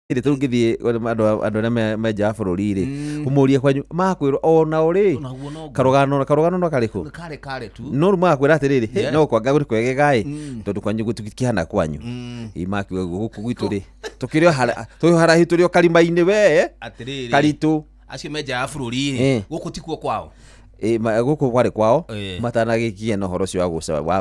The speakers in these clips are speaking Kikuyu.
Rĩ tũngĩthiĩ andũ arĩa me nja wa bũrũri rĩ, ũmũrie kwanyu makwĩrwo onao rĩ. Onaguo noguo. Karũgano no karĩkũ? Kare kare tu. No rĩu magakwĩra atĩrĩrĩ, "Hĩ, no kwanga gũrĩ kwegega ĩ, tondũ kwanyu gũtikĩhana kwanyu." Ĩ makiuga guo gũkũ gwitũ rĩ, tũkĩrĩ o tũrĩ o haraihu, tũrĩ o karima-inĩ we. Atĩrĩrĩ. Karitũ. Acio me nja ya bũrũri rĩ, gũkũ tikuo kwao. Ĩ, gũkũ kwarĩ kwao matanagĩkia na ũhoro ũcio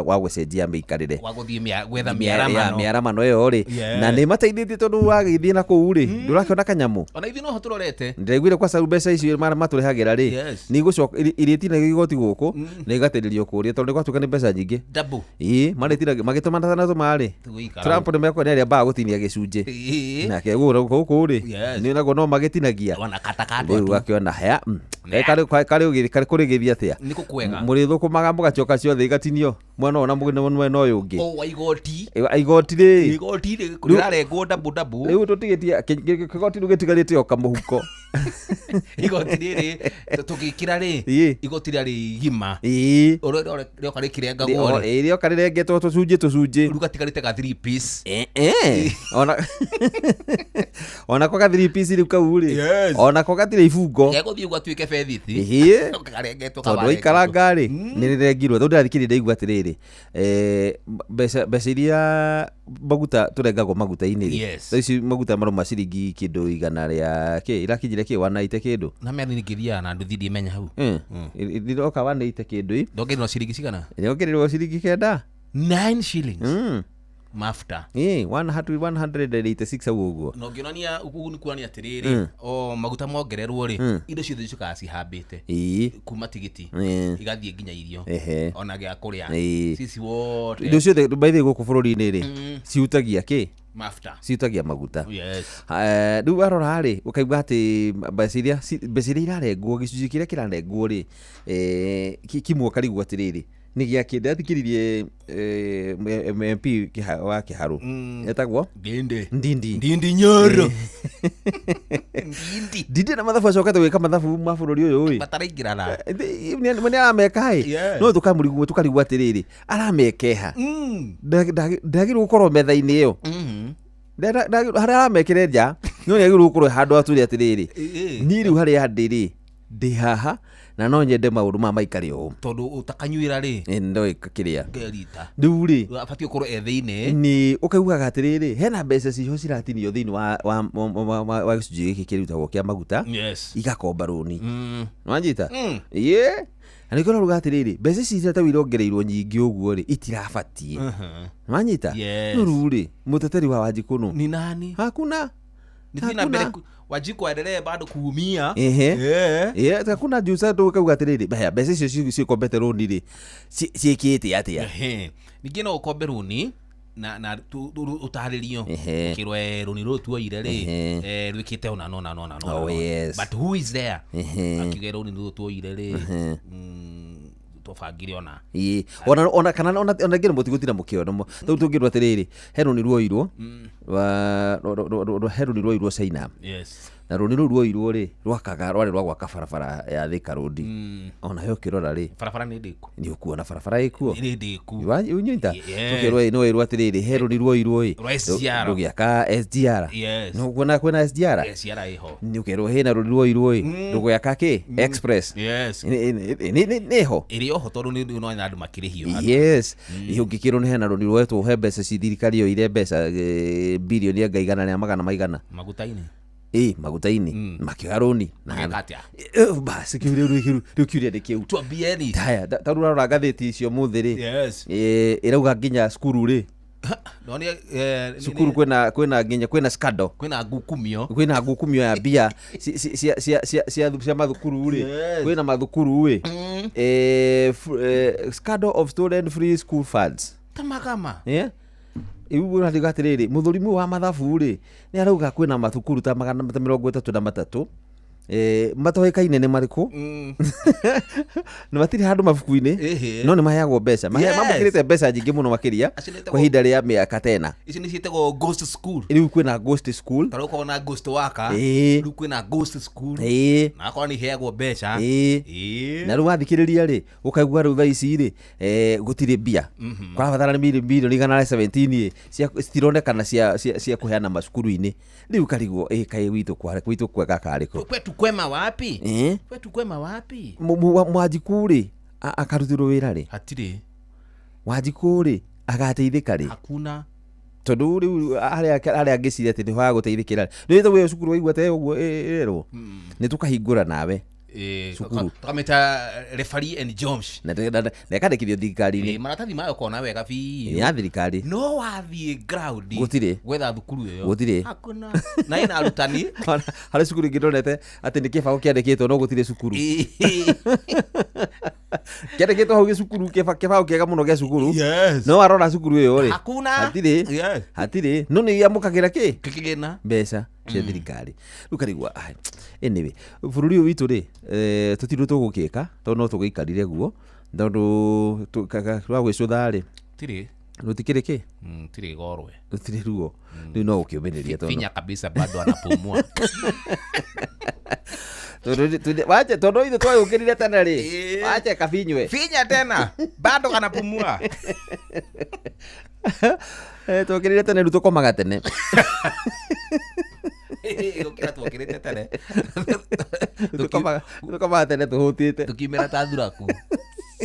wa gũcenjia mĩikarĩre. Wa gũthiĩ gwetha mĩaramano. Mĩaramano ĩyo rĩ, na nĩ mateithĩtie tondũ wagĩthiĩ na kũu rĩ, ndũrakĩona kanyamũ. Ona ithuĩ noho tũrorete. Ndĩraiguire kwa sababu mbeca icio matũrehagĩra rĩ, nĩ igũcoka irĩtinagio igoti gũkũ na igatĩrĩrio kũrĩa tondũ nĩ gwatuĩka nĩ mbeca nyingĩ. Double. Ĩĩ, marĩtinagia magĩtũma na tũma rĩ. Tũgũikara. Trump nĩ mekwa nĩ ambaga gũtinia gĩcunjĩ. Nake gũkũ rĩ, nĩ naguo no magĩtinagia. Ona katakatwa Rĩu tu. gakĩona haya, karĩ kũrĩ gĩthiĩ atĩa? Nĩ kũkwega. Mũrĩthũkũmaga mũgacoka ciothe igatinio mwena ũyũ na mwena ũyũ ũngĩ. O wa igoti. Ĩ, igoti rĩ. Igoti rĩ rĩrarengwo double double. Rĩu tũtigĩtie kĩgoti rĩu gĩtigarĩte o kamũhuko. Igoti rĩrĩ tũgĩkĩra rĩ, igoti rĩarĩ igima. Ũrĩa rĩoka rĩkĩrengagwo rĩ. Ĩ, rĩoka rĩrengetwo tũcunjĩ tũcunjĩ. Rĩu gatigarĩte ga 3 piece. Ona ko ga 3 piece rĩu kau rĩ. Ona ko gatirĩ ibungo. Gegũthiĩ ũguo atuĩke bethiti. Karengetwo. Tondũ waikaranga rĩ, nĩ rĩrengirwo. Tondũ ndĩrathikĩrĩria ndaigua atĩrĩrĩ, mbeca iria maguta tũrengagwo maguta-inĩ rĩ, thaa ici maguta maroma ciringi kĩndũ igana rĩa kĩ, irakinyire kĩ 190 kĩndũ. Na mĩathi ngĩthiaga na nduthi ndimenya hau. Iroka 180 kĩndũ i. Ndongererwo ciringi cigana? Yongererwo ciringi 9. 9 shillings. Mafuta. Ĩ, 186 hau ũguo. Na ũngĩonania ũguo nĩ kuonania atĩrĩrĩ, o maguta mongererwo rĩ, indo ciothe icokaga cihambĩte. Kuma tigiti. Igathiĩ nginya irio. Ona gĩa kũrĩa. Sisi wote. Indo ciothe by the way gũkũ bũrũri-inĩ rĩ, cihutagia kĩ? Mafuta. Cihutagia maguta. Rĩu warora rĩ, ũkaigua atĩ mbeca iria irarengwo, gĩcunjĩ kĩrĩa kĩrarengwo rĩ, kimwe ũkarigwo atĩrĩrĩ, nĩ gĩa kĩ? Ndĩrathikĩrĩirie, MP wa Kĩharũ. Etagwo? Ndindi. Ndindi. Ndindi Nyoro. Ndindi. Ndindi na mathabu acokete gwĩka mathabu ma bũrũri ũyũ ĩ. Mataraingĩrana. Nĩ arameka ĩ. No tũkamũrigwo, tũkarigwo atĩrĩrĩ, aramekeha. Ndagĩrĩirwo gũkorwo metha-inĩ ĩyo. Harĩa aramekĩre nja, no nĩ agĩrĩirwo gũkorwo handũ atwĩre atĩrĩrĩ, niĩ rĩu harĩa ndĩ rĩ, ndĩ haha na no nyende maũndũ maya maikare ũũ. Tondũ ũtakanyuĩra rĩ, Ĩ, no kĩrĩa. Ngerita. Rĩu rĩ, Abatiĩ gũkorwo e thĩinĩ. Nĩ ũkaugaga atĩrĩrĩ, hena mbeca ciho ciratinio thĩinĩ wa gĩcunjĩ gĩkĩ kĩrutagwo kĩa maguta. Igakomba rũni. Nĩwanyita? Ĩĩ. Na nĩkĩo ũrauga atĩrĩrĩ, mbeca ici iria ta irongereirwo nyingĩ ũguo rĩ, itirabatiĩ. Nĩwanyita? No rĩu rĩ, mũteteri wa Wanjikũ nũ? Ni nani? Hakuna. Nĩ thiĩ na mbere Hakuna. Wanjikũ aendelee bado kuumia. Hakuna juu sasa tukauga atĩrĩrĩ, haya, mbeca icio cikombete rũni rĩ, ciĩkĩte atĩa? Ningĩ no ũkombe rũni na ũtarĩrio. Ũkĩrwo, rũni rũrũ tuoire rĩ, rwĩkĩte ũna na ũna na ũna na ũna. But who is there? Akiuga rũni rũrũ tuoire rĩ, twabangire ona. Ĩĩ. Ona, ona kana, ona, ona ngĩrĩ mũtigũtinda mũkĩona tondũ tũngĩrwo atĩrĩrĩ, he rũni ruoirwo, wa, ro, ro, ro, ro, he rũni ruoirwo China. Na rũni rũu ruoirwo rĩ, rwakaga, rwarĩ rwa gwaka barabara ya Thika Road. Ona yo ũkĩrora rĩ, Barabara nĩ ndĩku. Nĩ ũkuona barabara ĩkuo. Nĩ ndĩku. Ũnyita? Tũkĩrwo ĩ, no ĩrwo atĩrĩrĩ, he rũni ruoirwo ĩ, Rwa SGR. rũgĩaka SGR. Nĩ ũkuona kwĩna SGR? SGR ĩho. Nĩ ũkerwo hena rũni ruoirwo ĩ, rũgĩaka kĩ? Express. Nĩ ho. Ĩrĩ oho tondũ nĩ no andũ makĩrĩhio. Ĩ, ũngĩkĩrwo nĩ hena rũni rwoetwo he mbeca ci thirikari yoire mbeca, birioni anga igana rĩa magana maigana. Maguta-inĩ. Ĩ, maguta-inĩ. Makĩoya rũni. Na Mageka atĩa? Basi, kĩu rĩu, rĩu, rĩu kĩũria nĩ kĩu. Tuambieni. Haya, ta rĩu ũrarora ngathĩti icio mũthĩ rĩ. Ĩrauga nginya cukuru rĩ. No nĩ, nĩ, Cukuru nĩ. kwĩna nginya, kwĩna scandal. Kwĩna ngukumio. Kwĩna ngukumio ya mbia cia mathukuru rĩ. Kwĩna mathukuru rĩ. Scandal of stolen free school funds. Tamagama. Rĩu ũrariga atĩrĩrĩ, mũthũrimi wa mathabu rĩ, nĩ arauga kwĩna mathukuru ta magana ta mĩrongo ĩtatũ na matatũ Matoĩkaine nĩ marĩkũ? Na matirĩ handũ mabuku-inĩ. No nĩ maheagwo mbeca. Mamũkĩrĩte mbeca nyingĩ mũno makĩria Acio nĩ kwa ihinda rĩa mĩaka tena. Icio nĩ ciĩtagwo ghost school. Rĩu kwĩna ghost school. Ta rĩu ũkorwo na ghost worker. Rĩu kwĩna ghost school. Na akorwo nĩ iheagwo mbeca. Na rĩu wathikĩrĩria rĩ, ũkaigua rĩu thaa ici rĩ, gũtirĩ mbia. Kũrabatara nĩ mirioni 117 ĩ, citironekana cia kũheana macukuru-inĩ. Rĩu karigwo ĩ kaĩ gwitũ gwitũ kwega karĩ kũ? Kwetu kwema wapi? Kwetu kwema wapi? Mwanjikũ rĩ, akarutirwo wĩra rĩ? Hatirĩ. Wanjikũ rĩ, agateithĩka rĩ? Hakuna. Tondũ rĩu harĩa ngĩciria atĩ nĩho hagũteithĩkĩra. Nĩ wĩtagwo ĩyo cukuru waigua ta ũguo ĩrerwo? Nĩ tũkahingũra nawe. Cukuru. Tũkamĩta Referee and Jones. Na ĩkandĩkithio thirikari-inĩ. Maratathi mayo ũkona wega biũ. Ya thirikari. No wathiĩ ground. Gũtirĩ. Gwetha thukuru ĩyo. Gũtirĩ. Hakuna. Na ĩna arutani. Harĩ cukuru ĩngĩ ndonete atĩ nĩ kĩbaũ kĩandĩkĩtwo no gũtirĩ cukuru. Kĩandĩkĩtwo hau gĩcukuru, kĩbaũ kĩega mũno gĩa cukuru. No warora cukuru ĩyo rĩ. Hakuna. Hatirĩ. Hatirĩ. No nĩ iamũkagĩra kĩ? Kĩgĩna. Mbeca cia thirikari. Rĩu karigwa, anyway, bũrũri ũyũ witũ rĩ, tũtirĩ tũgũkĩka, tondũ no tũgĩikarire guo, tondũ rwa gwĩcũtha rĩ. Tirĩ. Rũtikĩrĩ kĩ? Tirĩ gorwe. Rũtirĩ ruo. Rĩu no ũkĩũmĩrĩria tondũ. Finya kabisa bado anapumua. Tondũ tondũ ithuĩ twagĩũkĩrire tene rĩ, wache kabinywe. Finya tena, bado kanapumua. Twokĩrire tene rĩu tũkomaga tene. Gũkĩra twokĩrĩte tene. Tũkomaga tene tũhũtĩte. Tũkiumĩra ta thuraku.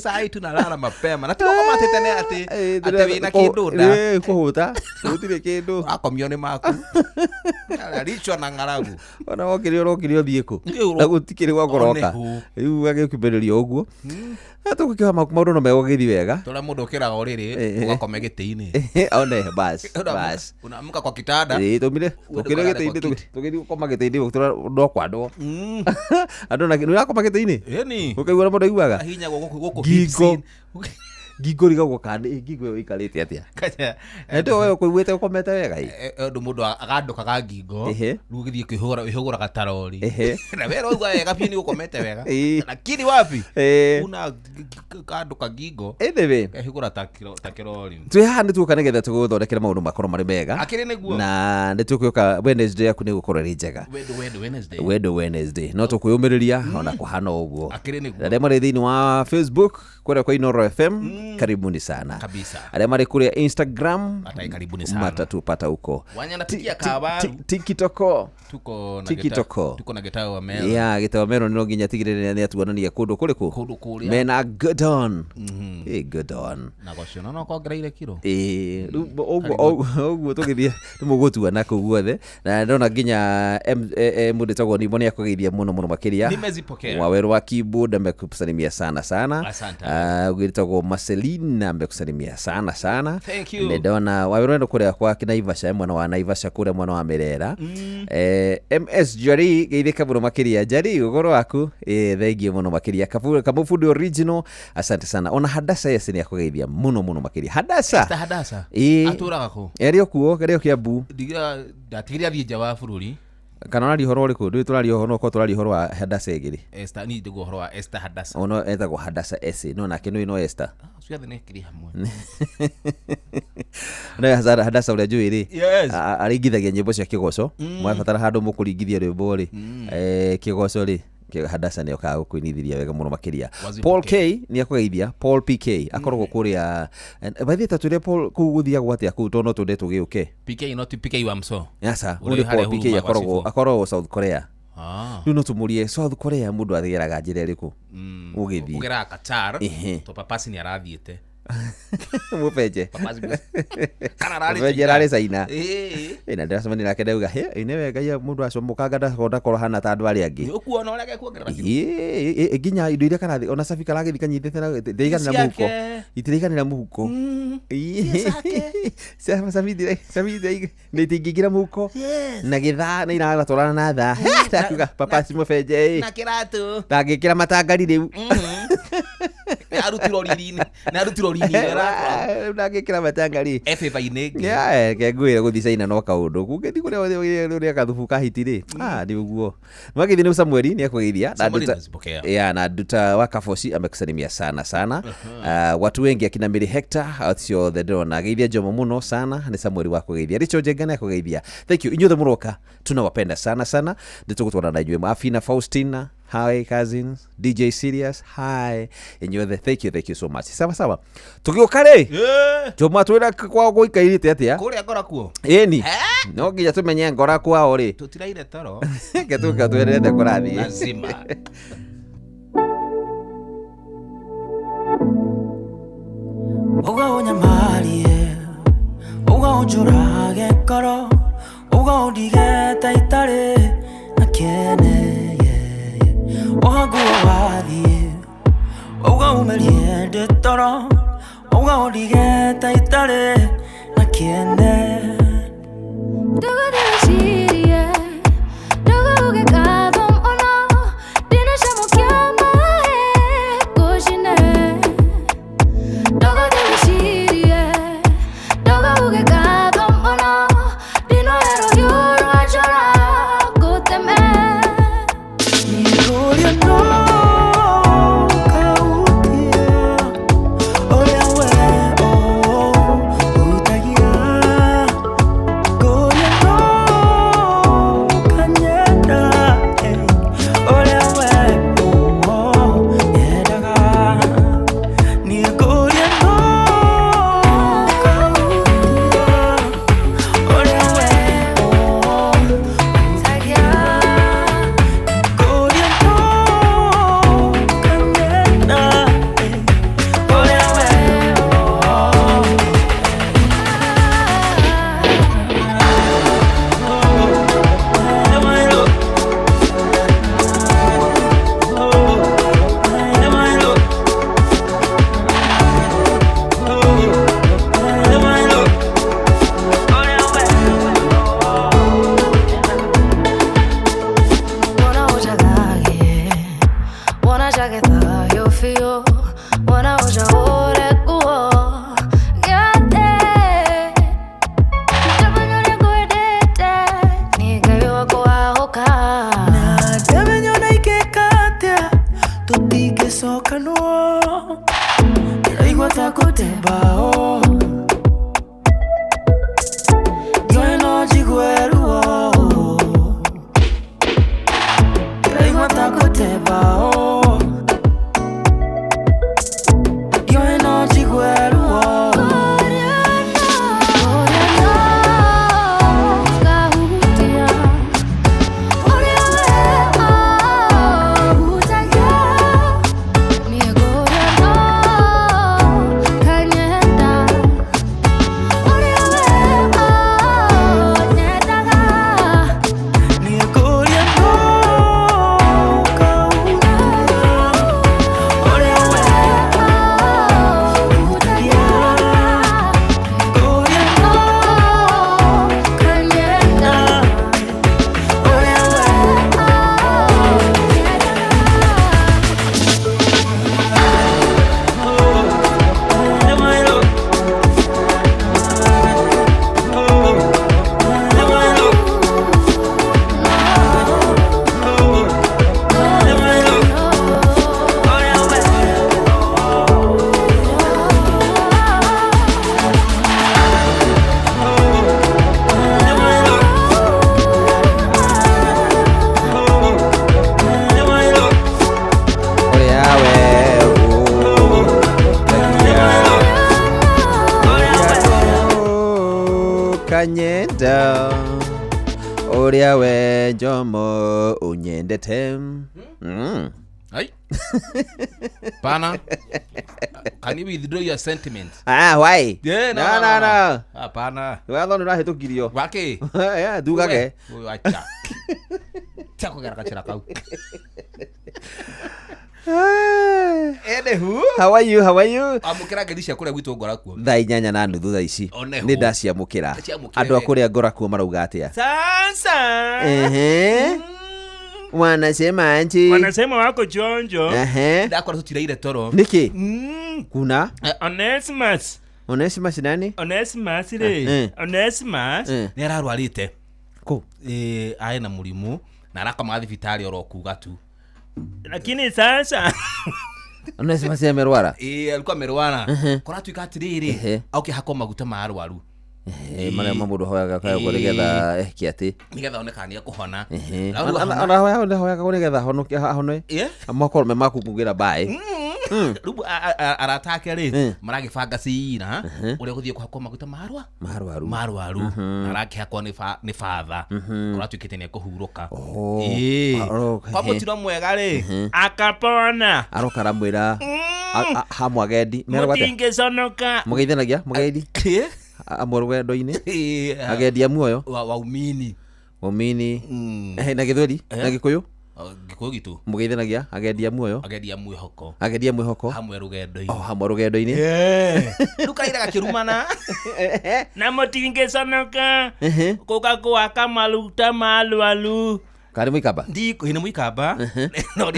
Sai tunalala mapema. Na tũgakoma atĩ tene atĩ wĩna kĩndũ nda. Kũhũta. Gũtirĩ kĩndũ. Wakomio nĩ maku. Ararichwa na ng'aragu. Ona wokĩrire ũrokĩrire ũthiĩ kũ? Na gũtikĩrĩ gwa kũroka. Rĩu agĩkĩmbĩrĩria ũguo. Na tũgũkĩoha maũndũ no megũgĩthiĩ wega. Tũrĩa mũndũ ũkĩraga ũrĩrĩ, ũgakome gĩtĩ-inĩ. One, bas, bas. Unaamka kwa kitanda. Tũmire, tũkĩrĩ gĩtĩ-inĩ, tũgĩthiĩ gũkoma gĩtĩ-inĩ, no kwandwo. Andũ na nĩ ũrakoma gĩtĩ-inĩ? Ĩni. Ũkaigua ũrĩa mũndũ aiguaga? Hinya gũkũ Ngingo. hips. Ngingo rigagwo kana ngingo ĩyo ĩikarĩte atĩa? Kaja. Na ndũ wewe ũkũiguĩte ũkomete wega ĩ? Ũndũ mũndũ agandũkaga ngingo, rĩu ũgĩthiĩ kwĩhũgũra, wĩhũgũraga ta rori. Na we ũraigua wega biũ nĩ ũkomete wega. Lakini wapi? Una kandũka ngingo. Anyway. Kehũgũra ta kĩrori. Twĩ haha nĩ tuoka nĩgetha tũgũthondekere maũndũ makorwo marĩ mega. Akĩrĩ nĩguo. Na nĩ tũgũka Wednesday yaku nĩ ĩgũkorwo ĩrĩ njega. Wendo Wednesday. Wendo Wednesday. No tũkwĩyũmĩrĩria ona kũhana ũguo. Akĩrĩ nĩguo. Arĩa marĩ thĩinĩ wa Facebook kũrĩa kwa Inooro FM, karibuni sana. Kabisa. Arĩa marĩ kũrĩa Instagram, Hata karibuni sana. Matatupata huko. Wanyanapikia kawaru. TikTok. Tuko na TikTok. Tuko na Gitau wa Mero. Yeah, Gitau wa Mero no nginya tigirire nĩ atuonania kũndũ kũrĩkũ? Kũndũ kũrĩa. Mena good on. Good on. Na gocio no kongereire kiro. Rĩu ũguo tũgĩthiĩ nĩ mũgũtuana kũu guothe. Na ndona nginya mũndũ wĩtagwo Nimo nĩ akũgeithia mũno mũno makĩria. Nimezipokea. Waweru wa keyboard amekusalimia sana sana. Asante. Ũgĩtagwo Marceline amekusalimia sana sana. Thank you. Ndona Waweru endo kũrĩa kwa Naivasha, mwena wa Naivasha kũrĩa mwena wa Merera. MS Jari geithĩka mũno makĩria. Jari ũhoro waku? Thengiũ mũno makĩria. Kamufundi original, asante sana. Ona Hadasa yese nĩ akũgeithia mũno mũno makĩria. Hadasa. Esther Hadasa. Atũraga kũ? Erĩ okuo, erĩ o Kiambu. Ndatigire athiĩ nja wa bũrũri. Kana ũraria ũhoro ũrĩkũ? Ndũĩ tũraria ũhoro, no korwo tũraria ũhoro wa Hadasa ĩgĩrĩ. Esther, niĩ ndĩguo ũhoro wa Esther Hadasa. Ono etagwo Hadasa Ese, no nake nĩ no Esther. Ciothe nĩ kiri hamwe. No Hadasa ũrĩa njũĩ rĩ, aringithagia nyĩmbo cia kĩgoco. Mwabatara handũ mũkũringithia rwĩmbo rĩ, kĩgoco rĩ, Hadasa nĩ okaga gũkũinithĩria wega mũno makĩria. Paul K nĩ akũgeithia, Paul PK akoragwo kũrĩa, by the way, ta twĩre Paul kũu gũthiagwo atĩa kũu tondũ no twende tũgĩũke. PK no ti PK wa Mso. Aca, Ũrĩa ũyũ nĩ harĩa Paul PK Huruma gwa Cibũ. akoragwo South Korea. Rĩu no tũmũrie South Korea mũndũ athiaga njĩra ĩrĩkũ? Ũgĩthiĩ. Ũgeraga Qatar, to Papasi nĩ arathiĩte. Mũbenje. Papasi Kana ararĩ Mũbenje China. ararĩ China. Na ndĩracemania nake ndauga, he, ĩ, nĩ wega ia mũndũ acomokanga ndakorwo hana ta andũ arĩa angĩ. Nĩ ũkuona ũrĩa gekuongerera kiro. Nginya indo iria karathi, ona cabi karagĩthiĩ kanyitĩte na, ndĩraiganĩra mũhuko. Ciake. Itiraiganĩra mũhuko. Cabi nĩ itingĩingĩra mũhuko. Na gĩthaa nĩ iragatwarana na thaa. Ndakuga, Papasi mũbenje, ĩ. Na kĩratũ. Ndangĩkĩra matangari rĩu. Arutirwo riri-inĩ. Nĩ arutirwo riri-inĩ. Rĩu ndangĩkĩra matanga rĩ. E favor-inĩ ĩngĩ. Yeah, ke ngwĩre gũthiĩ China no kaũndũ kũngĩthiĩ kũrĩa ũrĩa gathubu ka hiti rĩ, ah, nĩ ũguo Mwagĩthi nĩ Samueli nĩ akũgeithia na Samueli Nduta nazipokea. yeah, na Nduta wa Kaboci amekusalimia sana sana. Watu wengi akina Mary Hector acio othe ndĩrona geithia Jomo mũno sana nĩ Samueli wa kũgeithia. Rachel Njenga nĩ akũgeithia. Thank you inyuothe mũroka, tunawapenda sana sana, nĩ tũgũtwarana na inyuĩ. Afina Faustina, hi cousins. DJ Serious, hi inyuothe, thank you, thank you so much. Sawa sawa, tũgĩũka rĩ, Jomo atwĩra kwao gũikairĩte atĩa Kũrĩa ngora kuo. Ĩni no nginya tũmenye ngora kwao rĩ. Tũtiraire toro. Reke tũka twĩrete kũrathiĩ. Lazima. Uga ũnyamarie, uga ũnjũrage ngoro, uga ũndige ta itarĩ na kĩene, yeah, yeah. Oha nguo wathiĩ, uga umĩrie ndĩ toro, uga ũndige ta itarĩ na kĩene. Ndũgũthĩrĩcirie, ndũgũge ngatho mũno, ndinacamũkia maĩ ngũcine. Ndũgũthĩrĩcirie, ndũgũge ngatho mũno, ndinoya rũhiũ rwa njora ngũteme. Nĩngũria no kahutia ũrĩa we ũhutagia. Ngũria no kanyenda, ũrĩa we nyendaga. Nĩngũria no kahutia ũrĩa we Ũhutagia. Ngũria no kanyenda, ũrĩa we. Wona ũnjagagie, wona njage thayũ biũ, wona ũnjahũre nguo gĩothe. Ndamenya ũrĩa ngwendete, nĩ Ngai wakwa wahũka. Na ndamenya ona ingĩka atĩa tũtingĩcokanwo, ndĩraigua ta kũte mbaũ, ndiũĩ no njigue ruo, ndĩraigua ta kũte mbaũ, ndiũĩ no njigue ruo. Ngũria no ngahutia ũrĩa we ũhutagia. Niĩ ngũria no kanyenda ũrĩa we nyendaga. Nĩngũria no kahutia ũrĩa we Ũhutagia. Ngũria no Kanyenda ũrĩa we. Ũrĩa we ũhutagia. Kanyenda ũrĩa we Jomo ũnyendete. Ai. Pana. Can you withdraw your sentiments? Ah, why? Yeah, no, no, no. Hapana. Watho nĩ ũrahĩtũkirio. Wake. Yeah, ndugage. Ũyũ acha. Tia kũgera gacĩra kau. Anywho. How are you? How are you? Amũkĩra ngeithi cia kũrĩa gwitũ ngora kuo. Thaa 8:30 thaa ici Oneho. nĩ ndaciamũkĩra. Ndaciamũkĩra Andũ a wega. kũrĩa ngora kuo marauga atĩa? Sasa. Ehe. Wanasema aje? Wanasema wako chonjo. Ehe. Ndakora tutiraire toro. Niki? Kuna Onesimus. Onesimus nani? Onesimus rĩ. Onesimus. Nĩ ararwarĩte. Kũ? Ĩ, arĩ na mũrimũ na arakomaga thibitarĩ oro kuga tu. Lakini sasa Onesimus amerwara. Ĩ, alikuwa amerwara. Kũratuĩka atĩrĩrĩ, aũkĩhakwo maguta ma arwaru. Marĩa ma mũndũ ahoyaga kayagwo nĩgetha ehke atĩ. Nĩgetha one kana nĩekũhona. Ehe. Na rĩu ahona- Ona ahoyaga nĩgetha ahonoke ahone. Ĩ? Makorwo me makũmugĩra mbaĩ. Rĩu arata ake rĩ maragĩbanga cira ũrĩa gũthiĩ kũhakwo maguta ma arwa Marwaru. marwaru na arakĩhakwo nĩ batha kũratuĩkĩte nĩ ekũhurũka. Oh. Ĩ. Aroka, Kwa ehe. mũtino mwega rĩ, akapona. Aroka aramwĩra hamwe agendi. Meragwo atĩa? Mũtingĩconoka. Mũgeithanagia mũgendi Ĩ? amwe rũgendo-inĩ. Ĩ, Agendi a muoyo. Waumini. Waumini. Na gĩthweri na gĩkũyũ. Gĩkũyũ gitũ. Mũgeithanagia agendi a muoyo. Agendi a mwĩhoko. Agendi a mwĩhoko. Hamwe rũgendo-inĩ. Oh, hamwe rũgendo-inĩ. Rĩu karaira gakĩrumana. Na mũtingĩconoka. Gũka kũhaka maguta ma arwaru. Karĩ mũikamba. Ndikũ nĩ mũikamba. No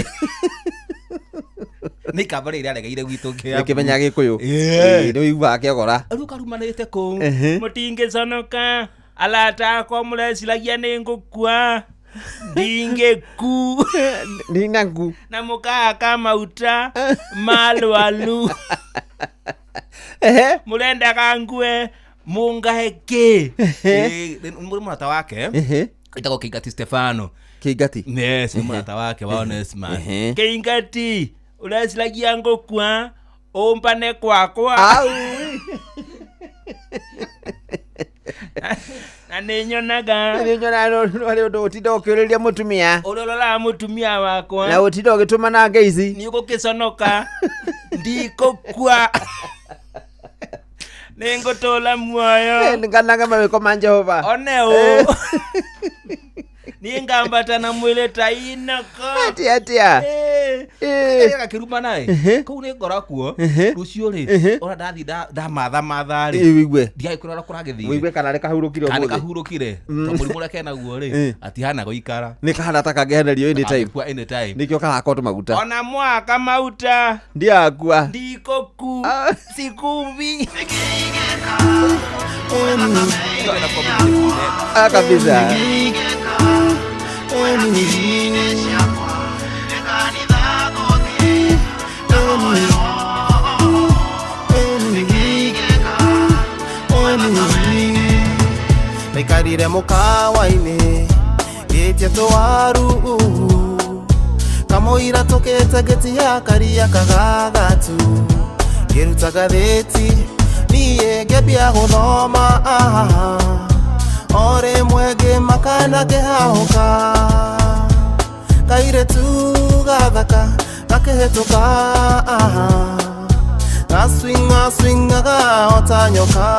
nĩ ikamba rĩrĩa aregeire gwitũ Kĩambu. Nĩkĩmenya gĩkũyũ. Ĩĩ. Ĩĩ, nĩ ũiguaga akĩogora. Rĩu karumanĩte kũu. Mũtingĩconoka. Arata akwa mũreciragia nĩ ngũkua. Ndingĩku. Ndinangu. Na mũkahaka maguta ma arwaru. Ehe. Mũrendaga ngue mũngahe kĩ? Ĩ, nĩ mũrata wake ĩtagwo Kĩingati Stefano. Kĩingati. Yes, nĩ mũrata wake wa Onesmus. Kĩingati ũreciragia ngũkua ũmbane kwakwa. Au. Na nĩ nyonaga Nĩ nyonaga harĩ ũndũ ũtinda ũkĩũrĩria mũtumia. ũrĩa ũroraga mũtumia wakwa. Na ũtinda ũgĩtũmana ngeici. Nĩ ũgũkĩconoka. Ndikũkua. Nĩ ngũtũra muoyo. Nganaga mawĩko ma Jehova. One ũ. Niĩ ngambata na mwĩrĩ ta inoko. Atĩa atĩa. Ĩĩ. Karaira gakĩrumana ĩ, kũu nĩ ngora kuo rũciũ rĩ, ona ndathiĩ ndamatha matha rĩ, Ĩĩ, wĩigue. ndiagĩ kũrora kũragĩthiĩ. Wĩigue kana nĩ kahurũkire Kana ũmũthĩ. kahurũkire tondũ mũrimũ ũrĩa kenaguo rĩ, atihana gũikara. Nĩ kahana ta kangĩhenerio anytime. Angĩkua anytime. Nĩkĩo kahakwo tũmaguta. Ona mwaka mauta. Ndiakua. Ndikũku. Sikuvi. Ah, kabisa. Maikarire mũkawa-inĩ ngĩtia tũwaru kamũira tũkĩte ngĩtia karia kagagatu ngĩruta gathĩti niĩ ngĩambia gũthoma o rĩmwe ngĩmaka na ngĩhahũka kairĩtu gathaka gakĩhĩtũka gaswinga swingaga o ta nyoka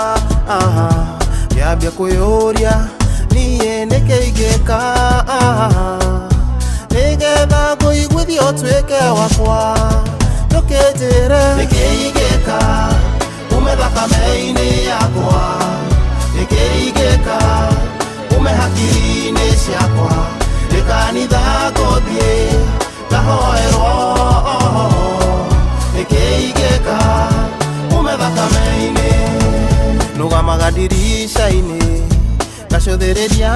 ngĩambia kwĩyũria niĩ nĩkĩ ingĩka nĩgetha ngũiguithio ũtuĩke wakwa ndũkĩnjĩre nĩkĩ ingĩka ume thakame-inĩ yakwa nĩkĩ ingĩka ume hakiri-inĩ ciakwa nĩ kanitha ngũthiĩ ngahoerwo nĩkĩ ingĩka ume thakame-inĩ nũgamaga ndirica-inĩ ngacũthĩrĩria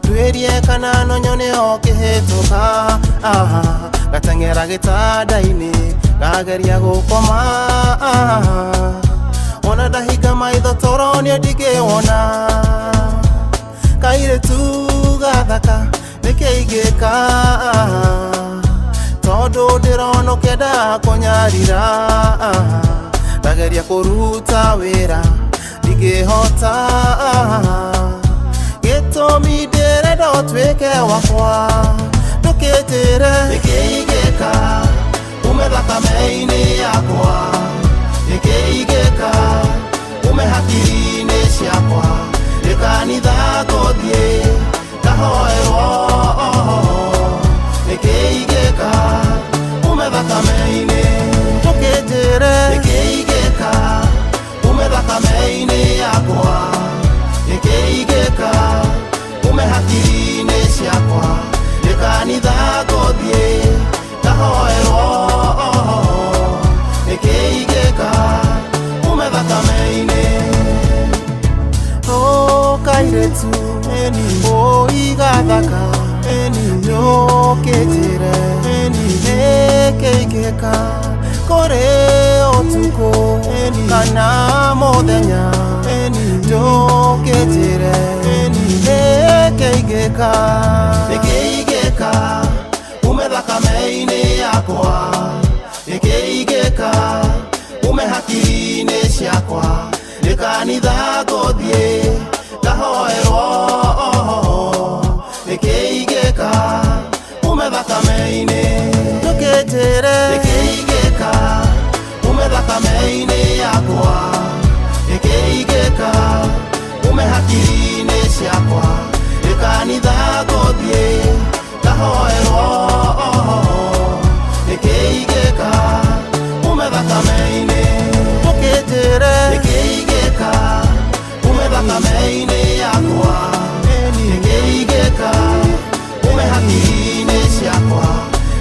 nduĩrie kana no nyone o kĩhĩtũka ngateng'era gĩtanda-inĩ ngageria gũkoma ona ndahinga maitho toro niĩ ndingĩwona kairĩtu gathaka nĩkĩ ingĩka tondũ ndĩrona ũkĩenda kũnyarira ndageria kũruta wĩra ndingĩhota gĩtũmi ndĩrenda ũtuĩke wakwa ndũkĩnjĩre nĩkĩ ingĩka ume thakame-inĩ yakwa nĩkĩ ingĩka ume hakiri-inĩ ciakwa nĩ kanitha ngũthiĩ ngahoerwo nĩkĩ ingĩka ume thakame-inĩ ndũkĩnjĩre nĩkĩ ingĩka ume thakame-inĩ yakwa nĩkĩ ingĩka ume hakiri-inĩ ciakwa thaka Njũkĩnjĩre nĩkĩ ingĩka kũrĩ ũtukũ kana mũthenya Njũkĩnjĩre nĩkĩ ingĩka Nĩkĩ ingĩka ume thakame-inĩ yakwa Nĩkĩ ingĩka ume hakiri-inĩ ciakwa Nĩ kanitha ngũthiĩ ngahoerwo Nĩkĩ ingĩka ume thakame-inĩ Ndũkĩnjĩre Nĩkĩ ingĩka ume thakame-inĩ yakwa Nĩkĩ ingĩka ume hakiri-inĩ ciakwa Nĩ kanitha ngũthiĩ ngahoerwo Nĩkĩ ingĩka ume thakame-inĩ Ndũkĩnjĩre Nĩkĩ ingĩka ume thakame-inĩ yakwa Nĩkĩ ingĩka ume hakiri-inĩ ciakwa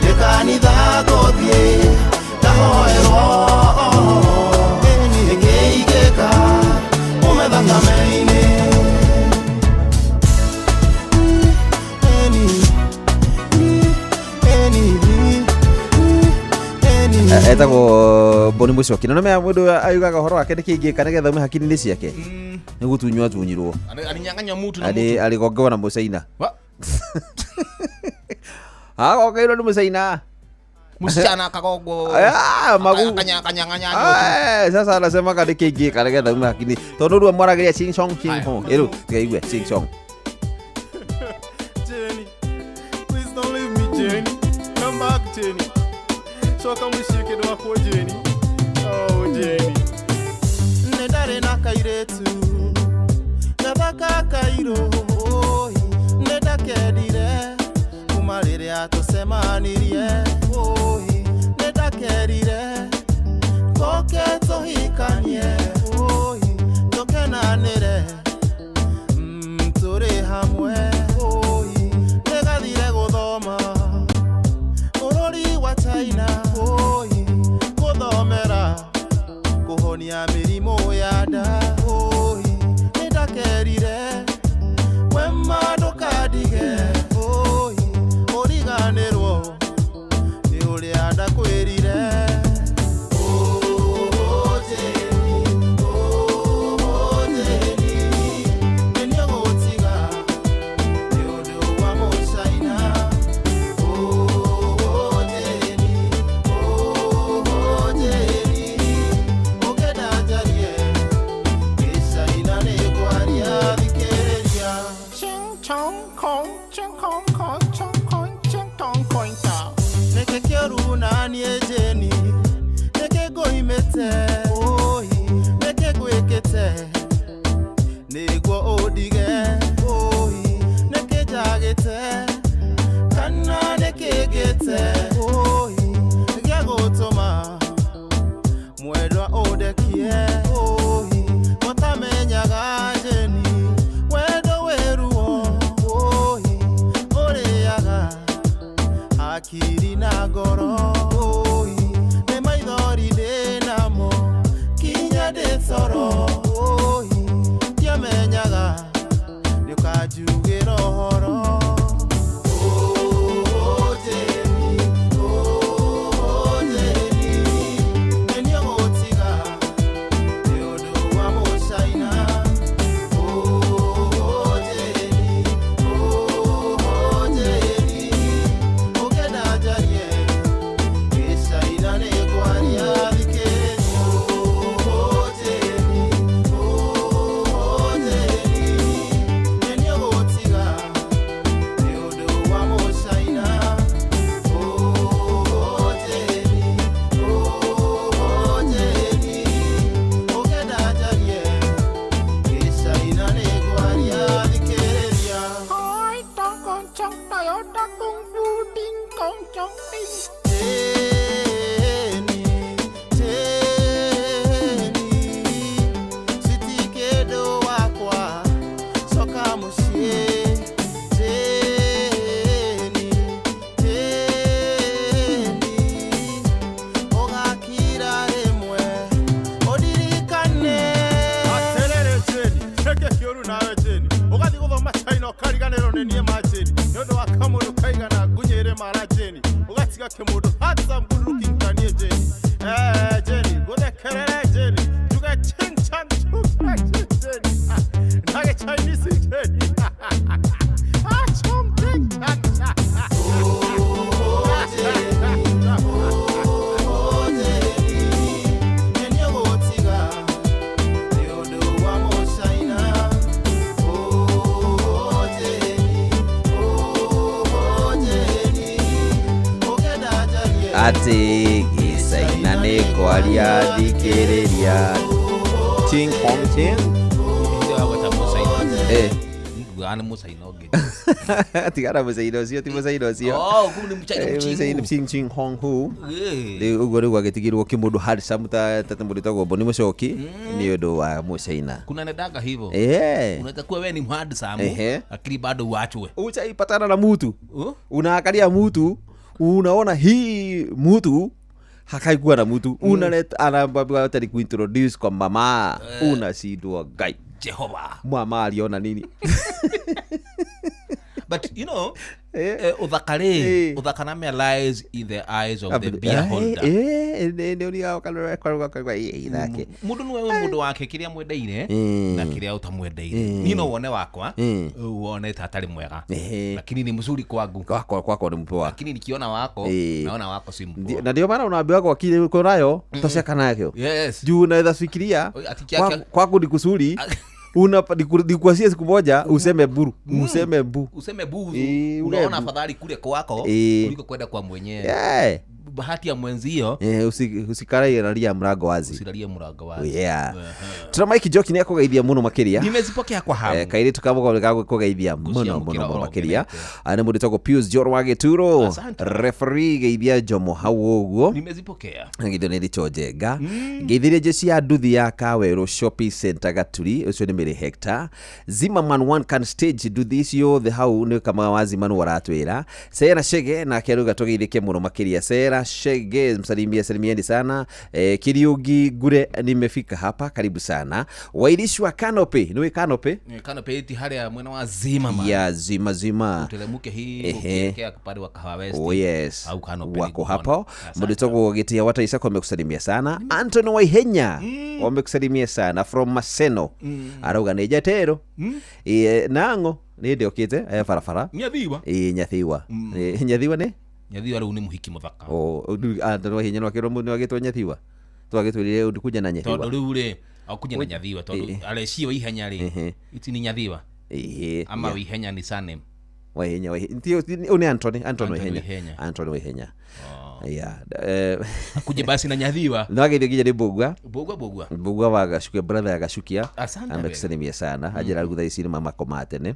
Nĩ kanitha ngũthiĩ ngahoerwo Nĩkĩ ingĩka ume thakame-inĩ Etagwo Boni Mucoki na nĩmenya mũndũ ayugaga ũhoro wake nĩkĩ ingĩka nĩgetha ume hakiri-inĩ ciake nĩ gũtunywo atunyirwo Alinyang'anywa mutu na mutu aligongewa na mũcaina agongeirwo nĩ mũcaina Msichana akagogwo akanyang'anywa sasa anasema nĩkĩ ingĩka nĩgetha ume hakiri tondũ rĩu amwaragĩria ching chong ching hong ĩrũ tiga igue ching chong Jenny, please don't leave me, Jenny. Come back, Jenny. Coka mũciĩ kĩndũ wakwo Jenny. Oh, Jenny. Nĩ ndarĩ na kairĩtu gathaka kairũ nĩ ndakendire kuma rĩrĩa tũcemanirie nĩ ndakerire tũke tũhikanie tũkenanĩre tũrĩ hamwe nĩ gathire gũthoma bũrũri wa China gũthomera kũhonia mĩrimũ ya nda nĩ ndakerire wema ndũkandige ũriganĩrwo nĩ ũrĩa ndakwĩrire Nĩguo ũndige nĩkĩ njagĩte kana nĩkĩ ngĩte gĩa gũtũma mwendwa ũndekie mũtamenyaga Jenny wendo wĩ ruo ũrĩaga hakiri na ngoro nĩ maithori ndĩnamo kinya ndĩ toro ndiamenyaga nĩũkanjugĩra ũhoro Nĩ niĩ majeni nĩ ũndũ wa kamũndũ kaigana ngunyĩre mara jeni ũgatiga kĩmũndũ handsome good looking ta niĩ jeni. Eh, jeni ngũthekerere jeni njuge ching chang chung chang jeni nage Chinese jeni ah chong ching chang chang. Atĩ gĩcaina nĩ kwaria thikĩrĩria ching hong ching. Wagweta mũcaina. Eh. Ndugaga nĩ mũcaina ũngĩ. Tigana mũcaina ũcio, ti mũcaina ũcio. Oh, kũu nĩ mũcaina. Eh, mũcaina mũchingu. ching ching hong hu. Eh. Rĩu ũguo rĩu agĩtigirwo kĩmũndũ handsome ta mũndũ wĩtagwo Boni Mũcoki nĩ ũndũ wa mũcaina. Kuna nedanga hivyo. Eh. Unaweza kuwa wewe ni handsome Ehe. lakini bado uachwe. Uchaipatana na mutu, Oh? unaangalia mutu, unaona hii mutu hakaikuwa na mutu, unaleta anaambiwa hata ni kuintroduce kwa mama, unashindwa ngai Jehova. mama aliona nini? But you know, Eh. uthaka rĩ, Eh. uthaka na lies in the eyes of the beer holder. Nake Mundu nĩwe wĩ mũndũ wake kĩrĩa mwendeire na kĩrĩa ũtamwendeire. Niĩ no wone wakwa wone ta atarĩ mwega, lakini ni mzuri kwangu. Kwakwa kwakwa ni mpoa. Lakini nikiona wako Eh. naona wako si mpoa. Na ndio maana unaambiwa kwa kile uko nayo tosheka nakyo. Yes. Juu unaweza fikiria Oi, ati kia- kia- kwaku ni kusuri, nikuasie siku moja useme buru, useme mbu. Useme buzu. Eh, ule unaona bu. afadhali kule kwako Eh. kuliko kwenda kwa mwenyewe. Yeah. Bahati ya mwenzio. Eh, usikarai mrango wazi. Usilalie mũrango wazi. Yeah. Tuna Mike Njoki nĩ akũgeithia mũno makĩria. Nimezipokea kwa hamu. Eh, kairĩtu kamwe gakũgeithia mũno Ngũciamũkĩra mũno oro makĩria. ngenete. Ah, nĩ mũndũ wĩtagwo Pius Njoro wa Gĩturo. Asante. Referee geithia Jomo hau ũguo. Nimezipokea. Ngithio nĩ Richo Njenga. Ngeithirie jeshi ya nduthi ya Kawerũ Shopping Center Gaturi, ũcio nĩ Mary Hector. Zimmerman one can stage nduthi icio othe hau nĩ kama wa Zimmerman waratwĩra. Sera Shege nake arauga tũgeithĩke mũno makĩria. Sera Shege msalimie, salimieni sana. Eh, Kiriugi Ngure nimefika hapa, karibu sana. Wairishi wa Canopy, nĩũĩ Canopy? Canopy ti harĩa mwena wa Zimmerman. Ya zima zima. Uteremke hii Ehe. ukielekea upande wa Kahawa West. Oh yes. Au Canopy Wako nikuona. hapo. Asante. Mũndũ Gĩtia Wataisa wamekusalimia sana. Anthony Waihenya wamekusalimia sana from Maseno. Arauga nĩ njetero. Ĩĩ, nang'o nĩ ndĩ okĩte barabara. Nyathiwa. Ĩĩ, Nyathiwa. Ĩĩ, Nyathiwa nĩ? Nyathiwa rĩu nĩ mũhiki mũthaka. Oh, Anthony Waihenya nĩwakĩrwo nĩwagĩtwo Nyathiwa. Twagĩtwĩrire ndikuja na Tondũ Nyathiwa. rĩu rĩ akunya na Nyathiwa tondũ Eh. areciwa ihenya rĩ Ehe. iti ni Nyathiwa Ĩĩ, ama yeah. Waihenya ni surname. Waihenya, Waihenya. Ũyũ nĩ Anthony, Anthony Anthony Waihenya. Waihenya. Anthony Waihenya. Oh. Yeah. Eh, Akuje basi na Nyathiwa. nĩwagĩithio nginya nĩ Mbũgua. Bogwa bogwa. Mbugua wa Gacukia, brother ya Gacukia. Asante. Amekusalimia sana anjĩra rĩu thaa ici nĩ mamakoma tene.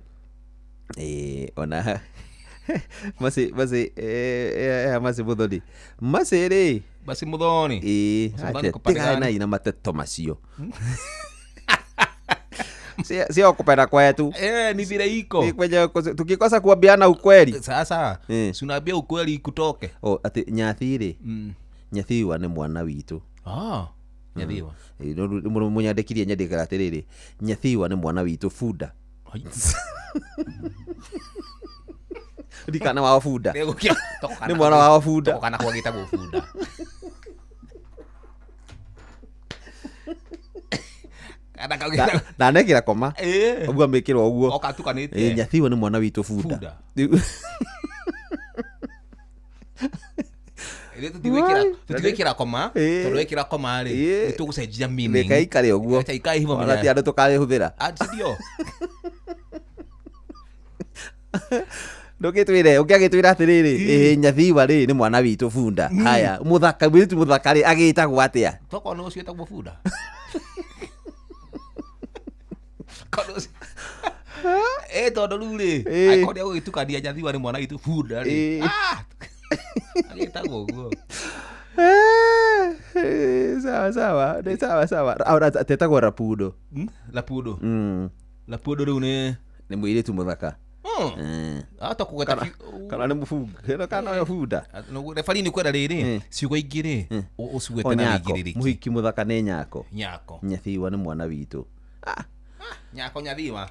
Ĩĩ, ona maci maci eh, eh, maci mũthoni maci rĩ. Basi muthoni. Ĩĩ, Maci Muthoni atĩa, kũpatikana. tiganai na mateto macio. Sio kupenda kwetu. Eh, ni vile iko. Ni kwenye tukikosa kuambiana ukweli. Sasa Eh. si unaambia ukweli ikutoke. O atĩ nyathi rĩ, Nyathiwa nĩ mwana witũ. Ah, Nyathiwa. Ĩĩ, no rĩu mũnyandĩkirie nyandĩkaga atĩrĩrĩ, Nyathiwa nĩ mwana witũ bunda. Ai. Ndikana wao bunda. Nĩgũkĩa- Nĩ mwana wao bunda. Toko kana kwa gĩtagwo bunda. Kana kau gĩtagwo- Ndanekĩra koma. Ĩĩ. Ũguo amĩkĩra ũguo. Oka atukanĩte. Ĩĩ, Nyathiwa nĩ mwana witũ bunda. Bunda. Rĩu- Ithuĩ tũtigwĩkĩra koma Ĩĩ. tondũ wekĩra koma rĩ Ĩĩ. nĩ tũgũcenjia meaning. Reke ikare ũguo. Reke ikare hivyo Ona ti mwenyewe. andũ tũkarĩhũthĩra. Ah, si ndio? Ndũgĩtwĩre ũngĩagĩtwĩra atĩrĩrĩ, ĩĩ Nyathiwa rĩ nĩ mwana witũ bunda. Haya, mũthaka mũirĩtu mũthaka rĩ agĩtagwo atĩa? Tokorwo nĩ ũcio wĩtagwo bunda. Korwo ũcio- Ĩ, tondũ rĩu rĩ Ĩĩ. angĩkorwo nĩegũgĩtukania Nyathiwa nĩ mwana witũ bunda rĩ, Ĩĩ. ah, agĩtagwo ũguo. Eh, eh, sawa sawa, nĩ sawa sawa. Ora tetagwo Rapudo. Lapudo. Lapudo rĩu nĩ Nĩ mũirĩtu mũthaka. Hata kũgweta Kana nĩ mũbunga, kana ũyũ bunda. Refari nĩ kwenda rĩrĩ ciugo ingĩ rĩ O ũcigwete na nyako, wĩigĩrĩrĩki. mũhiki mũthaka nĩ nyako. Nyako. Nyathiwa nĩ mwana witũ. Ah, Nyako nyathiwa.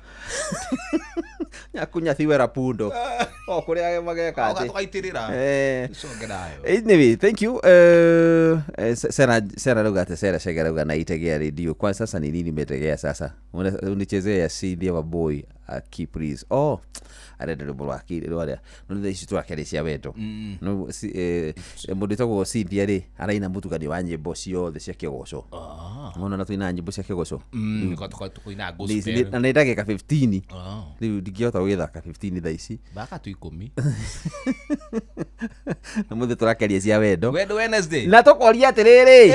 Nyaku nyathiwe rapundo o kũrĩa mageka atĩ. Tũgaitĩrĩra. Eh. Tucoke nayo. Anyway, thank you. Sera rauga ati Sera Shega rauga naitegea redio. Kwa sasa ni nini umetegea sasa? Unichezea ya Cynthia Wambui aki please. Oh, arenda rwĩmbo rwa rwa no nĩ ici tũrakeria cia wendo. No si mũndũ wĩtagwo Cynthia rĩ araina mũtukanio wa nyĩmbo ciothe cia kĩgoco. Ngona na tuina nyĩmbo cia kĩgoco. Tukoina Nĩ- gospel. Na nĩ ndagĩka 15. Ah. Rĩu ndingĩhota gũgĩthaka 15 thaa ici. Baka tu 10. Na mũthĩ tũrakeria cia wendo. Wendo Wednesday. Na tũkoria atĩrĩrĩ.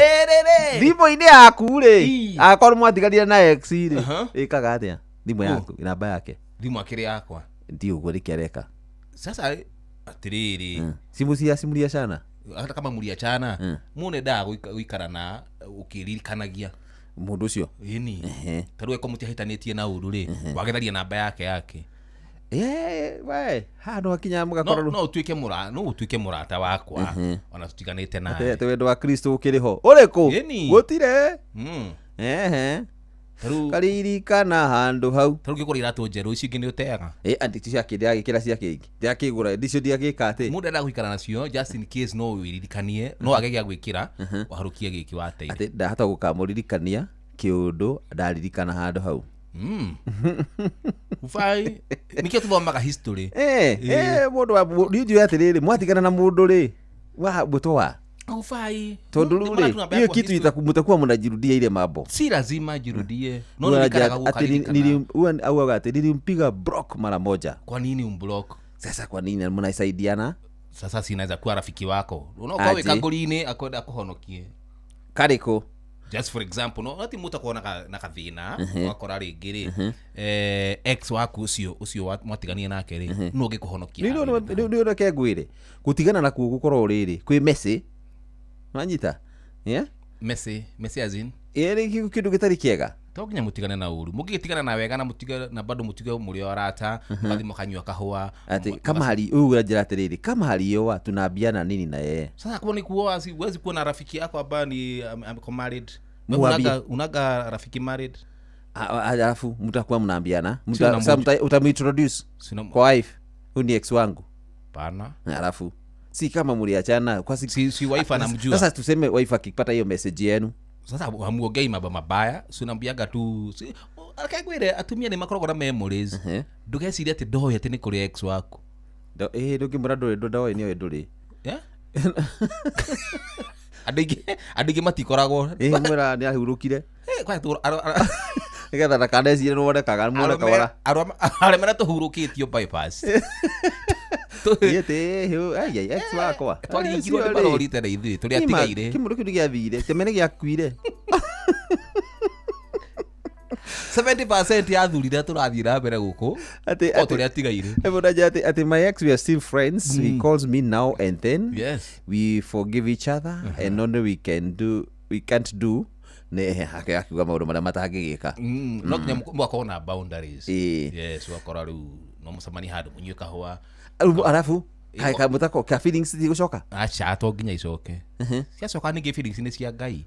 Thimũ-inĩ yaku rĩ Ii. akorwo mwatiganire na ex rĩ Aha. ĩkaga atĩa thimũ yaku namba yake Thimũ akĩrĩ yakwa. ndi ũguo nĩkĩ areka. Sasa atĩrĩrĩ, Simu cia simuliacana hata kama mũriachana mũndũ endaga gũikara na ũkĩririkanagia. mũndũ ũcio. Ĩni. Ta rĩu angĩkorwo mũtiahĩtanĩtie na ũru rĩ, wagetharia namba yake yake. We haha no hakinya No mũgakorwo no ũtuĩke mũra no ũtuĩke mũrata wakwa ona tũtiganĩte nawe. atĩ wendo wa Kristo ũkĩrĩ ho ũrĩkũ Ĩni. gũtirĩ. Mm. Ehe. Ta rĩu Karirikana handũ hau. ta rĩu ũngĩgũra iratũ njerũ ici ingĩ nĩ ũteaga. Ĩ andi ti ciake ndĩragĩkĩra ciake ingĩ ndĩrakĩgũra ndicio ndiagĩka atĩ Mũndũ endaga gũikara nacio just in case no wĩririkanie no age gĩa gwĩkĩra waharũkie gĩkĩ wateire. atĩ ndahota gũkamũririkania kĩũndũ ndaririkana handũ hau. Mm. Ufai nikio tuthomaga history. Eh, eh, mũndũ wa niĩ ndiũĩ atĩrĩrĩ mwatigana na mũndũ rĩ wa mũtwa Ufai. tondũ rĩu rĩ hiyo kitu mtakuwa mnajirudia ile mambo. Si lazima jirudie. No Huwa nirikanaga ati gũkaririkana. augaga atĩ nilimpiga block mara moja. Kwa nini umblock? Sasa kwa nini mnasaidiana? Sasa sinaweza kuwa rafiki wako. Unaokuwa Aje. wĩ kangũri-inĩ akwenda akũhonokie. Karĩkũ? Just for example, no ati mũndũ akorwo na kathĩna wakora rĩngĩ rĩ ex waku ũcio ũcio mwatiganire nake rĩ no ũngĩkũhonokia. Nĩ reke ngwĩre gũtigana nakuo gũkorwo rĩrĩ kwĩ messy wanyita, yeah? Messy, messy as in Ĩ kĩndũ gĩtarĩ kĩega. To nginya mũtigane na ũru mũngĩgĩtigana na wega na mũtige na bado mũtige mũrĩ o arata mũgathiĩ mũkanyua kahũa. Ati kama hali huyu unajira atĩrĩrĩ kama halioa tunaambiana nini na yeye. Sasa kuwa ni kuoa si huwezi kuwa na rafiki yako ambaye ni ameko married. Wewe Muambie. unaga rafiki married? Alafu mtakuwa mnaambiana. Sio na Sasa mtu. utamuintroduce Sina kwa wife huyu ni ex wangu. Pana. Alafu si kama mliachana kwa si, Si wife anamjua. Sasa tuseme wife akipata hiyo message yenu. Sasa hamuongei mambo mabaya, si unambiaga tu si akagwire atumia nĩ makoragwo na memories. Ndũgecirie atĩ ndoĩ atĩ nĩ kũrĩ ex waku. Ndũngĩmwĩra ndũrĩ ndoĩ nĩoĩ ndũrĩ. Yeah? Andũ aingĩ matikoragwo. Mwĩra nĩ ahurũkire. Kwa tu Nĩgetha ndakanecirie nĩwonekaga muoneka wara. arũme arĩa tũhurũkĩtio bypass. Thiĩte ai ai ex wakwa. Twaringirwo nĩ marori tene ithuĩ tũrĩa atigaire. Kĩmũndũ kĩu nĩgĩathire teme nĩgĩakuire. 70% ya athuri arĩa tũrathiĩ na mbere gũkũ Atĩ o tũrĩa atigaire. Atĩ my ex we are still friends. He calls me now and then. Yes. We forgive each other and only we can do we can't do nĩ hake akiuga maũndũ marĩa matangĩgĩka. No nginya mũgakorwo na boundaries. Ĩĩ. Yes, ũgakora rĩu no mũcemanie handũ mũnyue kahũa. Arabu kamũtako ka feelings tigũcoka. Aca to nginya icoke. Ciacoka ningĩ feelings nĩ cia Ngai.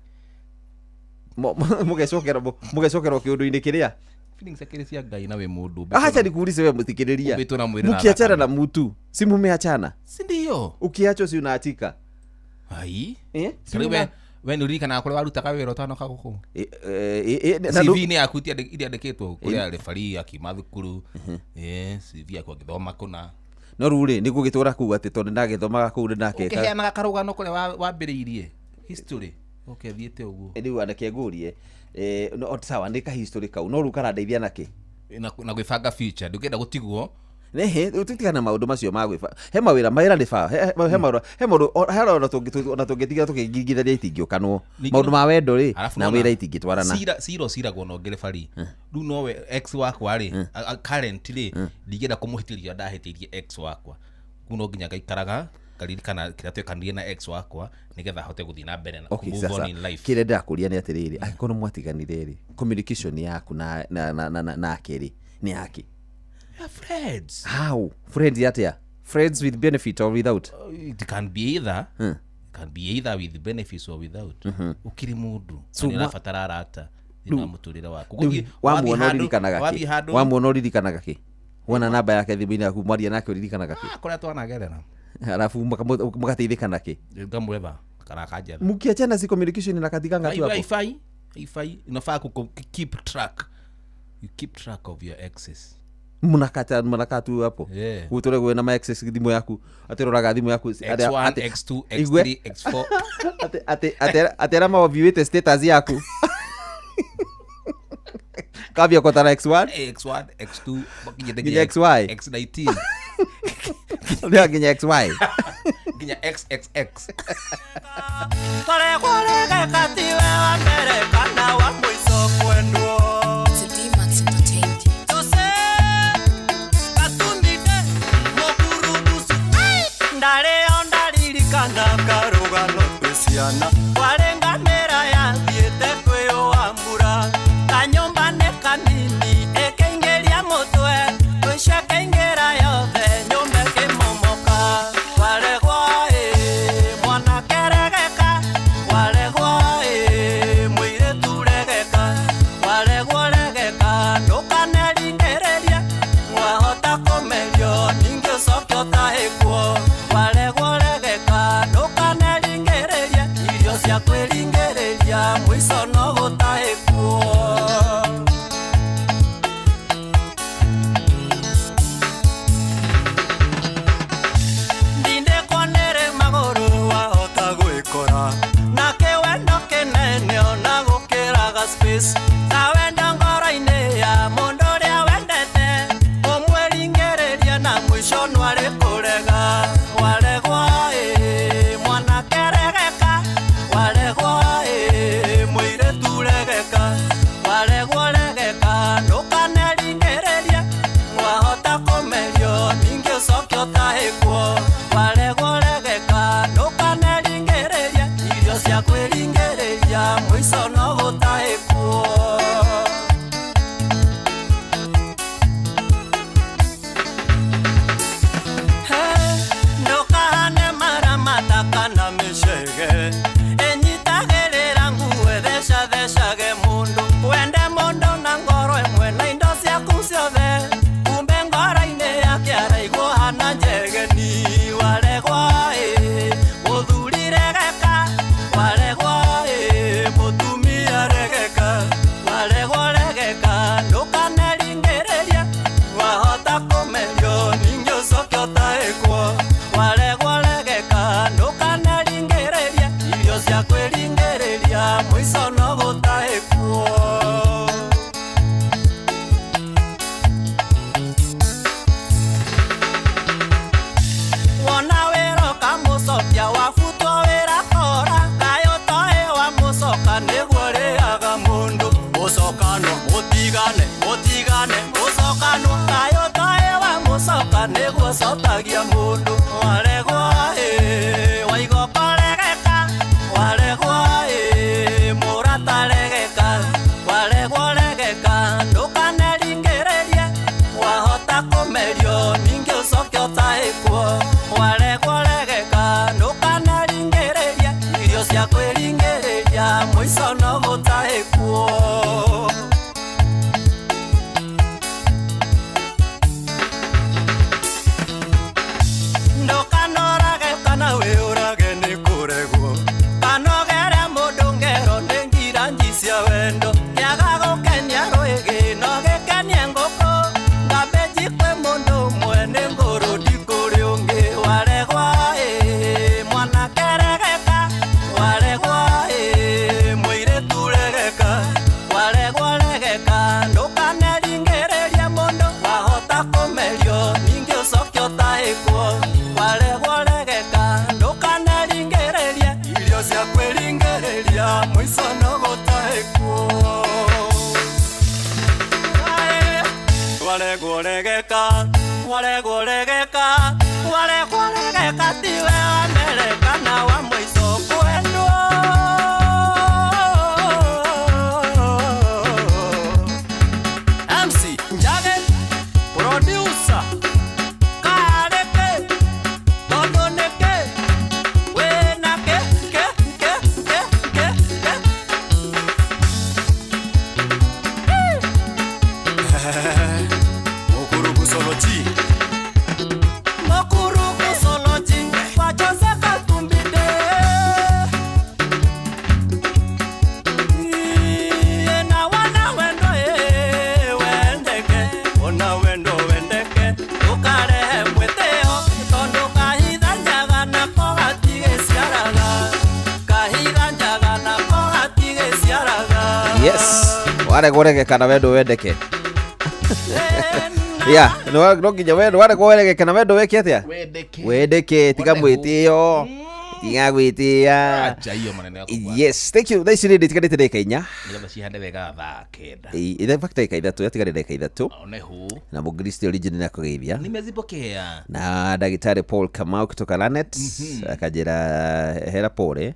Mũgecokerwo kĩũndũ-inĩ kĩrĩa. Feelings akĩrĩ cia Ngai na wĩ mũndũ. Acha nikuulize wewe mthikiriria. Ũmbĩtwo na mwĩrĩ na Mkiachana thakame. na mtu, si mumeachana? Si ndio? Ukiachwa si unaachika. Ai. Eh? Si Rĩu una- we nĩ ũririkanaga kũrĩa warutaga wĩra ũtanoka gũkũ? Eh, eh, eh, na ndũ- CV-inĩ yaku iriandĩkĩtwo kũrĩa referee akiuma thukuru. CV yaku agĩthoma kũna. No rĩu rĩ nĩ gũgĩtũra kuu atĩ tondũ ndagĩthomaga kũu nĩ ndakeka. Ũkĩheanaga karũgano kũrĩa wambĩrĩirie history ũkethiĩte ũguo. Rĩu anake ngũrie no sawa nĩ ka history kau no rĩu karandeithia nakĩ? Na gwĩbanga future ndũngĩenda gũtigwo. Nĩhĩ tũtigana maũndũ macio ma gwĩba he mawĩra mawĩra nĩ ba he maũndũ he maũndũ he ona tũngĩtiga tũkĩngingithania itingĩũkanwo Ningĩ maũndũ ma wendo rĩ Arabu na nona, wĩra itingĩtwarana. Cira ũciragwo na ũngĩ referee. Rĩu nowe ex wakwa rĩ current rĩ ndingĩenda kũmũhĩtĩria ndahĩtĩirie ex wakwa. Rĩu no nginya ngaikaraga ngaririkana kĩrĩa twekanire na ex wakwa nĩgetha hote gũthiĩ na mbere na Okay, move sasa on in life. kĩrĩa ndĩrakũria nĩ atĩrĩrĩ angĩkorwo nĩ mwatiganire rĩ communication yaku na nake rĩ nĩ yake. We are friends. How friends atĩa? Friends with benefit or without? It can be either. It can be either with benefits or without. Ukiri mundu So na nĩũrabatara arata. Thĩinĩ wa mũtũrĩre waku. Rĩu wamuona ũririkanaga Wathiĩ kĩ? handũ Wamuona ũririkanaga kĩ? Wona namba yake thimũ-inĩ yaku, mwaria nake ũririkanaga kĩ? Ah, kũrĩa twanagerera. Alafu mũgateithĩka na kĩ? Ngamwetha kana akanjetha. Mkiachana si communication inakatikanga tu hapo. Haifai, haifai. Unafaa ku keep track. You keep track of your exes. Mnakata, mnakaa tu hapo. Yeah. Utore gwena ma access thimũ yaku, atiroraga thimũ yaku X1, X2, X3, X4. Atĩ arĩa maviewĩte status yaku kambia kotara X1, X1, X2, nginya nginya XY. X19, nginya nginya XY. Nginya XXX. Twaregwo regeka tiwe wa mbere kana wa mũico kwendwo. It's a D-Max Entertainment. Jose Katumide mũkurubucu ndarĩo ndaririkana karũgano twĩ ciana kwarĩ ngamĩra yathiĩte kwĩyũa mbura kanyũmba nĩ kanini ĩkĩingĩria mũtwe tũico ĩkĩingĩra yothe nyũmba ĩkĩmomoka. Waregwo ĩ mwanake regeka, waregwo ĩ mũirĩtu regeka, waregwo regeka ndũkaneringĩrĩrie wahota kũmerio ningĩ ũcoke ũtahĩkwo. Waregwo regeka ndũkaneringĩrĩrie irio cia kwĩringĩrĩria mũico no gũtahĩkwo. Ndindĩkwo nĩrĩ magũrũ wahota gwĩkora na kĩwendo kĩnene ona gũkĩraga space ta wendo ngoro-inĩ ya mũndũ ũrĩa wendete ũmwĩringĩrĩrie na mũico nĩwarĩ kũrega. Waregwo ĩ mwanake regeka, waregwo ĩ mũirĩtu regeka, waregwo regeka ndũkaneringĩrĩrie wahota kũmerio ningĩ ũcoke ũtahĩkwo. Waregwo regeka ndũkaneringĩrĩrie irio cia kwĩringĩrĩria mũico no gũtahĩkwo. Ndũkahane maramata kana mĩcege ĩnyitagĩrĩra nguo ĩthecathecage mũndũ wende mũndũ na ngoro ĩmwe na indo ciaku ciothe kumbe ngoro-inĩ yake araigwo hana njegeni. Waregwo ĩ mũthuri regeka, waregwo ĩ mũtumia regeka, waregwo regeka ndũkaneringĩrĩrie wahota kũmerio ningĩ ũcoke ũtahĩkwo. Waregwo regeka ndũkaneringĩrĩrie irio cia kwĩringĩrĩria mũico no gũtahĩkwo. Wona wĩra ũkamũcokia wabutwo wĩra kora kaĩ ũtoĩ wamũcoka nĩguo ũrĩaga mũndũ mũcokanwo mũtigane mũtigane mũcokanwo kaĩ ũtoĩ wamũcoka nĩguo ũcokagia mũndũ. Waregwo ĩ waigoko regeka, waregwo ĩ mũrata regeka, waregwo regeka ndũkaneringĩrĩrie wahota kũmerio ningĩ ũcoke ũtahĩkwo. Waregwo regeka ndũkaneringĩrĩrie irio cia kwĩringĩrĩria mũico no gũtahĩkwo. Ndũkanorage kana wĩũrage nĩ kũregwo kanogere mũndũ ngero nĩ ngiranji cia wendo kĩaga gũkenia rwĩgĩ no gĩkenie ngũkũ ngambĩnji kwĩ mũndũ ũmwe nĩ ngũrũ ndikũrĩ ũngĩ. Waregwo ĩ mwanake regeka, waregwo ĩ mũirĩtu regeka, waregwo regeka ndũkaneringĩrĩrie mũndũ wahota kũmerio ningĩ ũcoke ũtahĩkwo. Waregwo regeka ndũkaneringĩrĩrie irio cia kwĩringĩrĩria mũico no gũtahĩkwo. Waregwo regeka, waregwo regeka, waregwo regeka tiwe wa mbere kana wa mũico kwendwo. MC Njage producer Kareke Waregwo regeka na wendo wendeke. Ya, no no nginya wendo waregwo regeka na wendo weke atia? Wendeke. Wendeke tiga mwĩtĩo. Tiga gwĩtĩa. Acha hiyo maneno yako bwana. Yes, thank you. Thaa ici rĩ ndĩtigarĩte ndagĩka inya. Nĩgetha cihande wega thaa kenda. In fact ndagĩka ithatũ, yatigarĩ ndagĩka ithatũ. Onehu. Na Mũkristo original akũgeithia. Nimezipokea. Na ndagĩtarĩ Paul Kamau kutoka Lanet akanjĩra hera pole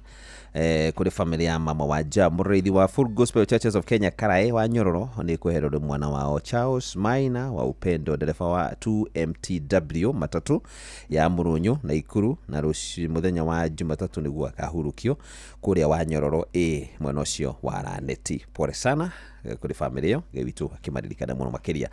kũrĩ family ya mama wa ja mũrĩithi wa Full Gospel Churches of Kenya Karae wa Nyororo nĩ kweherwo nĩ mwana wao Charles Maina wa Upendo ndereba wa 2MTW matatu ya Mũrũnyũ na Ikuru na rũciũ mũthenya wa Jumatatũ nĩguo akahurũkio kũrĩa wa Nyororo A mwena ũcio wa Laneti. Pole sana kũrĩ family ĩyo, Ngai witũ akĩmaririkana mũno makĩria.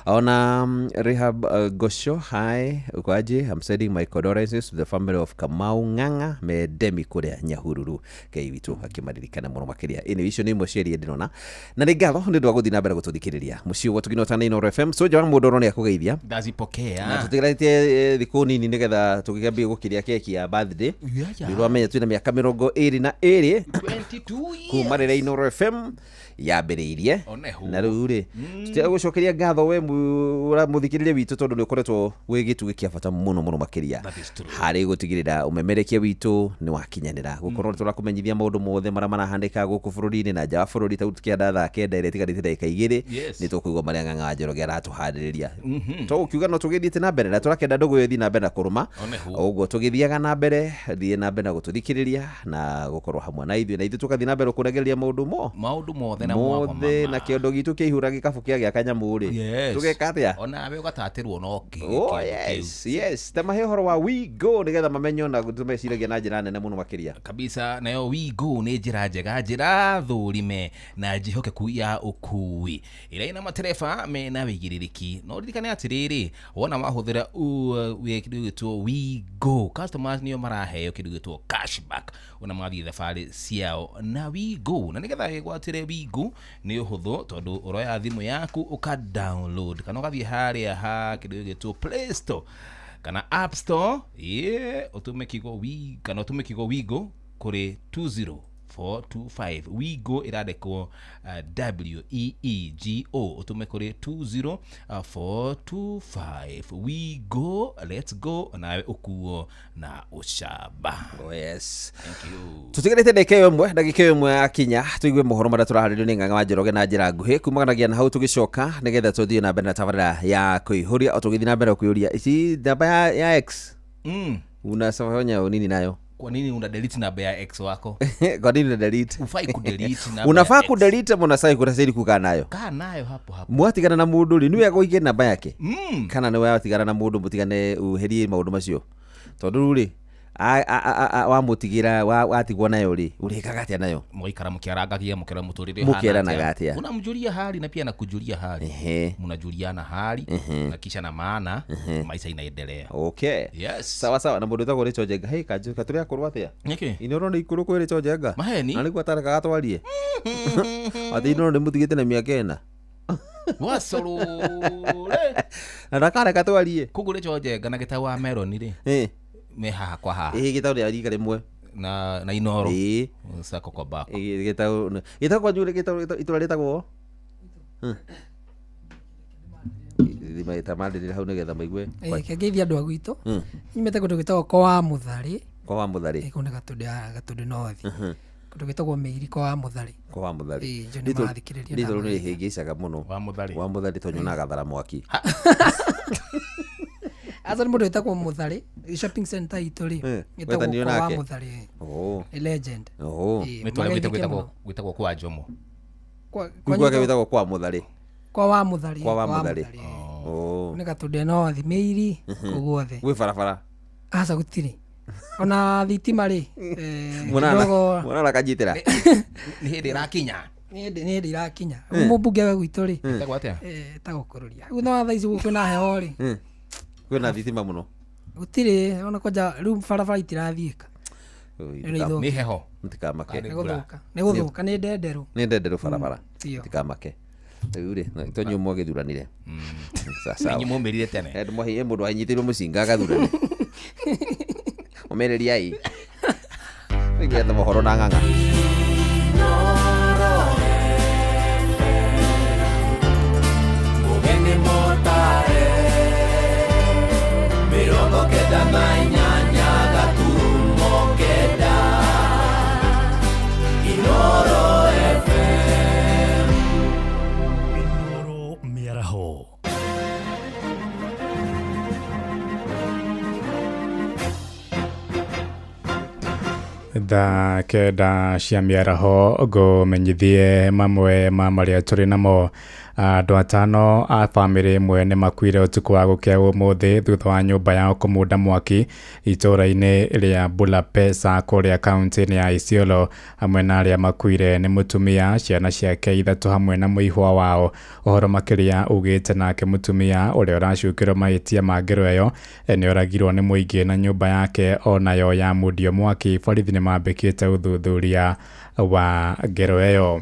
Ona Rehab Gosho, hi, ukoaje? I'm sending my condolences to the family of Kamau Ng'ang'a Medemi kũrĩa Nyahururu. Ngai witũ akĩmaririkana mũno makĩria. Ĩno icio nĩ imwe cia iria ndĩrona. Na nĩ ngatho nĩ ũndũ wa gũthiĩ na mbere gũtũthikĩrĩria. Mũciĩ wa Tũgino Inooro FM, Soja wa Mũndũ nĩ akũgeithia. Na Ndazipokea. tũtigarĩtie thikũ nini nĩgetha tũgĩkĩambie gũkĩrĩa keki ya birthday. Yeah, Nĩ ũramenya twĩna mĩaka 22 22 years. kuma rĩrĩa Inooro FM yambĩrĩirie. Onehu. Na rĩu rĩ tũtiaga gũcokeria ngatho we mũthikĩrĩria witũ tondũ nĩ ũkoretwo wĩ gĩtugĩ kĩa bata mũno mũno makĩria That is true. harĩ gũtigĩrĩra ũmemerekia witũ nĩ wakinyanĩra gũkorwo nĩ tũrakũmenyithia maũndũ mothe marĩa marahanĩka gũkũ bũrũri-inĩ na nja wa bũrũri ta rĩu tũkĩanda thaa kenda ĩrĩa ĩtigarĩte ndagĩka igĩrĩ Yes. nĩ tũkũigua marĩa Ng'ang'a wa Njoroge aratũhandĩrĩria to ũkiuga no tũgĩthiĩte na mbere na tũrakenda ndũgũ ĩyo ĩthiĩ na mbere na kũrũma Onehu. ũguo tũgĩthiaga na mbere thiĩ na mbere na gũtũthikĩrĩria na gũkorwo hamwe na ithuĩ na ithuĩ tũgathiĩ na mbere kũregereria maũndũ mo Maũndũ mothe na mwako mothe mama. na kĩondo gitũ kĩihũra gĩkabũ kĩa gĩa kanyamũ rĩ Yes. tũgeka atĩa? Onawe ũgatatĩrwo no Oh, yes, yes. Ta mahe ũhoro wa we go nĩgetha mamenye ona tũmeciragia na njĩra nene mũno makĩria. Kabisa nayo WeGo nĩ njĩra njega njĩra thũrime na njĩhokeku ya ũkui ĩrĩa ĩna matereba mena wĩigĩrĩrĩki no ririkane atĩrĩrĩ wona wahũthĩra kĩndũ gĩgwĩtwo WeGo customers nĩo maraheo kĩndũ gĩgwĩtwo cashback ona mathiĩ thabarĩ ciao na WeGo na nĩgetha wĩgwatĩre WeGo nĩ ũhũthũ tondũ ũroya thimũ yaku ũka download kana ũgathiĩ harĩa ha kĩndũ gĩgwĩtwo Play Store kana App Store yeah, ũtũme kiugo we kana ũtũme kiugo WeGo kũrĩ 20425 WeGo ĩrandĩkwo WEEGO ũtũme kũrĩ 20425 WeGo, let's go nawe ũkuo na ũcamba. Oh, yes. Thank you. Tũtigarĩte ndagĩka ĩyo ĩmwe ndagĩka ĩyo ĩmwe yakinya tũigue mohoro marĩa tũraharĩrio nĩ Ng'ang'a wa Njoroge na njĩra nguhĩ kumanagia na hau tũgĩcoka nĩgetha tũthiĩ na mbere na tabarĩra ya kũihũria o tũgĩthiĩ na mbere kũihũria ici namba ya X unafanya nini nayo? Kwa nini una delete namba ya ex wako? Kwa nini una delete? Ufai kudelete namba Unafaa ya ex. kudelete ama unasai kunastahili kukaa nayo? Kaa nayo hapo hapo. Mwatigana na mũndũ rĩ nĩwe agũige namba yake kana nĩwe watigana na mũndũ mũtigane uherie maũndũ macio tondũ rĩu rĩ wamũtigĩra watigwo nayo rĩ ũrĩkaga atĩa nayo? Mũgaikara mũkĩarangagia mũkĩra mũtũrĩre Mũkĩeranaga atĩa? Unamjulia hali na pia anakujulia hali. Ehe. Mnajuliana hali na kisha na maana maisha inaendelea. Okay. Yes. Sawa sawa na mũndũ wĩtagwo Rachel Njenga hey kanjũ katũrĩ akũrũ atĩa? Nĩkĩ? Inooro nĩ ikũrũ kwĩ Rachel Njenga. Maheni? Na nĩguo atarekaga twarie. Atĩ Inooro nĩ mũtigĩte na mĩaka ĩna. Wacorũre. Na ndakareka twarie. Koguo Rachel Njenga na gĩtau wa Meloni rĩ Eh. me haha kwa haha Ĩĩ gĩtau nĩ rika rĩmwe. na Inooro. Ĩĩ. Sako kwa bako. Ĩĩ gĩtau gĩtau kwanyu gĩtau itũra rĩtagwo tamarĩrĩra hau nĩgetha maigue Kĩngeithia andũ a gwitũ nyumĩte kũndũ gwĩtagwo kwa wa Mũtharĩ kwa wa Mũtharĩ kũu nĩ Gatũndũ North kũndũ gwĩtagwo Mĩiri kwa wa Mũtharĩ kwa wa Mũtharĩ Ĩĩ, njũ nĩ marathikĩrĩria rĩtwa rĩu ndamageithia. nĩ rĩhĩngĩcaga mũno Wa Mũtharĩ. wa Mũtharĩ tondũ nyonaga thara mwaki Aca nĩ mũndũ wĩtagwo Mũtharĩ shopping center itũ rĩ ĩtagwo wetanio kwa wa nake? Mũtharĩ Oh. nĩ legend Oh. Ĩĩ, Nĩ tũrĩa mageithĩke mũno. gwĩtagwo kwa Jomo. Kũu gwake gwĩtagwo kwa Mũtharĩ kwa wa Mũtharĩ kwa wa Mũtharĩ Mũtharĩ. Oh. Nĩ Gatũndũ North Mĩiri kũu guothe Gwĩ barabara aca gũtirĩ ona thitima rĩ kidogo mwanana kanyitĩra Nĩ hĩndĩ ĩrakinya. nĩ hĩndĩ irakinya mũmbunge we gwitũ rĩ Ĩtagwo atĩa? ĩtagwo kũrũria rĩu no thaa ici kwĩna heho rĩ kwĩna thitima mũno gũtirĩ ona kwanja rĩu barabara itirathiĩka Nĩ heho. Mũtikamake nĩ gũthũka nĩ gũthũka nĩ ndenderũ nĩ ndenderũ barabara Biũ. tikamake rĩu rĩ tonyu mwagĩthuranire Inyuĩ mwaumĩrire tene. he mũndũ anyitĩirwo mũcinga agathurane ũmĩrĩriai rĩu mohoro na Ng'ang'a. 98.9 Inoro FM. Inoro Mĩaraho. Thaa 9 cia mĩaraho ngũmenyithie mamwe ma marĩa tũrĩ namo. Andũ 5 a bamĩrĩ ĩmwe nĩ makuire ũtukũ wa gũkĩa ũmũthĩ thutha wa nyũmba yao kũmunda mwaki itũũra-inĩ rĩa Bulapesa kũrĩa kaunti-inĩ ya Isiolo. Hamwe na arĩa makuire nĩ mũtumia, ciana ciake 3 hamwe na mũihwa wao. Ũhoro makĩria ugĩte nake mũtumia ũrĩa ũracukĩrwo mahĩtia ma ngero ĩyo nĩ oragirwo nĩ mũingĩ na nyũmba yake onayo yamundio mwaki. Borithi nĩ mambĩkĩte ũthuthuria wa ngero ĩyo.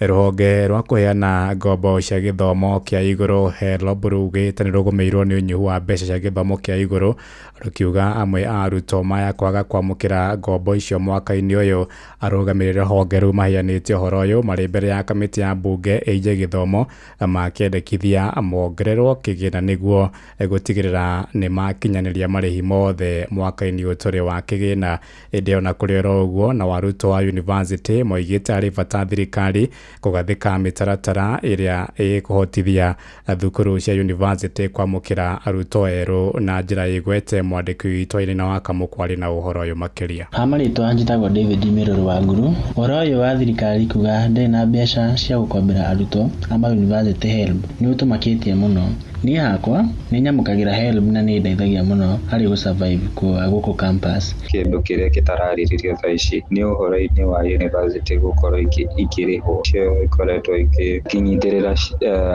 Rũhonge rwa kũheana ngombo cia gĩthomo kĩa igũrũ HELB rugĩte nĩ rũgũmĩirwo nĩ ũnyihu wa mbeca cia gĩthomo kĩa igũrũ, rũkiuga amwe a arutwo maya kwaga kwamũkĩra ngombo icio mwaka-inĩ ũyũ. Arũgamĩrĩri rũhonge rũu maheanĩte ũhoro ũyũ marĩ mbere ya kamĩtĩ ya mbunge ĩgiĩ gĩthomo makĩendekithia mongererwo kĩgĩna nĩguo gũtigĩrĩra nĩ makinyanĩria marĩhi mothe mwaka-inĩ ũyũ tũrĩ wa kĩgĩna. Ĩndĩ ona kũrĩ oro ũguo, na arutwo a yunivasĩtĩ moigĩte harĩ bata thirikari kũgathĩka mĩtaratara ĩrĩa ĩkũhotithia thukuru cia yunivasĩtĩ kwamũkĩra arutwo erũ na njĩra ĩgwete. Mwandĩki witũ Irina wa Kamũkũ arĩ na ũhoro ũyũ makĩria. Ha marĩtwa njĩtagwo David Miruru wa Nguru. Ũhoro ũyũ wa thirikari kuga ndĩrĩ na mbeca cia gũkombera arutwo a mayunivasĩtĩ HELB nĩ ũtũmakĩtie mũno. Niĩ hakwa nĩ nyamũkagĩra HELB na nĩ ĩndeithagia mũno harĩ gũ survive kwa gũkũ campus. Kĩndũ kĩrĩa gĩtararĩrĩrio thaa ici nĩ ũhoro-inĩ wa university gũkorwo ikĩrĩhwo, cio ikoretwo ikĩnyitĩrĩra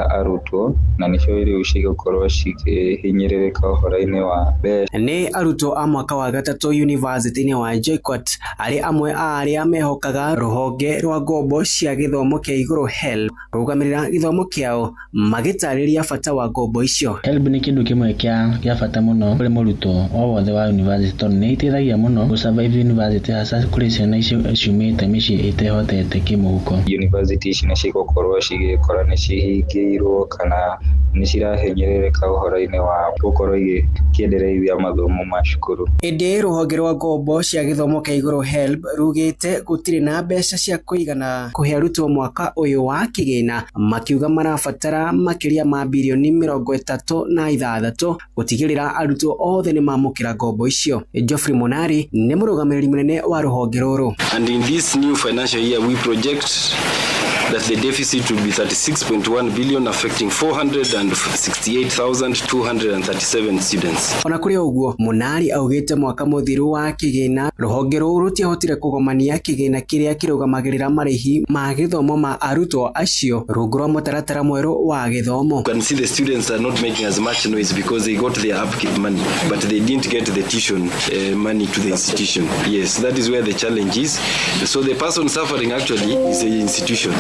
arutwo na nĩcio rĩu cigũkorwo cikĩhinyĩrĩrĩka ũhoro-inĩ wa mbeca. Nĩ arutwo a mwaka wa 3 yunivasĩtĩ-inĩ wa JKUAT arĩ amwe a arĩa mehokaga rũhonge rwa ngombo cia gĩthomo kĩa igũrũ HELB kũrũgamĩrĩra gĩthomo kĩao, magĩtarĩria bata wa ngombo icio. HELB nĩ kĩndũ kĩmwe kĩa bata mũno kũrĩ mũrutwo o wothe wa university tondũ nĩ ĩteithagia mũno gũ survive university, hasa kũrĩ ciana icio ciumĩte mĩciĩ ĩtehotete kĩmũhuko. University ici nĩ cigũkorwo cigĩkora nĩ cihingĩirwo kana nĩ cirahinyĩrĩrĩka ũhoro-inĩ wa gũkorwo igĩkĩendereithia mathomo ma cukuru. Ĩndĩ rũhonge rwa ngombo cia gĩthomo kĩa igũrũ HELB rugĩte gũtirĩ na mbeca cia kũigana kũhe arutwo mwaka ũyũ wa kĩgĩna, makiuga marabatara makĩria ma birioni 36 gũtigĩrĩra arutwo othe nĩ mamũkĩra ngombo icio. Geoffrey Monari nĩ mũrũgamĩrĩri mũnene wa rũhonge rũrũ. And in this new financial year we project that the deficit will be 36.1 billion affecting 468,237 students. Ona kũrĩ ũguo, Monari augĩte mwaka mũthiru wa kĩgĩna rũhonge rũu rũtiahotire kũgomania kĩgĩna kĩrĩa kĩrũgamagĩrĩra marĩhi ma gĩthomo ma arutwo acio rungu rwa mũtaratara mwerũ wa gĩthomo. You can see the students are not making as much noise because they got their upkeep money, but they didn't get the tuition money to the institution. Yes, that is where the challenge is. So the person suffering actually is the institution,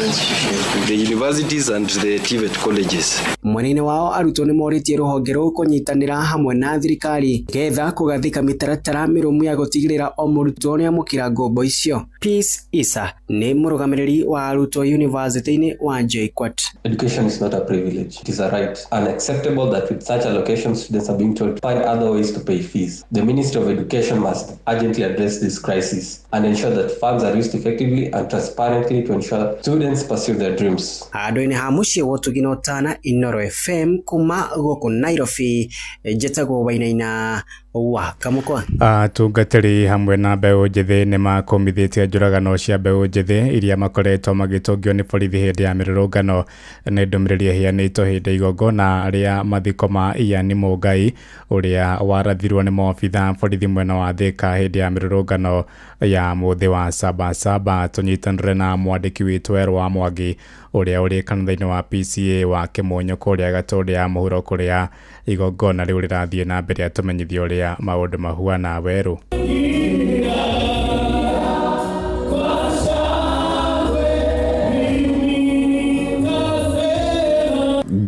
the universities and the TVET colleges. Mwena-inĩ wao arutwo nĩ morĩtie rũhonge rũu kũnyitanĩra hamwe na thirikari getha kũgathĩka mĩtaratara mĩrũmu ya gũtigĩrĩra o mũrutwo nĩ amũkĩra ngombo icio. Peace Isa nĩ mũrũgamĩrĩri wa arutwo yunivasĩtĩ-inĩ wa JKUAT. Education is not a privilege, it is a right. Unacceptable that with such allocation students are being told to find other ways to pay fees. The Ministry of Education must urgently address this crisis and ensure that funds are used effectively and transparently to ensure students pursue their dreams. Handũ-inĩ ha mũciĩ wa ũtugi na ũtana, Inoro FM kuma gũkũ Nairobi, njĩtagwo Wainaina wa Kamũkwa. Atungatĩri hamwe na mbeũ njĩthĩ nĩ makũmithĩtie njũragano cia mbeũ njĩthĩ iria makoretwo magĩtũngio nĩ borithi hĩndĩ ya mĩrũrũngano. Nĩ ndũmĩrĩri ĩheanĩtwo hĩndĩ igongona rĩa mathiko ma Ian Mũngai ũrĩa warathirwo nĩ maobitha borithi mwena wa Thika hĩndĩ ya mĩrũrũngano ya mũthĩ wa Sabasaba. Tũnyitanĩre na mwandĩki witũ Werũ wa Mwangi ũrĩa ũrĩ kanitha-inĩ wa PCA wa Kĩmonyo kũrĩa Gatũndũ ya mũhuro kũrĩa igongona rĩu rĩrathiĩ na mbere, atũmenyithie ũrĩa maũndũ mahuana. Werũ.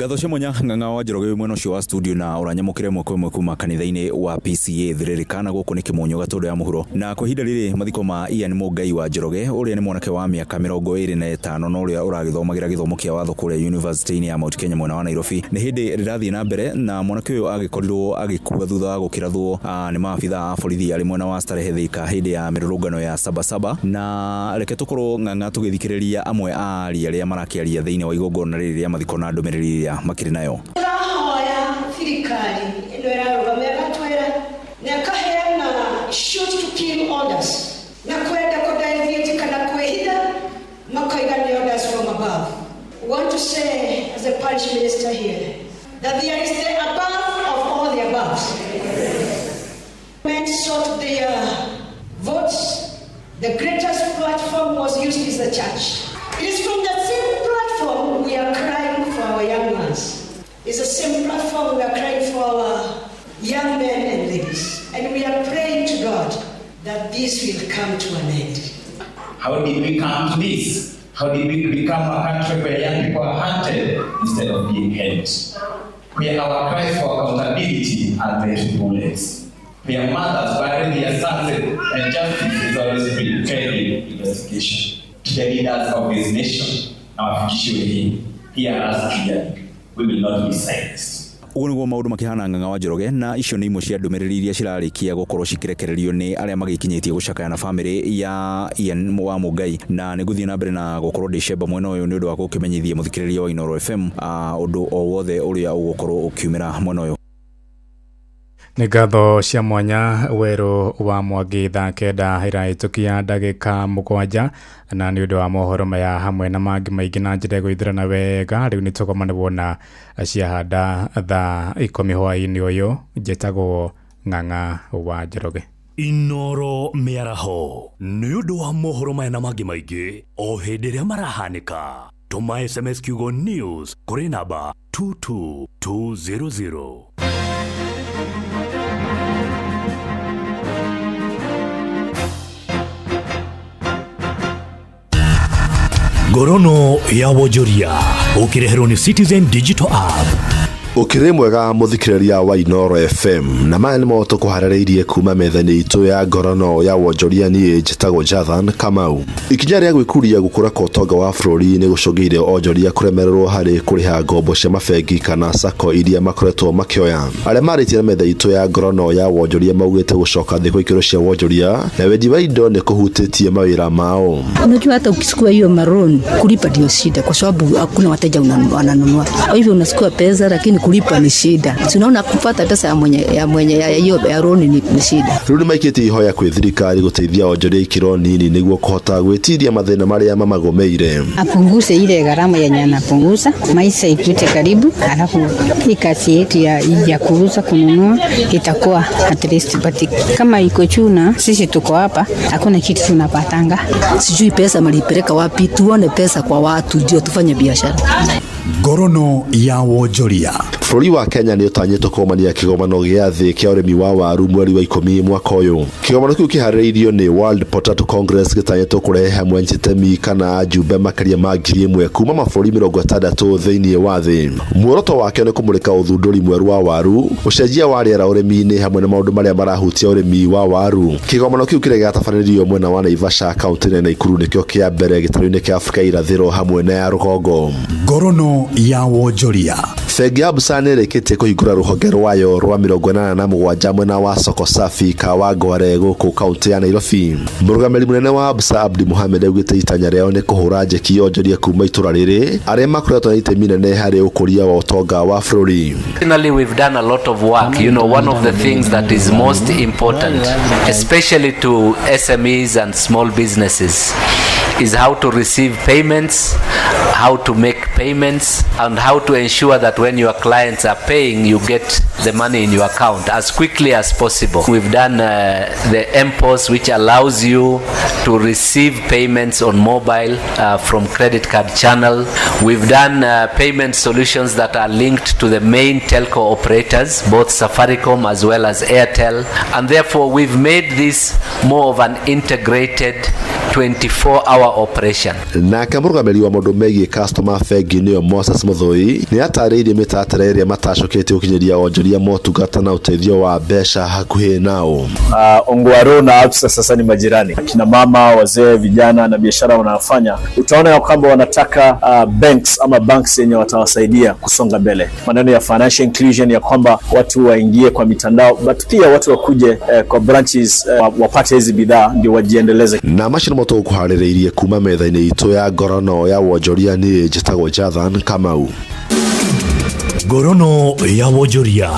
Ngatho cia mwanya Ng'ang'a wa Njoroge wĩ mwena ũcio wa studio na ũranyamũkĩra ĩmwe kwa ĩmwe kuma kanitha-inĩ wa PCA Thĩrĩrĩka gũkũ nĩ Kĩmonyo Gatũndũ ya mũhuro. Na kwa ihinda rĩrĩ mathiko ma Ian Mũngai wa Njoroge ũrĩa nĩ mwanake wa mĩaka 25 na ũrĩa ũragĩthomagĩra gĩthomo kĩa watho kũrĩa University-inĩ ya Mount Kenya mwena wa Nairobi nĩ hĩndĩ rĩrathiĩ na mbere, na mwanake ũyũ agĩkorirwo agĩkua thutha wa gũkĩrathwo nĩ maabitha a borithi arĩ mwena wa Starehe Thika hĩndĩ ya mĩrũrũngano ya Sabasaba. Na reke tũkorwo Ng'ang'a tũgĩthikĩrĩria amwe a aria arĩa marakĩaria thĩinĩ wa igongona rĩrĩ rĩa mathiko na ndũmĩrĩri ĩrĩa makĩrĩ nayo. Tũrahoya thirikari ĩno ĩrarũgama ĩgatwĩra nĩ akaheana shoot to kill orders na kwenda kũdeviate kana kwĩhitha makaiga nĩ orders from above. We want to say as a parish minister here that there is the above of all the aboves. Men sought their votes. The greatest platform was used is the church. It is from the same platform we are crying for our young ones. It's the same platform we are crying for our young men and ladies. And we are praying to God that this will come to an end. How did we come to this? How did we become a country where young people are hunted instead of being helped? Where our cries for accountability are met with bullets. Where mothers bury their sons and justice is always pending investigation. To the leaders of this nation, na wafikishiwe hii, hear us clearly. We will not be silenced. Ũguo nĩguo maũndũ makĩhana Ng'ang'a wa Njoroge, na icio nĩ imwe cia ndũmĩrĩri iria cirarĩkia gũkorwo cikĩrekererio nĩ arĩa magĩkinyĩtie gũcakaya na bamĩrĩ ya Ian wa Mũngai. Na nĩ ngũthiĩ na mbere na gũkorwo ndĩ cemba mwena ũyũ nĩ ũndũ wa gũkĩmenyithia mũthikĩrĩria wa Inooro FM ũndũ o wothe ũrĩa ũgũkorwo ũkiumĩra mwena ũyũ. Nĩ ngatho cia mwanya Werũ wa Mwangi. Thaa 9 ĩrahĩtũkia ndagĩka 7, na nĩ ũndũ wa mohoro maya hamwe na mangĩ maingĩ na njĩra ĩgũithĩrana wega, rĩu nĩ tũgomane wona ciahanda thaa 10 hwaĩ-inĩ ũyũ. Njĩtagwo Ng'ang'a wa Njoroge. Inoro mĩaraho nĩ ũndũ wa mohoro maya na mangĩ maingĩ o hĩndĩ ĩrĩa marahanĩka, tũma SMS kiugo news kũrĩ namba 22200. Ngorono ya wonjoria ũkĩreherwo nĩ Citizen Digital App. Ũkĩrĩ mwega mũthikĩrĩria wa Inooro FM, na maya nĩmo tũkũharĩrĩirie kuma metha-inĩ itũ ya ngorono ya wonjoria. Niĩ njĩtagwo Jathan Kamau. Ikinya rĩa gwĩkuria gũkũra kwa ũtonga wa bũrũri nĩ gũcũngĩire onjoria kũremererwo harĩ kũrĩha ngombo cia mabengi kana sacco iria makoretwo makĩoya. Arĩa marĩtie na metha itũ ya ngorono ya wonjoria maugĩte gũcoka thĩ kwa ikĩro cia wonjoria na wendi wa indo nĩ kũhutĩtie mawĩra mao. Unajua hata ukichukua hiyo maroon kulipa ndio shida, kwa sababu hakuna wateja wananunua. Kwa hivyo unachukua pesa lakini kulipa ni shida. Si unaona kupata pesa ya mwenye ya hiyo ya loan ni shida. Rĩu nĩmaikĩtie ihoya kwĩ thirikari gũteithia onjoria ikĩro nini nĩguo kũhota gwĩtiria mathĩna marĩa mamagũmĩire. Apunguze ile gharama yenye anapunguza, maisha ikute karibu, alafu hii kazi yetu ya kuuza kununua itakuwa at least, but kama iko juu na sisi tuko hapa, hakuna kitu tunapatanga. Sijui pesa malipeleka wapi, tuone pesa kwa watu ndio tufanye biashara. Ngorono ya wonjoria. Bũrũri wa Kenya nĩ ũtanyĩtwo kũgomania kĩgomano gĩa thĩ kĩa ũrĩmi wa waru mweri wa 10 mwaka ũyũ. Kĩgomano kĩu kĩharĩrĩirio nĩ World Potato Congress gĩtanyĩtwo kũrehe hamwe njitemi kana ajumbe makĩria ma 1000 kuma mabũrũri 60 thĩinĩ wa thĩ. Muoroto wakĩo nĩ kũmũrĩka ũthundũri mwerũ wa waru, ũcenjia wa rĩera ũrĩmi-inĩ hamwe na maũndũ marĩa marahutia ũrĩmi wa waru. Kĩgomano kĩu kĩrĩa gĩgatabanĩrio mwena wa Naivasha kaunti-inĩ ya Nakuru nĩkĩo kĩa mbere gĩtarũ-inĩ kĩa Afrika irathĩro hamwe na ya rũgongo. Ngorono ya wonjoria. Bengi ya Absa nĩ ĩrĩkĩtie kũhingũra rũhonge rwayo rwa 87 mwena wa Soko Safi Kawangware gũkũ kaunti ya Nairobi. Mũrũgamĩrĩri mũnene wa Absa Abdi Mohamed augĩte itanya rĩao nĩ kũhũra njeki onjoria kuma itũra rĩrĩ arĩa makoretwo na itemi nene harĩ ũkũria wa ũtonga wa bũrũri. Personally, we've done a lot of work. One of the things that is most important, especially to SMEs and small businesses, is how to receive payments, how to make payments, and how to ensure that when your clients are paying, you get the money in your account as quickly as possible. We've done the MPOS, which allows you to receive payments on mobile from credit card channel. We've done payment solutions that are linked to the main telco operators, both Safaricom as well as Airtel. And therefore, we've made this more of an integrated 24-hour operation. Nake mũrũgamĩrĩri wa maũndũ megiĩ customer bengi-inĩ ĩyo Moses Mũthũi nĩ atarĩirie mĩtaratara ĩrĩa matacũkĩtie gũkinyĩria onjoria motungata na ũteithio wa mbeca hakuhĩ nao. Ongwaro na Absa sasa ni majirani. Kina mama, wazee, vijana na biashara wanafanya, utaona ya kwamba wanataka banks ama banks yenye watawasaidia kusonga mbele. Maneno ya financial inclusion ya kwamba watu waingie kwa mitandao, but pia watu wakuje kwa branches wapate hizi bidhaa ndio wajiendeleze. Na macio nĩmo tũgũkũharĩrĩirie kuma metha-inĩ itũ ya ngorono ya wonjoria. Niĩ njĩtagwo Jathan Kamau. Ngorono ya wonjoria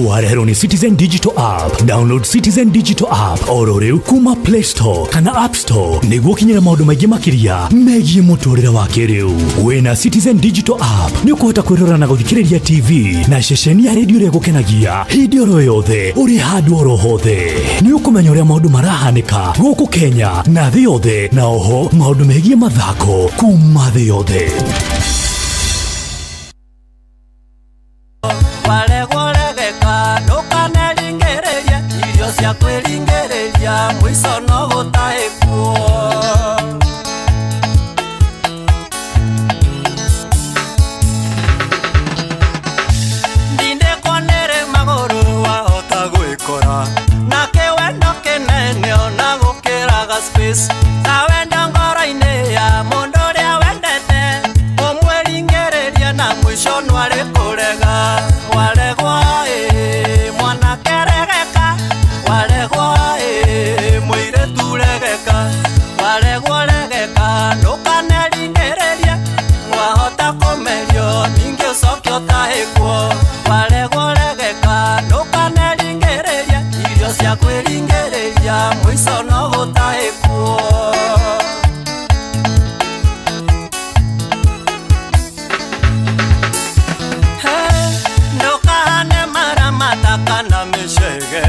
wareherwo nĩ Citizen Digital App. Download Citizen Digital App oro rĩu kuma Play Store kana App Store nĩguo ũkinyĩre maũndũ maingĩ makĩria megiĩ mũtũrĩre wa kĩrĩu. Wĩna Citizen Digital App nĩ ũkũhota kwĩrora na gũthikĩrĩria TV na ceceni ya redio ĩrĩa ĩgũkenagia hĩndĩ oro yothe, ũrĩ handũ oro hothe. Nĩ ũkũmenya ũrĩa maũndũ marahanĩka gũkũ Kenya na thĩ yothe, na oho maũndũ megiĩ mathako kuma thĩ yothe. Waregwo regeka, ndũkaneringĩrĩrie irio cia kwĩringĩrĩria, mũico no gũtahĩkwo. Ndindĩkwo nĩrĩ magũrũ wahota gwĩkora nake wendo kĩnene ona gũkĩraga space ta wendo ngoro-inĩ ya mũndũ ũrĩa wendete ũmwĩringĩrĩrie na mũico nĩwarĩ kũrega. Waregwo ĩ mwanake regeka, waregwo ĩ mũirĩtu regeka, waregwo regeka, ndũkaneringĩrĩrie wahota kũmerio ningĩ ũcoke ũtahĩkwo. Waregwo regeka, ndũkaneringĩrĩrie irio cia kwĩringĩrĩria, mũico no gũtahĩkwo. Ndũkahane maramata kana mĩcege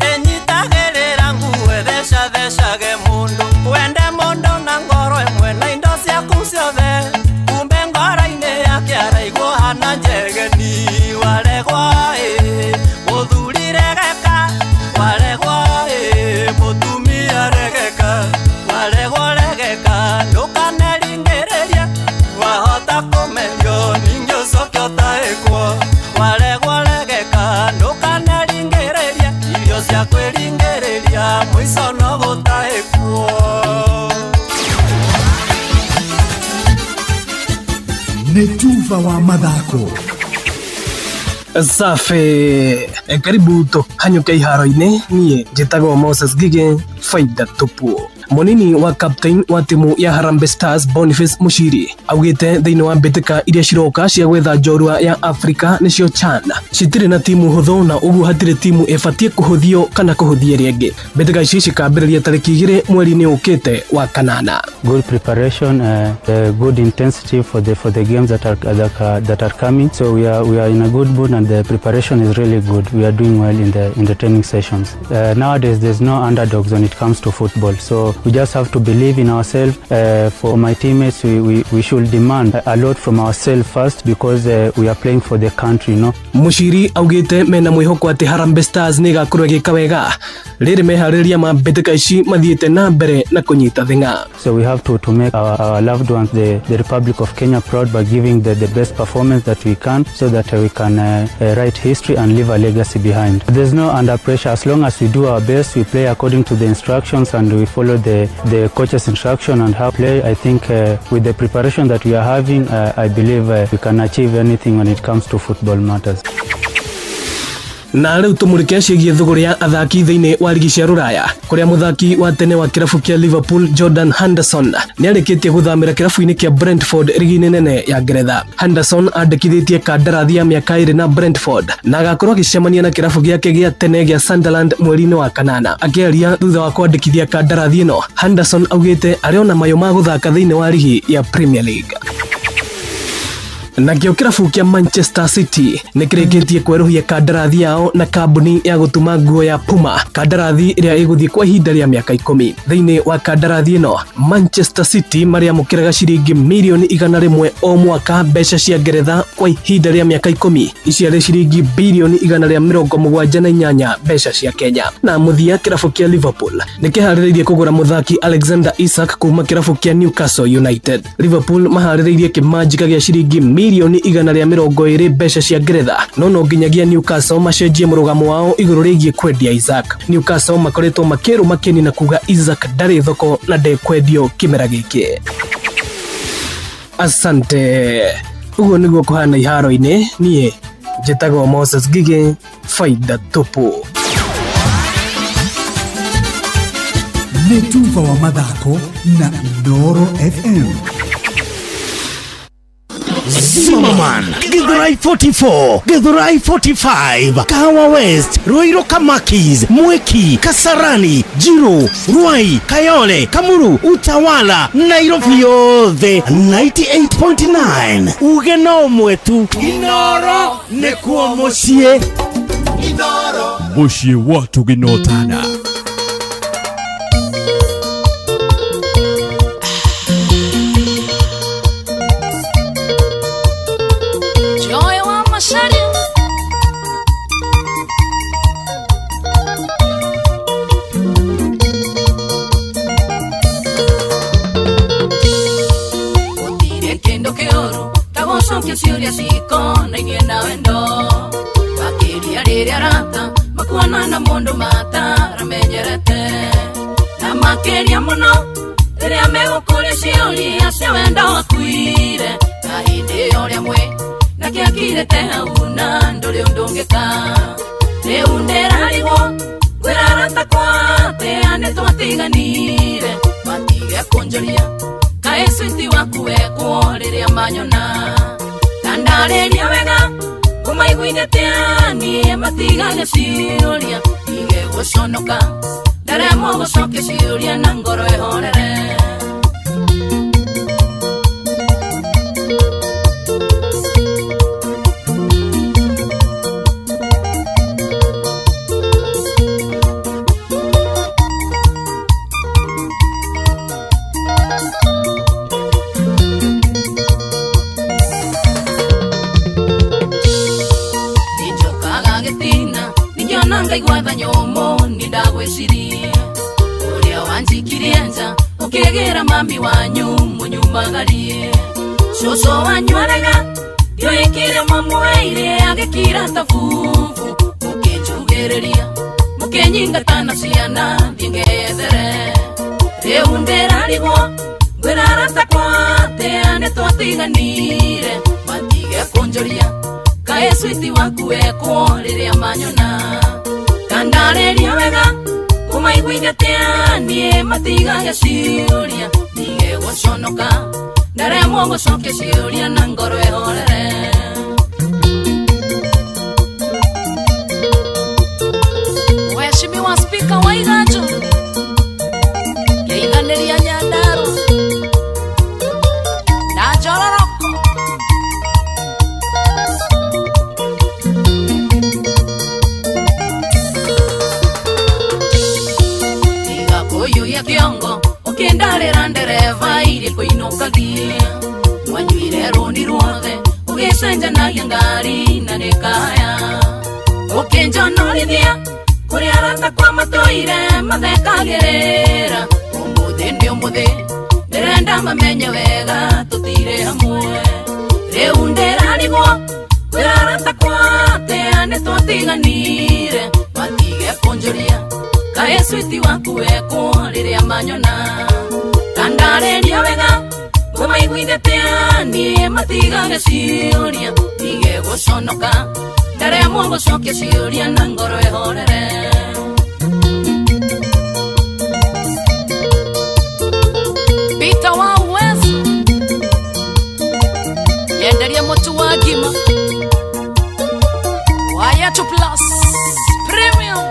ĩnyitagĩrĩra nguo ĩthecathecage mũndũ, wende mũndũ na ngoro ĩmwe na indo ciaku ciothe, kumbe ngoro-inĩ yake araigwo hana njegeni. Waregwo ĩ mũthuri regeka, waregwo ĩ mũtumia regeka, waregwo regeka, ndũkaneringĩrĩrie wahota kũmerio ningĩ ũcoke ũtahĩkwo. Waregwo regeka, ndũkaneringĩrĩrie irio cia kwĩringĩrĩria, mũico no gũtahĩkwo. Nĩ tuba wa mathako. Safi, karibu tũhanyũke iharo-inĩ. Niĩ njĩtagwo Moses Ngigĩ, faida tupu. Munini wa captain wa timu ya Harambee Stars Boniface Mushiri augĩte thĩinĩ wa mbĩtĩka iria ciroka cia gwetha njorua ya Afrika nĩcio CHAN citirĩ na timu hũthũ, na ũguo hatirĩ timu ĩbatiĩ kũhũthio kana kũhũthia ĩrĩa ĩngĩ. Mbĩtĩka ici cikambĩrĩria tarĩki 2 mweri-inĩ ũkĩte wa kanana. Good preparation, good intensity for the games that are coming. So we are in a good mood and the preparation is really good. We are doing well in the training sessions. Nowadays there's no underdogs when it comes to football. So we just have to believe in ourselves. For my teammates, we should demand a lot from ourselves first because we are playing for the country. Mushiri augĩte mena mwĩhoko atĩ Harambee Stars nĩ ĩgakorwo ĩgĩka wega rĩrĩ meharĩrĩria ma mbĩtĩka ici mathiĩte na mbere na kũnyita thing'a. So we have to make our loved ones, the Republic of Kenya, proud by giving the best performance that we can so that we can write history and leave a legacy behind. There's no under pressure. As long as we do our best, we play according to the instructions and we follow the coach's instruction and how play, I think with the preparation that we are having, I believe we can achieve anything when it comes to football matters. Na rĩu tũmũrĩke ciĩgiĩ thũgũrĩ ya athaki thĩinĩ wa ligi cia rũraya, kũrĩa mũthaki wa tene wa kĩrabu kĩa Liverpool Jordan Henderson nĩ arĩkĩtie gũthamĩra kĩrabu-inĩ kĩa Brentford ligi-inĩ nene ya Ngeretha. Henderson andĩkithĩtie kandarathi ya mĩaka 2 na Brentford na agakorwo agĩcemania na kĩrabu gĩake gĩa tene gĩa Sunderland mweri-inĩ wa kanana. Akĩaria thutha wa kwandĩkithia kandarathi ĩno, Henderson augĩte arĩ ona mayũ ma gũthaka thĩinĩ wa ligi ya Premier League. Nakĩo kĩrabu kĩa Manchester City nĩ kĩrĩkĩtie kwerũhia kandarathi yao na kambuni ya gũtuma nguo ya Puma, kandarathi ĩrĩa ĩgũthiĩ kwa ihinda rĩa mĩaka 10. Thĩinĩ wa kandarathi ĩno, Manchester City marĩamũkĩraga ciringi mirioni 100 o mwaka mbeca cia Ngeretha kwa ihinda rĩa mĩaka 10, ici arĩ ciringi birioni 178 mbeca cia Kenya. Na mũthia, kĩrabu kĩa Liverpool nĩ kĩharĩrĩirie kũgũra mũthaki Alexander Isak kuma kĩrabu kĩa Newcastle United. Liverpool maharĩrĩirie kĩmanjika gĩa ciringi mirioni 120 mbeca cia Ngeretha, no nginyagia Newcastle macenjie mũrũgamo wao igũrũ rĩgiĩ kwendia Isak. Newcastle makoretwo makĩrũma kĩni na kuga Isak ndarĩ thoko na ndekwendio kĩmera gĩkĩ. Asante. Ũguo nĩguo kũhana iharo-inĩ. Niĩ njĩtagwo Moses Ngigĩ, faida tupu. Nĩ tuba wa mathako na Inooro FM. Zimmerman, Githurai 44, Githurai 45, Kahawa West, Ruiru Kamakis, Mwiki, Kasarani, Jiru, Ruai, Kayole, Kamuru, Utawala, Nairobi yothe 98.9. Uge no mwetu Inooro nĩkuo mũciĩ. Mũciĩ wa tũgĩnotana. Joy wa Macharia. Gũtirĩ kĩndũ kĩũru ta gũcokia ciũria cikonainie na wendo, makĩria rĩrĩa arata makuona na mũndũ mataramenyerete, na makĩria mũno rĩrĩa megũkũria ciũria cia wendo wakuire na hĩndĩ ĩyo ũrĩa mwĩ na kĩakirĩte hau na ndũrĩ ũndũ ũngĩka. Rĩu ndĩrarigwo ngwĩra arata kwa atĩa nĩ twatiganire, matige kũnjũria kaĩ switi waku wekwo rĩrĩa manyona, ta ndarĩria wega ngũmaiguithie atĩa niĩ matigage ciũria, ndige gũconoka ndaremwo gũcokia ciũria na ngoro ĩhorere. Ngaigua tha nyũmũ nĩ ndagwĩciria ũrĩa wanjikirie nja ũkĩgĩra mami wanyu mũnyumagarie, cũcũ wanyu arega ndioĩkire mamweire agĩkira ta bubu, mũkĩnjugĩrĩria mũkĩnyingata na ciana thiĩ ngethere. Rĩu ndĩrarigwo ngwĩra arata kwa atĩa nĩ twatiganire, matige kũnjũria kaĩ switi waku wekwo rĩrĩa manyona, ndarĩria wega kũmaiguithia atĩa niĩ matigage ciũria, ndige gũconoka ndaremwo gũcokia ciũria na ngoro ĩhorere. Mheshimiwa Spika wa Iganjo kĩiganĩria Nyandarua na Njororoko. Kĩongo ũkĩndarĩra ndereba iria kũinũkagia, mwanyuire rũni ruothe ũgĩcenjanagia ngari na nĩ kaya, ũkĩnjonorithia kũrĩa arata kwa matũire mathekagĩrĩra, ũmũthĩ nĩ ũmũthĩ ndĩrenda mamenye wega tũtirĩ hamwe. Rĩu ndĩrarigwo kwĩra arata kwa atĩa nĩ twatiganire, matige kũnjũria kaĩ switi waku wekwo rĩrĩa manyona, ta ndarĩria wega ngũmaiguithie atĩa niĩ matigage ciũria, ndige gũconoka ndaremwo gũcokia ciũria na ngoro ĩhorere. Peter wa Uwezo yenderia mũtu wa ngima wa Yetu Plus Premium.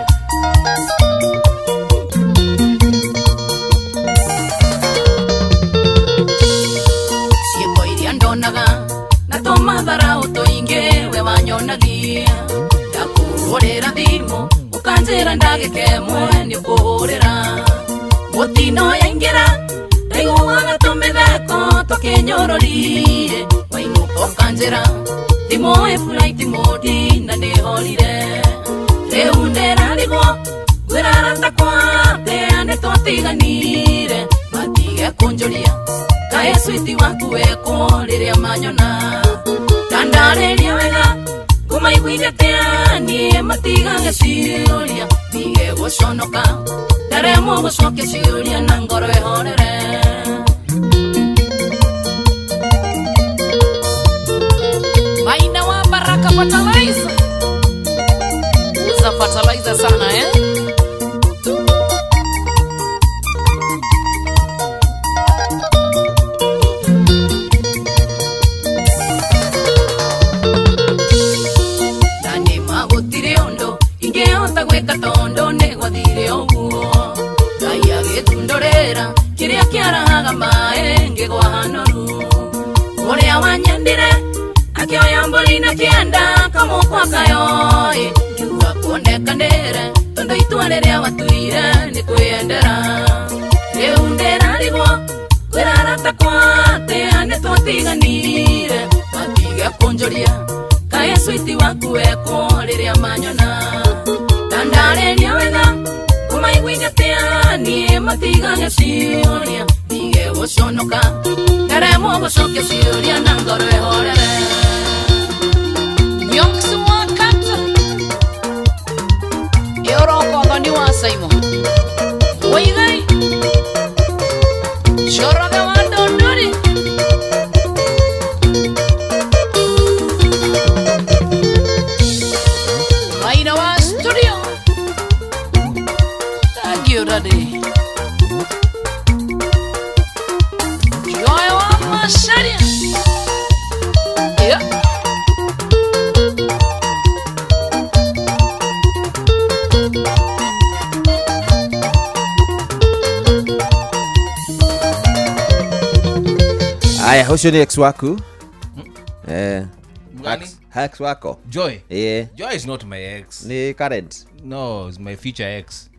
ndagĩka ĩmwe nĩ ũkũhũrĩra mũtino yaingĩra ndaiguaga tũmĩtheko tũkĩnyũrũrie wainũka ũkanjĩra thimũ ĩ flight mode na nĩhorire rĩu ndĩrarigwo ngwĩra arata kwa atĩa nĩtwatiganire matige kũnjũria kaĩ switi waku wekwo rĩrĩa manyona ndandarĩria wega ngũmaiguithia atĩa niĩ matigage ciũria ndige gũconoka ndaremwo gũcokia ciũria na ngoro ĩhorere. Maina wa Baraka Fertilizer. Uza fertilizer sana eh? Nani magutire ondo ingehota gwĩka tondo nĩgwathire ũguo Ngai agĩtundorera kĩrĩa kĩarahaga maĩ ngĩgwa hanoru ũrĩa wanyendire akĩoya mbũri na kĩanda kamũkwa kayoĩ ngiuga kuonekanĩre tondũ itua rĩrĩa watuire nĩ kwĩyendera rĩu ndĩrarigwo kwĩra arata kwa atĩa nĩtwatiganire matige kũnjũria kaĩ switi waku wekwo rĩrĩa manyona ndandarĩria wega ngũmaiguithia atĩa niĩ matigage ciũria ndige gũconoka ndaremwo gũcokia ciũria na ngoro ĩhorere. Yonks wakata Yoroko ni wa Simon Waigai Shoroga wa Dondori Maina wa studio Thank you daddy Joy wa Masharia. Yeah. Aya, ucio ni ex waku? Eh. Ex wako? Joy. Yeah. Joy is not my ex. Ni current? No, it's my future ex.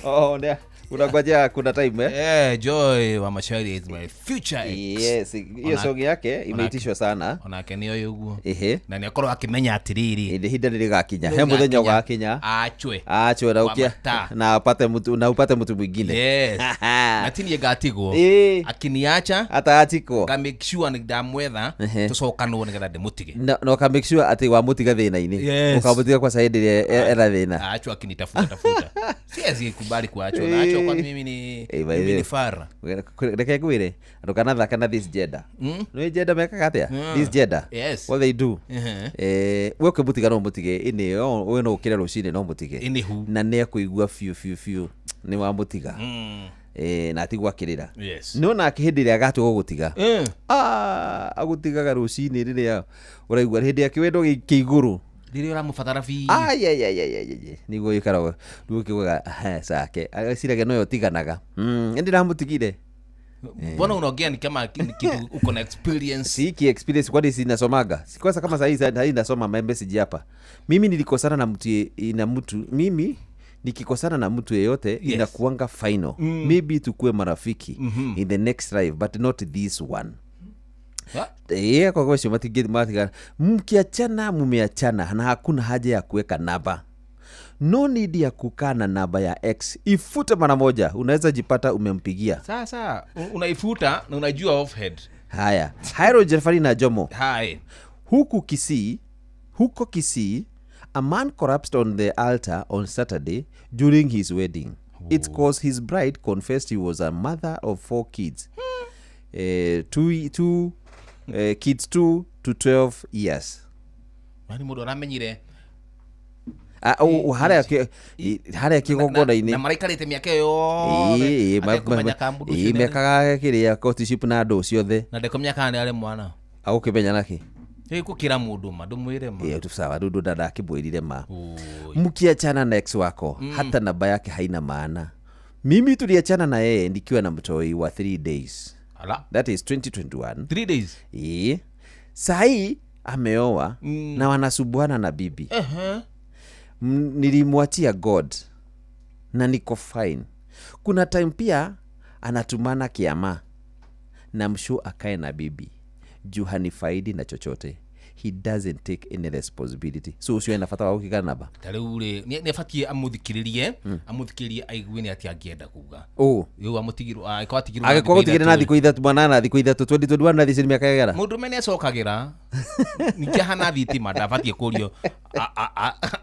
Oh, ndia. Unangojea kuna time eh? Yeah, Joy wa Macharia is my future ex. Yes, hiyo song yake imeitishwa sana. Onake nĩoĩ ũguo. Ehe. Na nĩakorwo akĩmenya atĩrĩrĩ. Ihinda nĩrĩgakinya. He mũthenya ũgakinya. Achwe. Achwe na ukia na upate mtu na upate mtu mwingine. Yes. Na ti niĩ ngatigwo. Akiniacha ataachikwo. Ka make sure nĩ ndamwetha tũcokanwo nĩgetha ndĩmũtige. Na uka make sure atĩ wamũtiga thĩna-inĩ. Yes. Ukamũtiga kwa side ĩrĩa era thĩna. Achwe akinitafuta tafuta. Siwezi kubali kuachwa na achwa kwa mimi ni mimi ni fara. Reke ngwire ndukanathaka na this gender. Nĩ gender mekaga atia? This gender. Yes. What they do. We ũkĩmũtiga no mũtige ĩnĩ we no ũkĩre rũcinĩ no mũtige. Na nĩ ekũigua biũ biũ biũ nĩ wamũtiga. Na atigwo akĩrĩra. Yes. No nake hĩndĩ ĩrĩa agatua gũgũtiga. Agũtigaga rũcinĩ rĩrĩa ũraigua hĩndĩ ya kĩwendo kĩ igũrũ. Rĩrĩa ũramũbatara biũ. Ai ai ai ai ai. Niguo ĩkaragwo. Rĩu ũkiugaga sake. Ageciragia noyo ũtiganaga. Ĩndĩ ndamũtigire. Mbona unaongea ni kama kitu uko na experience? Si ki experience kwani sinasomaga. Kwanza kama saa hii nasoma message hapa. Mimi nilikosana na mtu na mtu mimi nikikosana na mtu yeyote, yes, inakuanga final. Maybe tukue marafiki in the next life but not this one. Yeah, kwa kweli matigana mkiachana mumeachana na hakuna haja ya kuweka namba. No need ya kukaa na namba ya ex. Ifute mara moja, unaweza jipata umempigia. Sasa unaifuta na unajua off head. Haya. Hairo Jeffrey na Jomo. Hi. Huko Kisii, a man collapsed on the altar on Saturday during his wedding. Oh. It's cause his bride confessed he was a mother of 4 kids. Two kids 2 to 12 years. Mani mundu aramenyire haria kigongona-inĩ na maraikarĩte mĩaka yothe atekũmenya kana mũndũ ũcio mekaga kĩrĩa courtship na andũ ciothe na ndekũmenya kana nĩ arĩ mwana agũkĩmenya nakĩ gũkĩra mũndũ ma ndũmwĩre ma tu sawa ndũ ndakĩmwĩrire ma mkiachana na ex wako hata namba yake haina maana. Mimi tuliachana na yeye nikiwa na mtoi wa 3 days. Ala. That is 2021. 3 days. Sahi ameoa na wanasubuana na bibi. Nilimwachia God na niko fine. Kuna time pia anatumana kiama na mshu akae na bibi juu hanifaidi na chochote. He doesn't take any responsibility. So ucio ena bata wa gũkĩgana namba ta rĩu rĩ nĩ abatiĩ amũthikĩrĩrie aigue nĩ atĩa angĩenda kuga. Rĩu amũtigirwo angĩkorwo atigirwo angĩkorwo gũtigire na thikũ ithatũ mwana na thikũ ithatũ 2021 na thikũ mĩaka ĩgana mũndũrũme nĩ acokagĩra ningĩ ahana thitima ndabatiĩ kũrio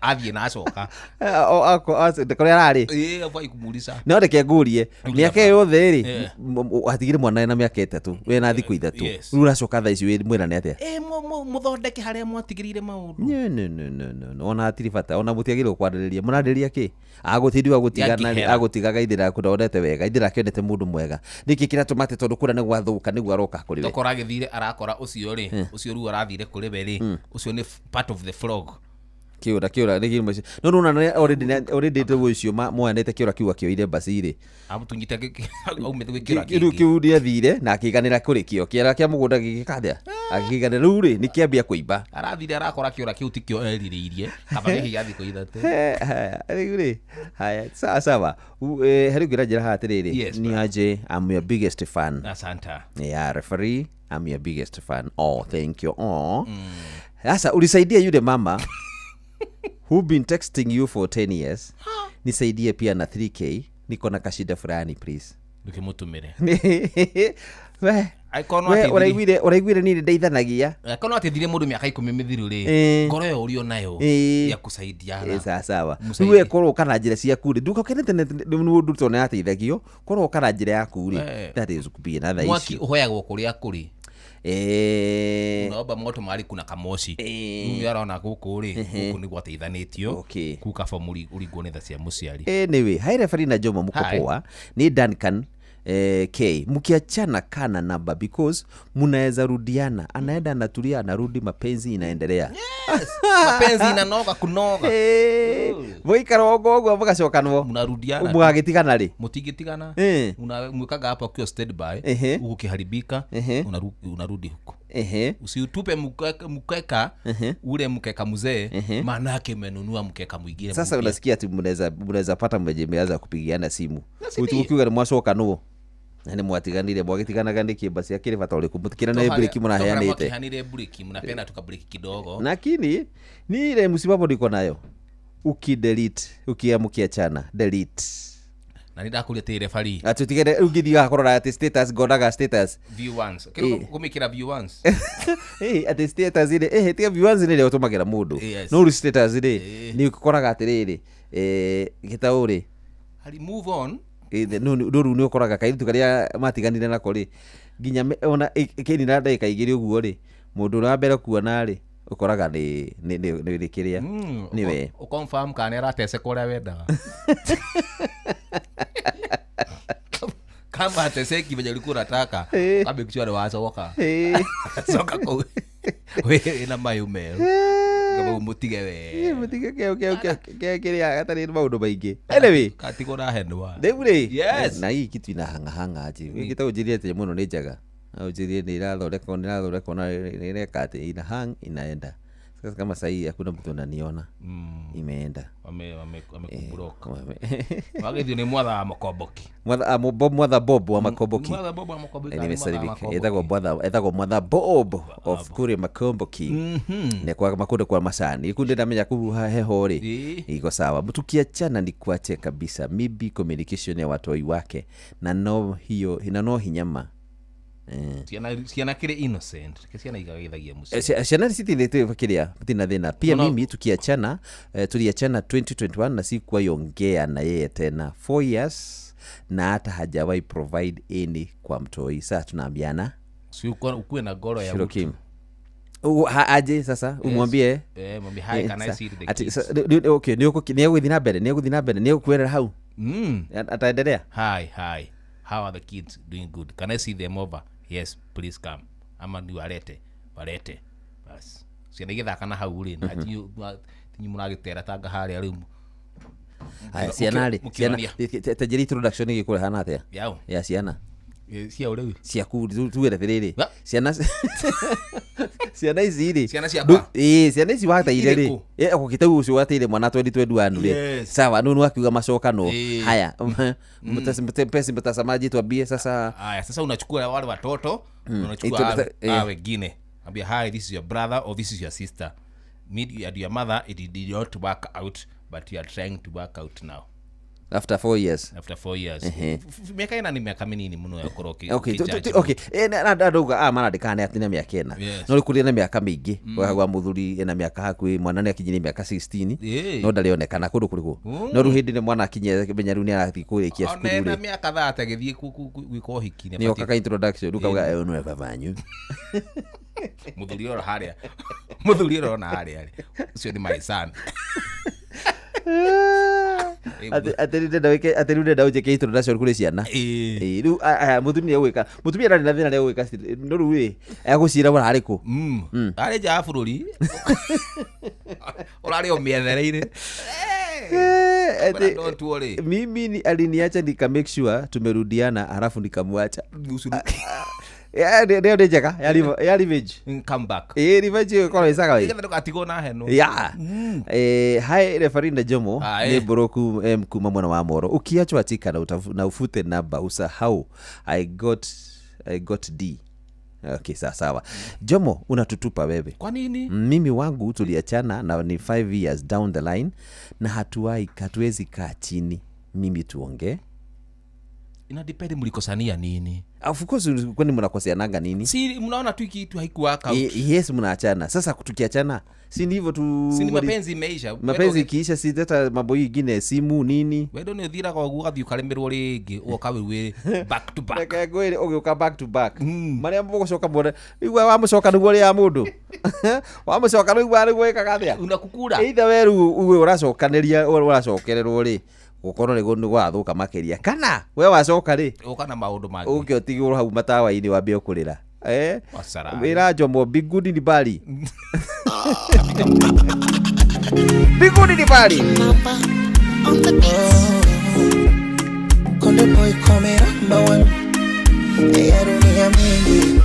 athiĩ na acoka kũrĩa ararĩ ĩĩ kumulica. No reke ngũrie mĩaka ĩyo yothe rĩ atigire mwana na mĩaka ĩtatũ wĩ na thikũ ithatũ rĩu ũracoka thaa ici mwĩrane atĩa? Mũthondeke harĩa mwatigĩrĩire maũndũ. No ona hatirĩ bata ona mũtiagĩrĩirwo kwarĩrĩria mũrarĩrĩria kĩ agũtindiwa gũtigana agũtigaga ithira kũndonete wega ithira akĩonete mũndũ mwega nĩkĩ kĩratũma atĩ tondũ kũrĩa nĩ gwathũka nĩguo aroka kũrĩ we tokora agĩthire arakora ũcio rĩ ũcio rĩu arathire kũrĩ we rĩ ũcio nĩ part of the frog kĩũra nĩ kĩũra no no already rĩu ũcio moyanĩte kĩũra kiu akĩoire mbasi rĩ amũtunyite aumĩte gwĩ kĩũra kĩngĩ rĩu kĩu nĩathire na akĩiganĩra kũrĩ kĩo kĩara kĩa mũgũnda gĩgĩka atĩa akĩiganĩra rĩu rĩ nĩkĩambia kũimba arathire arakora kĩũra kĩu tikĩo erirĩirie kaba gĩkĩ gĩa thikũ ithatũ. Rĩu rĩ haya sawa sawa harĩ ũngĩ ũranjĩra haha atĩrĩrĩ ni aje I'm your biggest fan. Asante. Yeah, referee I'm your biggest fan. Oh, thank you. Oh. Sasa ulisaidia yule mama who been texting you for 10 years. Nisaidie pia na 3k niko na kashida fulani please. Nikimutumire. We uraiguire ni ndeithanagia akorwo atithire mundu miaka 10 mithiru ri ngoro yo urio nayo ya kusaidiana. Sawa sawa we korwo kana njira ciaku ri ndukakenete mundu tone ateithagio korwo kana njira yaku ri that is could be another issue. Mwaki uhoyagwo kuria kuri unaomba moto mahali kuna kamoshi rĩu arona gũkũ rĩ gũkũ nĩ gwateithanĩtio kuu kaba ũringwo nĩ tha cia mũciari. Anyway, hi referee na Jomo mko poa. Ni Duncan K. Mkiachana kana namba because mnaweza rudiana. Anaenda anatulia anarudi mapenzi inaendelea. Yes. Mapenzi inanoga kunoga. Mũikara ũguo ũguo mũgacokanwo. Mnarudiana. Mũgagĩtigana rĩ? Mũtingĩtigana. Unamwekaga hapo akiwa standby. Huku kiharibika unarudi huko. Usiutupe mkeka ule mkeka mzee maana yake umenunua mkeka mwingine. Sasa unasikia ati mnaweza pata mmeanza kupigiana simu. Ukiuga mwacoka nuo. Na nĩ mwatiganire mwagitiganaga nĩkĩ basi akĩrĩ bata ũrĩkũ mũtikĩra na breki mũraheanĩte. Mwakihanire breki mnapeana tuka breki kidogo. Lakini ni ile msimamo niko nayo. Ukidelete ukiamkiachana delete. Na nĩndakũria tĩ referee. Ati utigere ũngĩthiaga kũrora atĩ status ngonaga status. View once. Kũmĩkĩra view once. Atĩ status rĩ tiga view once nĩ ĩrĩa ũtũmagĩra mũndũ. No rĩu status rĩ nĩ ũkoraga atĩrĩrĩ gĩtaũ rĩ. Hari move on. No rĩu nĩ ũkoraga kairĩtu karĩa matiganire nako rĩ nginya ona kĩni na ndagĩka igĩrĩ ũguo rĩ mũndũ ũrĩa wa mbere kuona rĩ ũkoraga nĩ kĩrĩa nĩwe. Ũconfirm kana nĩarateceka ũrĩa wendaga. Kama ateseki venye ulikuwa unataka kambe kichwa ni wacoka. Coka kũu wĩna mayũ merũ kaba umutige we mutige keo kĩrĩa gatarĩ maũndũ maingĩ. Anyway katigwo na henwa rĩu rĩ yes na hii kitu ina hanga hanga aje gĩtagwo njĩrie atĩ mũno nĩ njega au njĩrie nĩ irathondekwo na ĩreka atĩ ina hang inaenda. Sasa kama sahi hakuna mtu ananiona. Imeenda. Wamekublock. Wagithio ni mwatha wa Makomboki. Mwatha Bob wa Makomboki. Mwatha Bob wa Makomboki. Nimesalimika. Etagwo mwatha Bob of kure Makomboki. Ne kwa makunde kwa masani. Ikunde ndamenya ku heho ri. Iko sawa. Tukiachana ni kuache kabisa. Maybe communication ya watoi wake na no hiyo na no hinyama. Ciana kire innocent ciana igagithagia muciĩ ciana citirĩ kiria tina thina pia no. Mimi tukiachana tuliachana 2021 na sikuwa yongea na yeye tena 4 years na hata hajawahi provide any kwa mtoi. Sasa tunaambiana si ukuwe na goro ya mtu aje sasa umwambie mwambie hi can I see the kids. Okay ni uguthi na mbere ni ukuerera hau ataendelea hi how are the kids doing good can I see them over yes please come ama ni warete bas ciana igithaka na hau ri na tinyu muragitera tanga haria riu. Haya ciana ri ciana tajiri introduction igikure hana atia ya ciana Cia ũrĩu. Ciaku tuge atĩrĩrĩ, ciana ciana ici rĩ, Ciana ciakwa? Ĩĩ, ciana ici wateire rĩ, Irĩkũ? Ũgĩtau ũcio wateire mwana 2021 rĩ. Sawa, nũ wakiuga macokano. Haya, mpenzi mtazamaji, tuambie sasa. Aya, sasa unachukua wale watoto, unachukua wengine, ambia, "Hi, this is your brother or this is your sister. Me and your mother, it did not work out, but you are trying to work out now." After 4 years. After 4 years. Ehe. Miaka 4 ni miaka minini muno ya gũkorwo Okay, ũkĩjudge. okay. Na ndauga marandĩkaga nĩ atĩ na mĩaka 4. No rĩu kũrĩ na mĩaka mĩingĩ. Wakagwa mũthuri ena mĩaka hakuhĩ, mwana nĩ akinyirie mĩaka 16, no ndarĩonekana kũndũ kũrĩkũ. No rĩu hĩndĩ ĩrĩa mwana akinyia, menya rĩu nĩ arathiĩ kũrĩkia Ona cukuru ena rĩ, mĩaka 30 agĩthiĩ gwĩka ũhiki nĩ okaga introduction, rĩu kauga, "Ũyũ nĩwe baba wanyu." Mũthuri ũrĩa harĩa, mũthuri ũrĩa ũrona harĩa rĩ, ũcio nĩ my son. Atĩ rĩu ndenda atĩ rĩu ndenda ũnjĩke introduction kũrĩ ciana. Ĩĩ, rĩu aya, mũtumia egwĩka, mũtumia ndarĩ na thĩna nĩ egwĩka, no rĩu rĩ, egũciĩra ũrarĩ kũ? Arĩ nja ya bũrũri, ũrarĩ o mĩethereire. Don't worry. Mimi aliniacha nika make sure tumerudiana, halafu nikamwacha. Nĩyo nĩ njega ya revenge. Come back. Ĩĩ, revenge ĩkorwo ĩcaga wĩ Nĩgetha ndũgatigwo na heno. Ya, hi referee Jomo. Aye. Nĩ Mbũrũku kuma mwena wa Moro. Ukiachwa atika na ufute namba, usahau I got D. Okay, sawa sawa. Jomo, unatutupa wewe. Kwa nini? Mimi wangu tuliachana na ni 5 years down the line na hatuwai hatuwezi kaa chini mimi tuongee. Ina depend mlikosania nini. Of course, kwani mnakoseananga nini? Si mnaona tu kitu haikuwork out? Yes, mnaachana. Sasa tukiachana, si ni hivyo tu? Si ni mapenzi imeisha? Mapenzi ikiisha, si hata mambo hii ingine, simu nini. Wendo nĩ ũthiraga ũguo, ũgathiĩ ũkarĩmĩrwo rĩngĩ, ũgoka wĩ back to back. Reke ngwĩre, ũgĩũka back to back marĩa mũgũcoka muone igua wamũcoka nĩguo rĩa mũndũ wamũcoka nĩguo nĩguo ĩkaga atĩa. Unakukura. Either we rĩu uge ũracokanĩria, ũracokererwo rĩ, gũkorwo nĩ gwathũka makĩria, kana we wacoka rĩ, ũka na maũndũ mangĩ. Ũke ũtigwo hau matawa-inĩ wambie kũrĩra. Wasara. Wĩra Jomo, mbinguni ni mbali, mbinguni ni mbali. Konde Boy call me number one. Ya dunia mingi.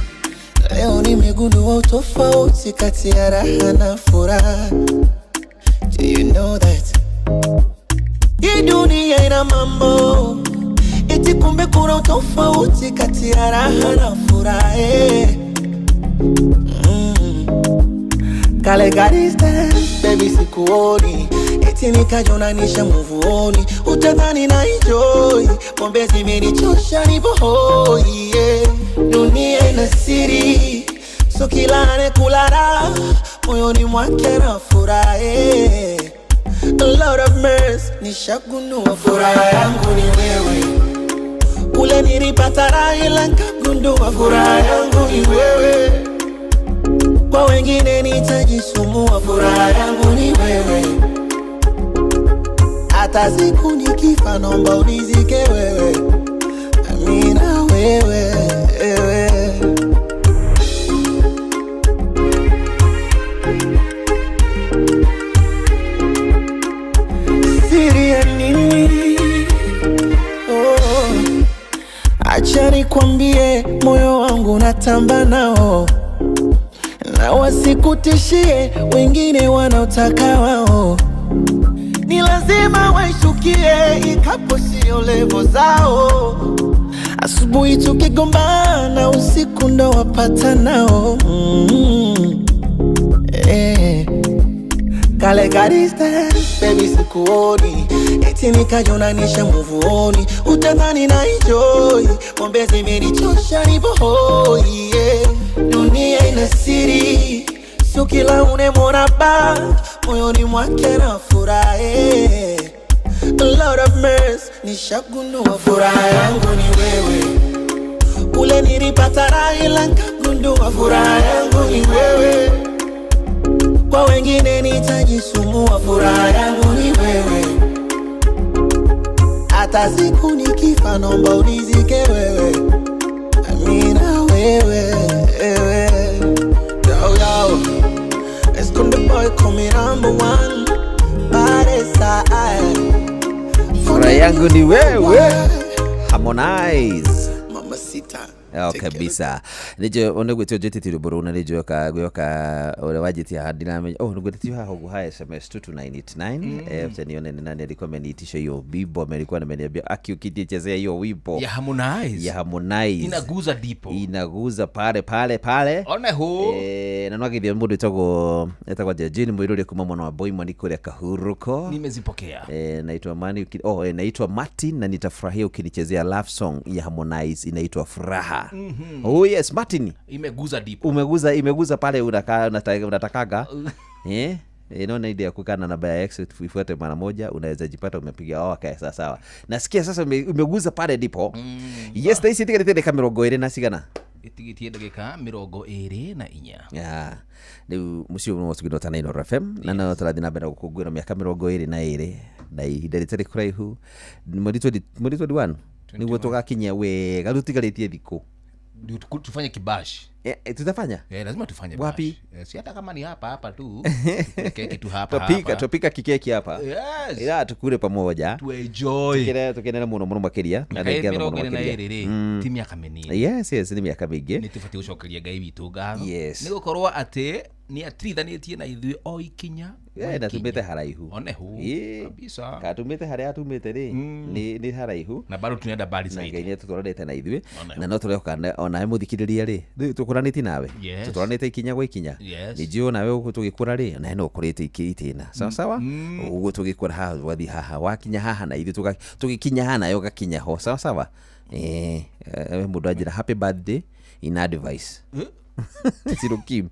Leo nimegundua utofauti kati ya raha na furaha. Do you know that? Hii dunia ina mambo. Eti kumbe kuna utofauti kati ya raha na furaha. Kale ka distance, baby, sikuoni. Eti nikajonanisha muvuoni, utadhani na enjoy. Pombe zimenichosha, nipo hoi, yeah. Dunia ina siri, so kila anayekula raha moyoni mwake na furaha, yeah. A lot of mercy, nishagundua furaha yangu ni wewe. Kule nilipata raha, ila nikagundua furaha yangu ni wewe. Kwa wengine nitajisumbua, furaha yangu ni wewe. Hata siku nikifa naomba unizike wewe. Amina wewe, wewe. Siri ya nini? Oh. Acha nikwambie, moyo wangu natamba nao, na wasikutishie wengine wanaotaka wao, ni lazima waishukie ikapo sio levo zao. Asubuhi tukigombana, usiku ndo wapata nao. Kale ka distance, baby, sikuoni. Eti nikajonanisha muvuoni, utadhani na enjoy. Pombe zimenichosha, nipo hoi, yeah. Dunia ina siri, sio kila unemwona ba moyoni mwake na furaha, yeah. A lot of mercy, nishagundua furaha yangu ni wewe. Kule nilipata raha, ila nikagundua furaha yangu ni wewe. Kwa wengine nitajisumbua, furaha yangu ni wewe. Hata siku nikifa naomba unizike wewe. Amina wewe, wewe. Yo, yo. It's Konde Boy call me number one. Body side. Furaha yangu ni wewe, Harmonize. Mama Sita. Oh, kabisa nĩnjũĩ nĩgwĩtio njĩtĩtie rwĩmbo rũu na nĩnjũĩ gwĩoka ũrĩa wanjĩtia haha ndinamenya. Oh, nĩgwĩtĩtio haha ũguo ha SMS 22989. Acha nione ni nani alikuwa ameniitisha hiyo wimbo. Alikuwa ameniambia akiukitichezea hiyo wimbo ya Harmonize. Ya Harmonize. Inaguza dipo. Inaguza pale pale pale. One hu. Na nwagithia mũndũ etagwo Jejini Mũirũrĩ kuma mwena wa Boimani kũrĩa Kahuruko. Nimezipokea. Naitwa Mani naitwa Martin na nitafurahia ukinichezea love song ya Harmonize inaitwa Furaha. Oh yes, Martin. Imeguza dipo. Imeguza pale unatakaga. Naona idea kukana namba ya X ifuate mara moja unaweza jipata umepiga. Okay, sawa sawa. Nasikia sasa umeguza pale dipo. Yes, thaa ici itigarĩte ndagĩka mĩrongo ĩrĩ na cigana? Itigitie ndagĩka 24. Yeah. Rĩu mũciĩ ũmwe wa ta Nine FM na no tũrathiĩ na mbere gũkũngũĩra mĩaka 22 na ihinda rĩtarĩ kũraihu mweri 21 nĩguo tũgakinyia wega rĩu tigarĩtie thikũ. Tufanye kibash. Tutafanya? Lazima tufanye wapi? Si hata kama ni hapa hapa tu. Tukule keki tu hapa hapa. Tupika kikeki hapa. Yes. Ila tukule pamoja. Tu enjoy. Tukenera muno muno makiria. Na ngetha muno makiria. Ti miaka minini. Yes, yes, ni miaka mingi. Ni tubatiĩ gũcokeria Ngai witũ ngatho. Yes. Nĩ gũkorwo atĩ nĩ atirithanĩtie na ithuĩ o ikinya. Na tumĩte haraihu. One hu. Kabisa. Ka tumĩte harĩa tumĩte rĩ ni haraihu. Na bado tunaenda mbali zaidi. Ngai nĩ atũtwaranĩte na ithuĩ. Na no tũrehoka ona mũthikĩrĩria rĩ tũkũranĩtie nawe. Tũtwaranĩte ikinya gwa ikinya. Ningĩ onawe ũguo tũgĩkũra rĩ nawe no ũkũrĩte itĩna. Sawa sawa. Ũguo tũgĩkũra haha ũgathiĩ haha wakinya haha na ithuĩ tũgĩkinya haha nawe ũgakinya ho. Sawa sawa. Mũndũ anjĩra happy birthday in advice. Sirukim.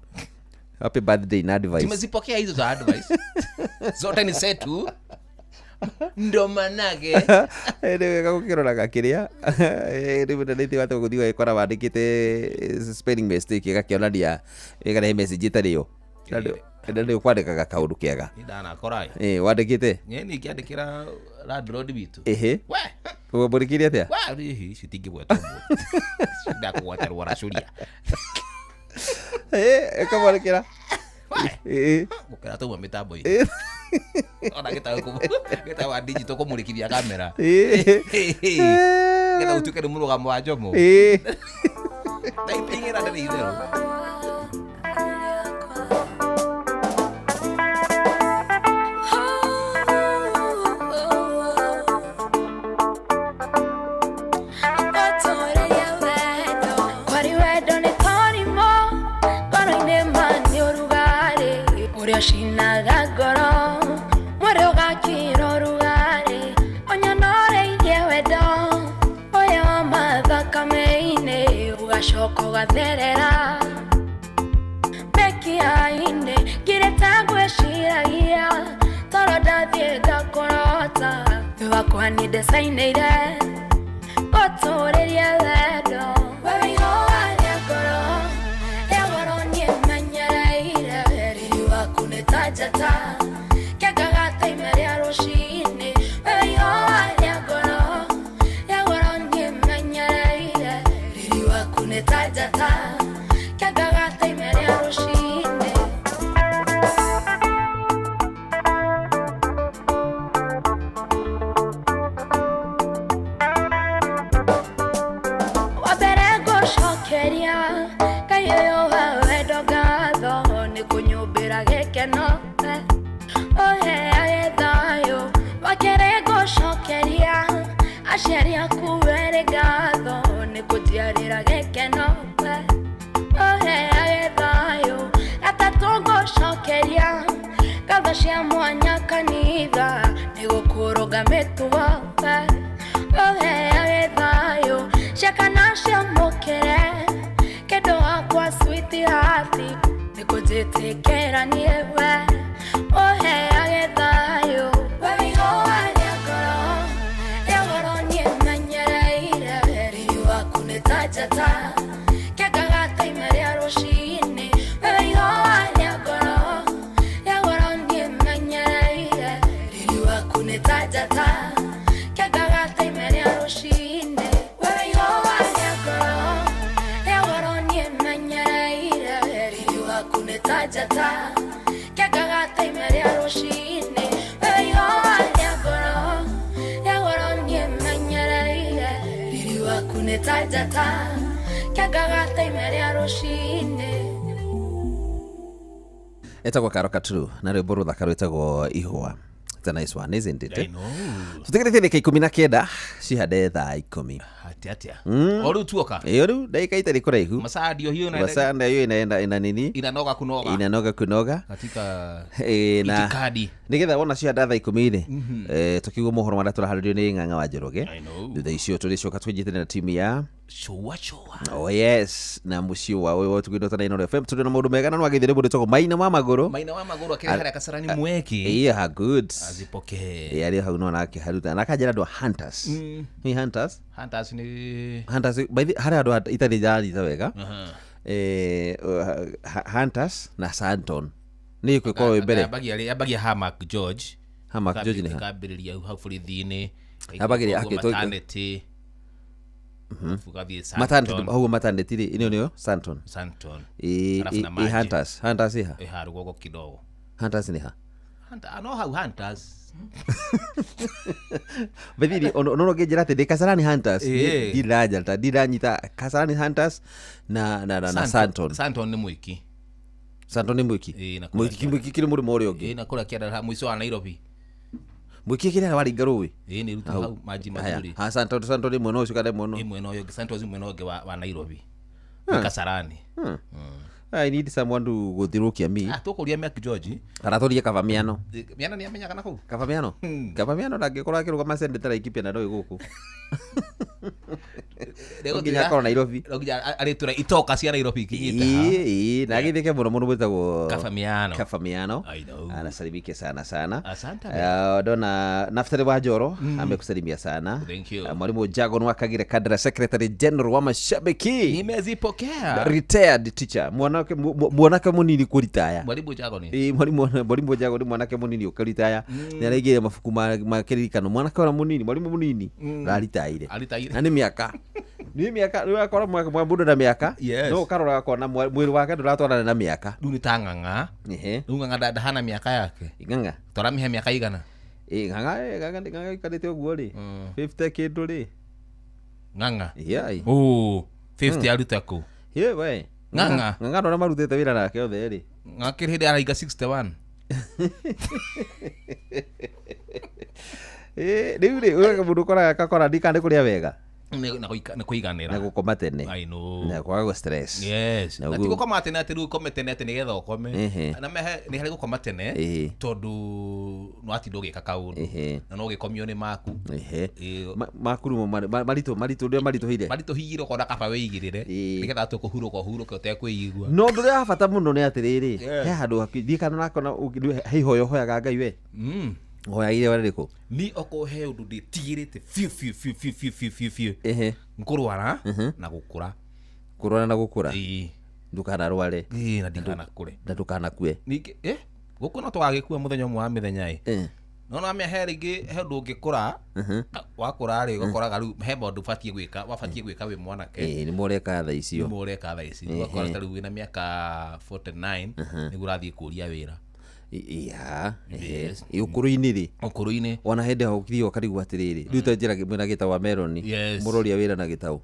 Happy birthday in advice. Tumezipokea hizo za advice. Zote ni setu. Ndo manake. Anyway, gakũkĩroraga kĩrĩa. Rĩu nĩ watu gũthiĩ ũgakora wandĩkĩte spelling mistake ĩgakĩonania ĩkarehe message ĩtarĩ yo. Na nĩ ũkwandĩkaga kaũndũ kega. Ndanakora. Wandĩkĩte? Niĩ ngĩandĩkĩra landlord witũ. Ehe. We. Ũmũrĩkĩire atĩa? We, ici itingĩgwetwo ũmũthĩ. Ndakũgweterwo racũria. Ĩkamwandĩkĩra. Gũkĩra tauma mĩtambo-inĩ. Ona gĩtagwo wa digital kũmũrĩkithia kamera. Nĩgetha ũtuĩke nĩ mũrũgamo wa Njomo. Typing ĩra ndĩrĩ itherũ. Shinaga ngoro mwĩrĩ ũgakira ũrugarĩ ũnyonoreirie wendo ũyũ wa mathakame-inĩ ũgacoka ũgatherera mĩkiha-inĩ ngirĩte ngwĩciragia toro ndathiĩ ngakũrota thĩ wakwa niĩ ndĩcainĩire ngũtũrĩrie wendo we wĩ ihũa rĩa ngoro rĩa goro niĩ menyereire riri waku nĩ ta njata kĩangaga ta ime rĩa rũciinĩ we wĩ ihũa rĩa ngoro rĩa goro niĩ menyereire riri waku nĩ ta njata kĩangaga ta ime rĩa rũciinĩ. Wa mbere ngũcokeria Ngai ũyũ wa wendo ngatho nĩ kũnyũmbĩra gĩkeno ũheage thayũ. Wa kerĩ ngũcokeria aciari aku erĩ ngatho nĩ kũnjiarĩra gĩkeno ũheage thayũ. Gatatũ ngũcokeria ngatho cia mwanya kanitha nĩ gũkũrũnga mĩtugo ũheage thayũ. Cia kana ciamũkĩre kĩndũ wakwa sweetheart nĩ kũnjĩtĩkĩra niĩ we ũheage thayũ. We wĩ ihũa rĩa ngoro rĩa goro niĩ menyereire riri waku nĩ ta njata kĩangaga ta ime rĩa rũciinĩ. We wĩ ihũa rĩa ngoro rĩa goro niĩ menyereire riri waku nĩ ta njata kĩangaga ta ime rĩa rũciinĩ. We wĩ ihũa rĩa ngoro rĩa goro niĩ menyereire riri waku nĩ ta njata kĩangaga ta ime rĩa rũciinĩ. We wĩ ihũa rĩa ngoro rĩa goro niĩ menyereire riri waku Nĩ ta njata kĩangaga ta ime rĩa rũcinĩ. Etagwo Karo Katru na rwĩmbo rũthaka rwĩtagwo Ihũa. It's a nice one, isn't it? I know. Tũtigĩrĩtie ndagĩka 19 cihande thaa 10. Atia atia. Mm. O rĩu tuoka. Ĩyo rĩu ndagĩka itarĩ kũraihu. Masaa ndio hiyo inaenda. Masaa ndio inaenda ina nini? Inanoga kunoga. Inanoga kunoga. Katika Eh, na itikadi. Nĩgetha wona cihanda thaa 10 rĩ, Mhm. tũkiuga mohoro marĩa tũraharĩrio nĩ Ng'ang'a wa Njoroge. I know. Thutha icio tũrĩcoka twĩnjitane na timu ya Chua chua. Oh yes, na muciĩ wa ũyũ wa Tugendo ta Inooro FM tũrĩ na maũndũ mega na nĩwagĩthire mũndũ wĩtagwo Maina wa Magũrũ. Maina wa Magũrũ akĩrĩ harĩa Kasarani Mweki. Yeah, good. Azipokee. Ĩ, arĩ hau no nake haruta. Na akanjĩra andũ a Hunters. Nĩ Hunters? Hunters nĩ Hunters, by the harĩ andũ itarĩ ndĩranyita wega. Aha. Hunters na Santon. Nĩ ĩkwĩkorwo ĩ mbere. Yambagia Hamak George. Hamak George nĩ ha? Ikambĩrĩria hau borithi-inĩ. Yambagĩrĩria Ikaigua akĩtwo- maternity. Alafu gathiĩ Maternity, Santon. hau maternity rĩ, ĩno nĩyo Santon. Santon. Ĩ, Alafu na ĩ maji. Hunters, Hunters ĩ ha? Ĩ ha rũgongo kidogo. Hunters nĩ ha? Hunter, no hau Hunters. Bethiri ono ngĩnjĩra atĩ ndĩ Kasarani Hunters. Ĩĩ. Ndiranyita, ndiranyita Kasarani Hunters na Santon. Santon nĩ Mwiki. Santon nĩ Mwiki. Ĩĩ, na kũrĩa Mwiki Mwiki kĩrĩ mũrĩmo ũrĩa ũngĩ. Ĩĩ, na kũrĩa kĩanda mũico wa Nairobi. Mwiki kĩrĩa waringa rũĩ. Ĩĩ, nĩ rutu hau maji Haya, mazuri. ha Santon Santon nĩ mwena ũcio kana mwena. Ĩ, mwena ũyũ ũngĩ, Santon nĩ mwena ũngĩ wa Nairobi. Nĩ Kasarani. I need someone to gũthirũkia mi. Ah, tũkũria Mark George. Kana tũrie Kavamiano. Miano nĩ amenyaga na kũu. Kavamiano. Kavamiano ndangĩkorwo akĩrũgama senator Laikipia na ndoĩ gũkũ. No nginya akorwo Nairobi. No nginya arĩtũra itoka cia Nairobi ikinyĩte ha. Ĩĩ, ĩĩ, na agĩthĩke mũno mũno gwĩtagwo Kavamiano. Kavamiano. I know. Anasalimike sana sana. Asante. Ndona Naftali wa Njoro amekusalimia sana. Thank you. Mwalimu Jagon wa Kagere Kadra Secretary General wa mashabiki. Nimezipokea. Retired teacher. Mwanake mwanake munini kũritaya. Mwalimu Jagon. Ĩĩ, mwalimu Jagon nĩ mwanake munini ũkũritaya. Nĩ araigĩire mabuku ma kĩririkano. Mwanake ũrĩa munini, mwalimu munini araritaire. Aritaire. Na nĩ mĩaka. Nĩ mĩaka, rĩu akora mũndũ na mĩaka. Yes. No ũkarora ũkona mwĩrĩ wake ndũratwarana na mĩaka. Rĩu nĩ ta Ng'ang'a. Ehe. Rĩu Ng'ang'a ndahana mĩaka yake. Ng'ang'a. Tũramĩhe mĩaka igana. Ĩĩ, Ng'ang'a, Ng'ang'a, Ng'ang'a aikarĩte ũguo rĩ. 50 kĩndũ rĩ. Ng'ang'a. Yeah. Oh, 50 aruta kũ? Yeah, we. Ng'ang'a. Ng'ang'a andũ arĩa marutĩte wĩra nake othe rĩ. Ng'ang'a kĩrĩ hĩndĩ araiga 61. Rĩu rĩ, ũyũ mũndũ ũkoraga akakora ndikana nĩ kũrĩa wega. Nĩ kũiganĩra. Na gũkoma tene. I know. Na kwaga gũ stress. Yes. Na Na ũguo- ti gũkoma tene atĩ rĩu ũkome tene atĩ nĩgetha ũkome. Ehe. Na mehe nĩ harĩ gũkoma tene Ĩĩ. tondũ no atinda ũgĩka kaũndũ. Ehe. Na no ũgĩkomio nĩ maku. Ehe. Ĩĩ. Maku rĩu maritũ maritũ ũrĩa maritũhĩire. Maritũhĩire ũkona kaba wĩigĩrĩre nĩgetha atue kũhurũka ũhurũke ũtekwĩigua. No ũndũ ũrĩa wa bata mũno nĩ atĩrĩrĩ, Yes. he handũ hakuhĩ, kana nakona he ihoya ũhoyaga Ngai we. Ũhoyagĩire we rĩrĩkũ? Ni okorwo he ũndũ ndĩtigĩrĩte biũ biũ biũ biũ biũ biũ biũ biũ. Ehe. Kũrwara na gũkũra. Kũrwara na gũkũra? Ĩĩ. Ndũkanarware. Ĩĩ, na ndikanakũre. Na ndũkanakue. Ningĩ, gũkũ no tũgagĩkua mũthenya ũmwe wa mĩthenya ĩ. No no he rĩngĩ he ũndũ ũngĩkũra, wakũra rĩ, ũgakoraga rĩu he maũndũ ũbatiĩ gwĩka, wabatiĩ gwĩka wĩ mwanake. Ĩĩ, nĩmo ũreka thaa icio. Nĩmo ũreka thaa ici. Ũgakora ta rĩu wĩna mĩaka 49, nĩguo ũrathiĩ kũria wĩra. Ya, ehe. Yes. Ĩ, ũkũrũ-inĩ rĩ. Ũkũrũ-inĩ. Ona hĩndĩ ĩyo ũkĩthiĩ ũkarigwo atĩrĩrĩ, rĩu ta njĩra mwĩna Gĩtaũ wa Meroni, Yes. mũroria wĩra na Gĩtaũ.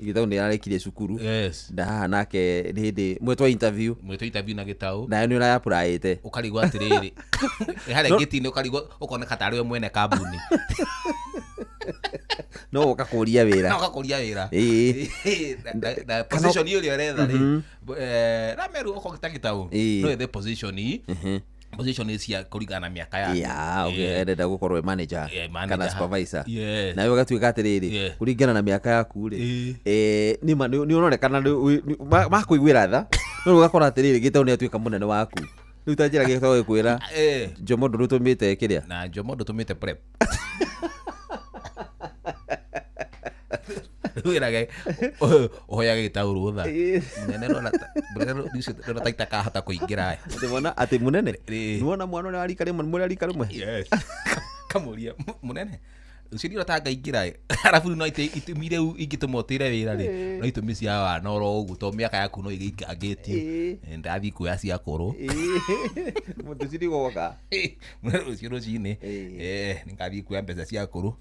Gĩtaũ nĩ ararĩkirie cukuru. Yes. Na haha nake nĩ hĩndĩ mwetwo interview. Mwetwo interview na Gĩtaũ. Nawe nĩ ũrayapuraĩte. Ũkarigwo atĩrĩrĩ. Harĩa No- gĩti-inĩ ũkarigwo ũkoneka tarĩ we mwene kambuni. No ũgakũria wĩra. No ũgakũria wĩra. Ĩĩ. Na position ĩrĩa ũretha rĩ, Mhm. na Meru okorwo ta Gĩtaũ, Ĩĩ. no ethe position position cia kũringana na mĩaka yake. Ya, okay, arenda gũkorwo e manager Yeah, manager. kana supervisor. Yes. Nawe ũgatuĩka atĩrĩrĩ, Yeah. kũringana na mĩaka yaku rĩ, nĩma nĩ ũronekana makũiguĩra tha, no rĩu ũgakora atĩrĩrĩ, Gĩtaũ nĩ atuĩka mũnene waku. Rĩu ta njĩra Gĩtaũ gĩkwĩra, Njomo ndũrũtũmĩte kĩrĩa? Na Njomo ndũtũmĩte prep. Wĩrage, ũhoyage Gĩtaũ rũtha. Mũnene ũcio ndona ta itakahota kũingĩra. Atĩ mwana, atĩ mũnene? Nĩwona mwana ũrĩa wa rika rĩmwe, mũrĩ a rika rĩmwe? Yes. Kamũria, mũnene, Rũciũ ndiona ta ngaingĩra ĩ. Arabu rĩu no itũmi rĩu ingĩtũma ũtĩre wĩra rĩ, no itũmi cia wana oro ũguo tondũ mĩaka yaku no ĩgĩikangĩtio. Ndathiĩ kuoya cia kũrũ. Mũndũ ũcio nĩgoka. Rũciũ rũcinĩ nĩngathiĩ kuoya mbeca cia kũrũ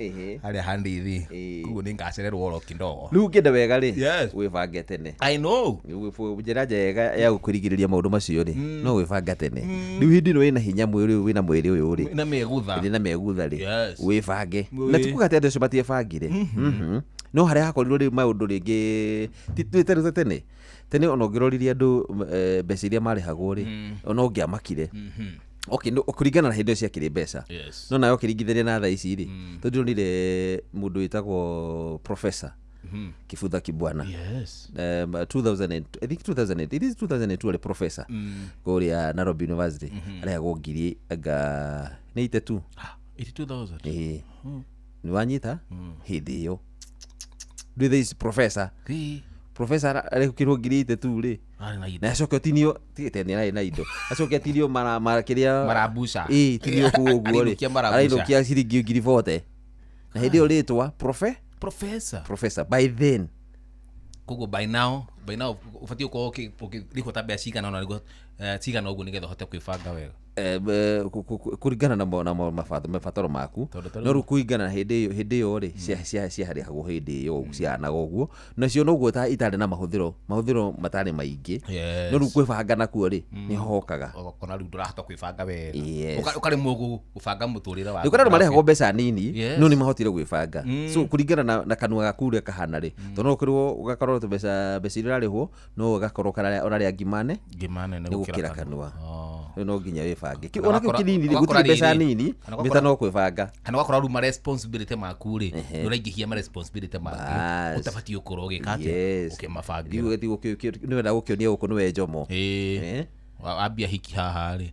harĩa handithi, koguo nĩngacererwo oro kidogo. Rĩu ũngĩenda wega rĩ, Yes. wĩbange tene. I know. Njĩra njega ya gũkwĩrigĩrĩria maũndũ macio rĩ, no wĩbanga tene. Rĩu hĩndĩ ĩno wĩna hinya mwĩrĩ wĩna mwĩrĩ ũyũ rĩ, na megutha, wĩna megutha rĩ, Yes. wĩbange. Na ti kuga atĩ andũ acio matiebangire. No harĩa hakorirwo rĩu maũndũ rĩngĩ ti ta tene. Tene ona ũngĩroririe andũ mbeca iria marĩhagwo rĩ, ona ũngĩamakire. Okay, no kũringana na hĩndĩ ĩyo ciakĩrĩ mbeca. Yes. No nawe ũkĩringithania na thaa ici rĩ, tondũ ndĩronire mũndũ wĩtagwo Professor Kibutha Kibwana. Yes. 2000 I think 2000 it is 2002 arĩ professor kũrĩa Nairobi University. Arĩhagwo ngiri anga nĩ 82. 82,000. Ĩĩ. Nĩ wanyita hĩndĩ ĩyo. Rĩu thaa ici professor. Professor arĩhũkĩrwo ngiri 82 rĩ. Arĩ na indo. Na acoke ũtinio tigĩte nĩ arĩ na indo. Acoke atinio mara kĩrĩa Marabuca. Ĩĩ, tinio kũu ũguo rĩ. Arainũkia marabuca. Arainũkia ciringi ngiri 40. Na hĩndĩ ĩyo rĩtwa Professor. Professor by then. Koguo by now ũbatiĩ gũkorwo ũkĩrĩhwo ta mbeca cigana ũna nĩguo cigana ũguo nĩgetha ũhote kwĩbanga wega. Kũringana na mabataro maku. No rĩu kũringana na hĩndĩ ĩyo rĩ, ciarĩhagwo hĩndĩ ĩyo ũguo, cihanaga ũguo. Nacio noguo itarĩ na mahũthĩro matarĩ maingĩ. Yes. No rĩu kwĩbanga nakuo rĩ, nĩho hokaga. Ũgakora rĩu ndũrahota kwĩbanga wega. Yes. Ũkaremwo gũbanga mũtũrĩre waku. Nĩ ũkora andũ marĩhagwo mbeca nini, Yes. no nĩ mahotire gwĩbanga. So kũringana na kanua gaku ũrĩa kahana rĩ, tondũ no ũkorwo ũgakorwo mbeca iria ũrarĩhwo, no ũgakorwo ũrarĩa ngima nene nĩ gũkĩra kanua. Rĩu no nginya wĩbange. Kana Ona kĩu kĩnini rĩ, ũgakora gũtirĩ mbeca rĩrĩ, nini, kana mĩta no kwĩbanga. Kana ũgakora rĩu ma responsibility maku rĩ, nĩ ũraingĩhia ma responsibility maku. Ũtabatiĩ gũkorwo ũgĩka atĩa? Yes. Ũkĩmabangĩra. Rĩu ũgathiĩ nĩ wenda gũkĩonia gũkũ nĩwe njomo. Wambia hiki haha rĩ.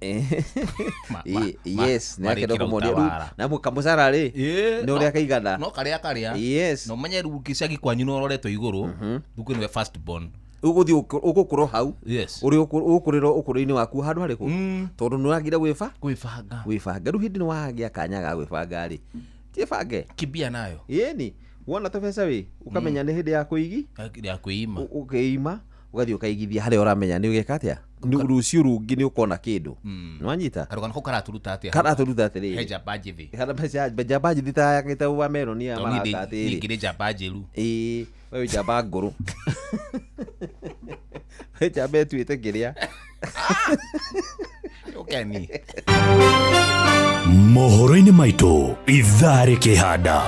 Yes, nĩ akenda marĩkĩra kũmonia rĩu utawara. na kamũcara rĩ, nĩ ũrĩa kaigana. No karĩa karĩa. Yes. Na ũmenye rĩu gĩcagi kwanyu nĩ ũroretwo igũrũ, rĩu kwĩ nĩwe first born. Ũgũthiĩ ũgũkũrwo hau. Yes. Ũrĩa ũgũkũrĩrwo ũkũrũ-inĩ waku handũ harĩkũ? Tondũ nĩ wagire gwĩbanga. Gwĩbanga. Rĩu hĩndĩ nĩ wagĩa kanya ga gwĩbanga rĩ, tiĩbange. Kimbia nayo. Ĩni, wona tũbeca wĩ, ũkamenya nĩ hĩndĩ ya kũigi. Ya kwĩima. Ũkeima, ũgathiĩ ũkaigithia harĩa ũramenya nĩ ũgeka atĩa? Rũciũ rũngĩ nĩ ũkona kĩndũ. Nĩ wanyita? Karũgano kau karaturuta atĩa? Karaturuta atĩrĩrĩ. He njamba njĩthĩ. Hena njamba njĩthĩ ta ta wa Meroni ya Tondũ maraka atĩrĩ. niĩ ngĩrĩ njamba njĩru. Ĩĩ, we wĩ njamba ngũrũ. We njamba ĩtuĩte kĩrĩa. Ũkeni. Mohoro-inĩ maitũ ithaa rĩkĩhanda.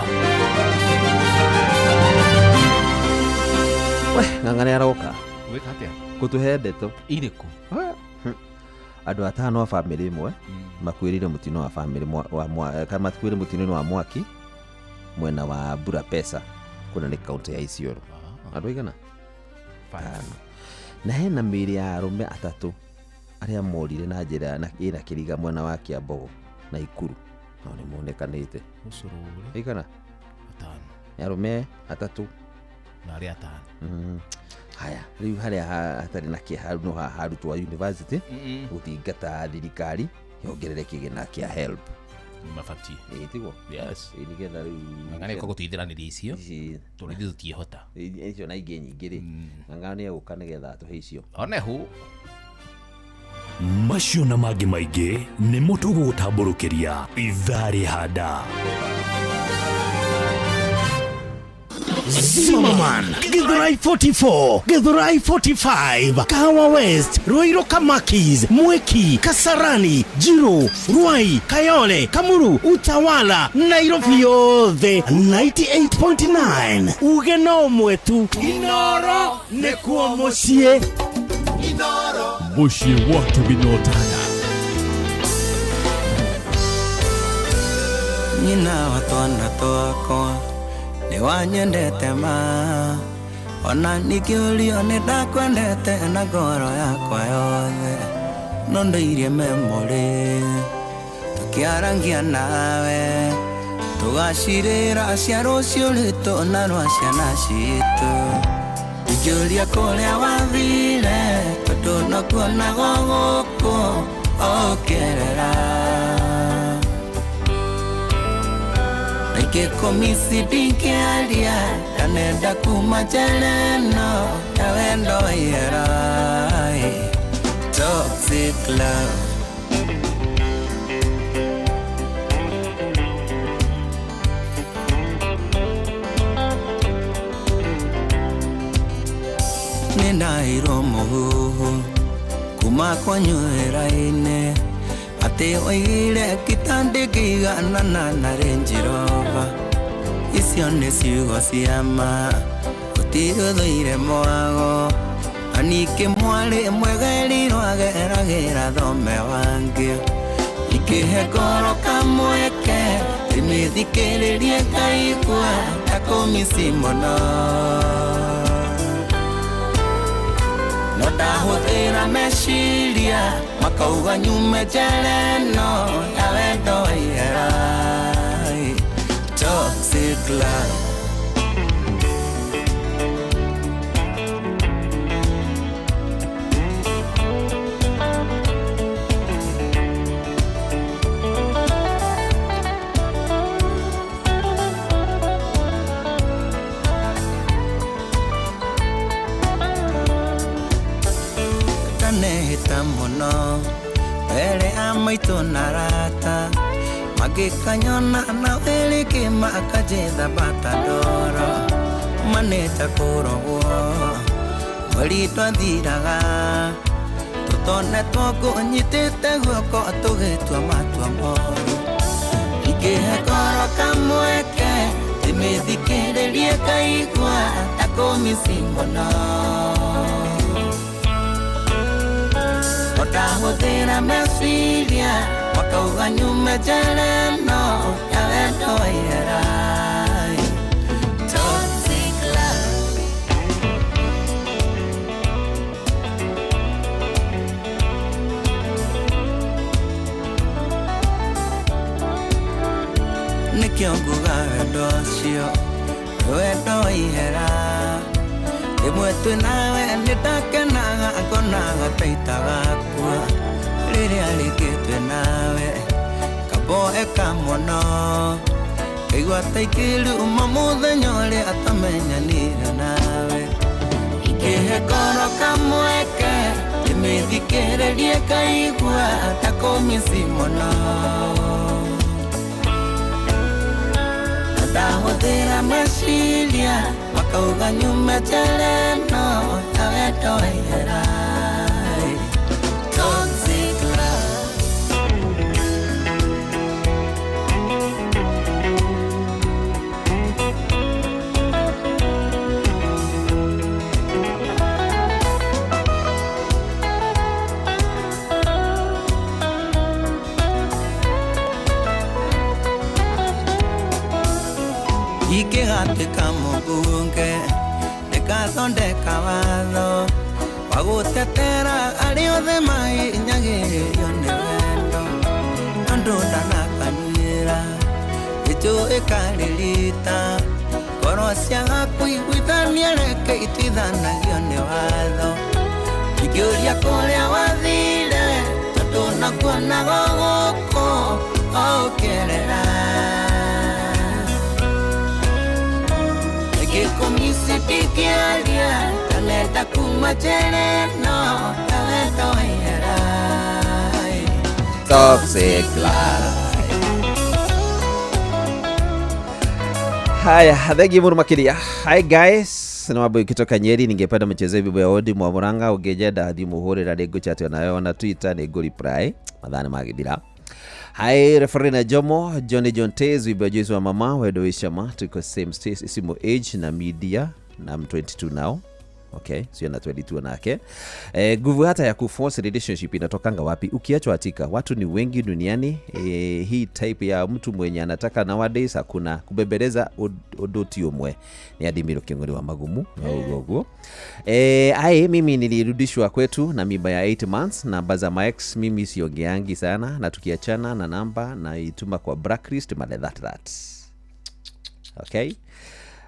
We, ng'ang'a nĩ aroka. Gwĩka atĩa? Gũtũhe ndeto. Irĩkũ? Andũ atano a bamĩrĩ ĩmwe makuĩrĩire mũtino wa bamĩrĩ kana makuĩrĩire mũtino-inĩ wa mwaki mwena wa Burapesa kũrĩa nĩ kaũntĩ ya Isiolo. Andũ aigana? Atano. Na hena mĩĩrĩ ya arũme atatũ arĩa morire na njĩra ĩna kĩriga mwena wa Kiambogo na Ikuru. No nĩ monekanĩte. Ũcũrũre. Aigana? Atano. Nĩ arũme atatũ. Na arĩa atano. Haya, rĩu harĩa hatarĩ na kĩeha no haha arutwo a university gũthingata thirikari yongerere kĩgĩna kĩa HELB. Nĩ mabatiĩ. Ĩĩ, tiguo? Yes. Ĩĩ, nĩgetha rĩu Ng'ang'a nĩ gũteithĩranĩria icio, tondũ ithuĩ tũtiĩhota. Icio na ingĩ nyingĩ rĩ, Ng'ang'a nĩ egũka nĩgetha atũhe icio. One hu. Macio na mangĩ maingĩ nĩmo tũgũgũtambũrũkĩria ithaa rĩhanda. Zimmerman, Githurai 44, Githurai 45, Kahawa West, Ruiru Kamakis, Mwiki, Kasarani, Jiru, Ruai, Kayole, Kamuru, Utawala, Nairobi yothe 98.9. Uge no mwetu. Inoro nekuo muciĩ. Inoro. Muciĩ watu binotana. Nyina wa twana twakwa nĩ wanyendete ma, ona nikĩũrio nĩ ndakwendete na ngoro yakwa yothe, no ndĩirie memory tũkĩarangia nawe, tũgacirĩra cia rũciũ rwitũ na rwa ciana citũ. Ingĩũria kũrĩa wathire tondũ no kuonagwo gũkũ ũkĩrĩra. Ingĩkũmici ndingĩaria ndanenda kuma njera ĩno ya wendo wa ihera. Toxic love. Nĩndaheirwo mũhuhu kuma kwanyu wĩra-inĩ atĩ oigire kitandĩkĩiganana na Range Rover. Icio nĩ ciugo cia ma gũtirĩ ũthũire mwago na ningĩ mwarĩ mwegerirwo ageragĩra thome wangĩ. Ingĩhe ngoro kamweke ndĩmĩthikĩrĩrie ngaigua ta kũmici mũno. No ndahũthĩra meciria makauga nyume njera ĩno ya wendo wa ihera. Toxic love. Ndanehĩta mũno mbere ya maitũ na arata magĩkanyona na wĩrĩkĩ makanjĩtha bata ndoro manĩta kũrogwo mweri twathiraga tũtonetwo ngũnyitĩte guoko tũgĩtua matua moru. Ingĩhe ngoro kamweke ndĩmĩthikĩrĩrie ngaigua ta kũmici mũno. Ndahũthĩra meciria makauga nyume njera ĩno ya wendo wa ihera. Toxic love. Nĩkĩo nguga wendo ũcio nĩ wendo wa ihera. Rĩmwe twĩ nawe nĩndakenaga ngonaga ta itagakua rĩrĩa rĩngĩ twĩ nawe kamboeka mũno ngaigua ta ingĩruma mũthenya ũrĩa tũmenyanire nawe. Ingĩhe ngoro kamweke ndĩmĩthikĩrĩrie ngaigua ta kũmici mũno. Ndahũthĩra meciria makauga nyume njera ĩno ya wendo wa ihera. Toxic love. Ingĩgatuĩka mũmbunge ndĩgathondeka watho wa gũtetera arĩa othe mahinyagĩrĩrio nĩ wendo. Andũ ndanakanyuĩra gĩchũ ĩkarĩrita ngoro ciaga kũiguithania reke ituithanagio nĩ watho. Ingĩũria kũrĩa wathire tondũ nakuonaga gũkũ o ũkĩerera. Ingĩkũmici ndingĩaria ndanenda kuma njera ĩno ya wendo wa ihera. Toxic love. Haya, thank you mũno makĩria. Hi guys, na mambo ikitoka Nyeri, ningependa mchezee bibo ya Odi Mwamuranga ũngĩnjenda thimũ hũrĩra nĩ ngũchat nayo na Twitter nĩ ngũ reply mathaa nĩ magĩthira. Hi referee na Jomo Johnny John Tez wimbo Joyce wa mama wendo wĩcama tuko same stage same age na media na I'm 22 now. Okay, sio na 22 nake. Nguvu hata ya kuforce relationship inatokanga wapi? Ukiachwa atika, watu ni wengi duniani. Hii type ya mtu mwenye anataka nowadays hakuna kubebeleza odoti omwe. Ni Adimiro Kingori wa Magumu ugo. Ai mimi nilirudishwa kwetu na mimba ya 8 months na namba za my ex mimi siongeangi sana na tukiachana na namba na ituma kwa blacklist male that. Okay.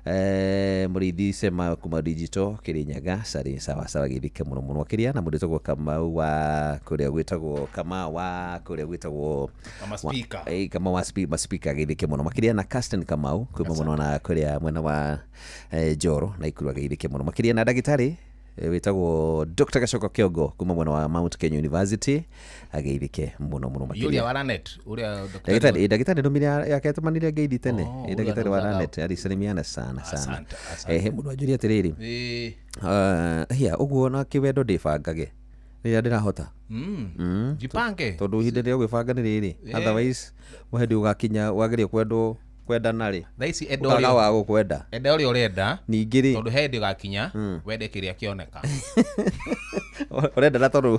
Mũrĩithi Sema kuma digital Kirinyaga sari sawa sawa githike mũno mũno makĩria na mũndũ wĩtagwo Kamau wa kũrĩa gwĩtagwo Kamau wa kũrĩa gwĩtagwo Kama speaker. Kamau wa speaker githike mũno makĩria na Caston Kamau kuma mũno na kũrĩa mwena wa Njoro na Ikuru agithike mũno makĩria na ndagĩtarĩ wĩtagwo Dr. Gachoko Kiongo kuma mwena wa Mount Kenya University ageithike mũno mũno Yule makĩria. wa Lanet, uria Ndagĩtarĩ ndagĩtarĩ ndũmire yake atũmanire ngeithi tene. Oh, Ndagĩtarĩ wa ũrĩa Lanet alisalimiana sana sana. Asante, asante. Mũndũ anjũria atĩrĩrĩ, hia ũguo na kĩwendo ndĩbangage rĩrĩa ndĩrahota. Jipange. Tondũ ihinda rĩa gwĩbanga nĩ rĩrĩ. Otherwise hĩndĩ ũgakinya wagĩrĩire kwendwo kwendana rĩ, Thaa ici enda ũkaga ũrĩa wa gũkwenda. Enda ũrĩa ũrenda. Ningĩ rĩ, Tondũ he hĩndĩ ũgakinya wende kĩrĩa kĩoneka. Ũrenda na tondũ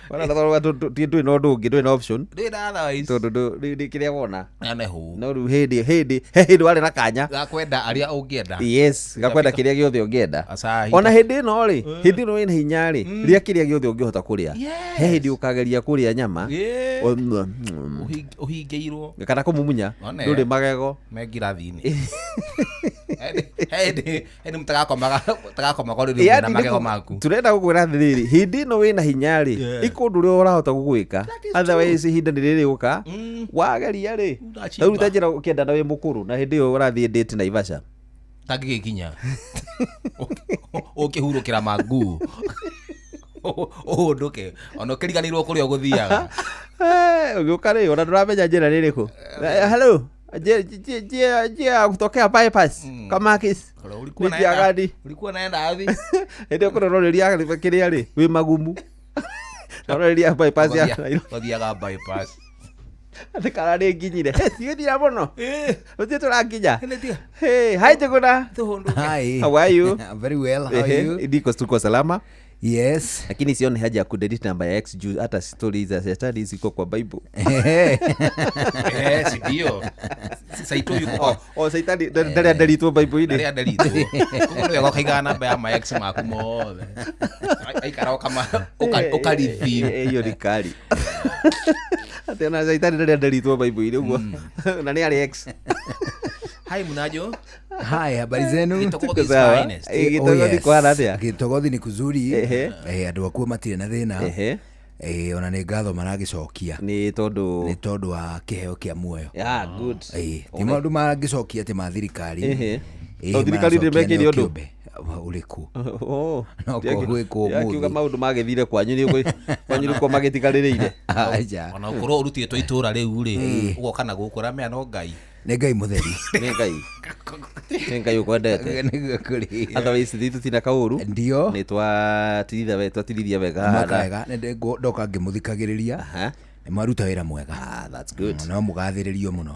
ũrenda tondũ ndũrĩ na ũndũ ũngĩ, ndũrĩ na option. Ndũrĩ na otherwise. Tondũ rĩu kĩrĩa wona. Ane hũ. No rĩu hĩndĩ he hĩndĩ warĩ na kanya. Gakwenda arĩa ũngĩenda. Yes, gakwenda kĩrĩa gĩothe ũngĩenda. Aca, Ona hĩndĩ ĩno rĩ, hĩndĩ ĩno wĩna hinya rĩ, rĩa kĩrĩa gĩothe ũngĩhota kũrĩa. He hĩndĩ ũkageria kũrĩa nyama. Ũhingĩirwo. Kana kũmumunya. One. Ndũrĩ magego. Me ngirathi-inĩ. Hĩndĩ mũtagakomaga rĩrĩ Yaani na magego maku. Turenda gũkwĩra atĩrĩrĩ, hĩndĩ ĩno wĩna hinya rĩ, ĩka ũndũ ũrĩa ũrahota gũgwĩka. Otherwise ihinda nĩ rĩrĩũka, wageria rĩ, Ũrachimba. rĩu ta njĩra ũkĩenda na wĩ mũkũrũ na hĩndĩ ĩyo ũrathiĩ date Naivasha. Tangĩgĩkinya. Ũkĩhurũkĩra mangu. Ũhũndũke. Ona ũkĩriganĩrwo kũrĩa ũgũthiaga. Ũgĩũka rĩ, ona ndũramenya njĩra nĩ ĩrĩkũ. Hello. Njia kutokea bypass Kamakis. Ulikuwa Ni njia naenda gani? Ulikuwa naenda wapi? Hĩndĩ ĩyo kũrorĩria kĩrĩa rĩ, wĩ magumu. Ũrorĩria bypass ya Nairobi. Ũthiaga bypass. Atĩ kana nĩ nginyire. Hey, tigĩthira mũno. Gũtirĩ tũrakinya. Hey, hi Njuguna. Hi. How are you? Very well. How are you? Niko tuko salama. Yes. Lakini sioni haja ya kudelete namba ya ex juu hata stories za shetani ziko kwa Bible. Si ndio. Saito yuko kwa Oh, saitani ndari adelitwo Bible-inĩ. Ndari adelitwo. Koguo nĩwega ũkaigaga namba ya ma ex maku mothe. Aikara ũkama ũkarithio. Hiyo ni kali. Ati ona saitani ndari adelitwo Bible-inĩ ũguo. Na nĩ arĩ ex. Hi Munajo. Hi, habari zenu? Gitogothi is finest. Gitogothi kũhana atĩa? Gitogothi ni kuzuri. Andũ akuo matirĩ na thĩna. Ona nĩ ngatho maragĩcokia. Nĩ tondũ wa kĩheo kĩa muoyo. Yeah, good. Ti maũndũ maragĩcokia atĩ ma thirikari. To thirikari ndĩmekĩire ũndũ. Ũrĩkũ? No gwĩkwo ũmũthĩ. Akiuga maũndũ magĩthire kwanyu nĩ kwanyu nĩkuo magĩtigarĩrĩire. Aja. Ona ũkorwo ũrutĩtwo itũra rĩu rĩ, ũgoka na gũkũ ũramenya no Ngai. Nĩ Ngai mũtheri. Nĩ Ngai. Nĩ Ngai ũkwendete. Nĩguo kũrĩ. Otherwise ithuĩ tũtina kaũru. Ndio. Nĩ twatirithia wega. Mwaka wega. Nĩ ndoka ngĩmũthikagĩrĩria. Nĩ mwaruta wĩra mwega. Ah, that's good. No mũgathĩrĩrio mũno.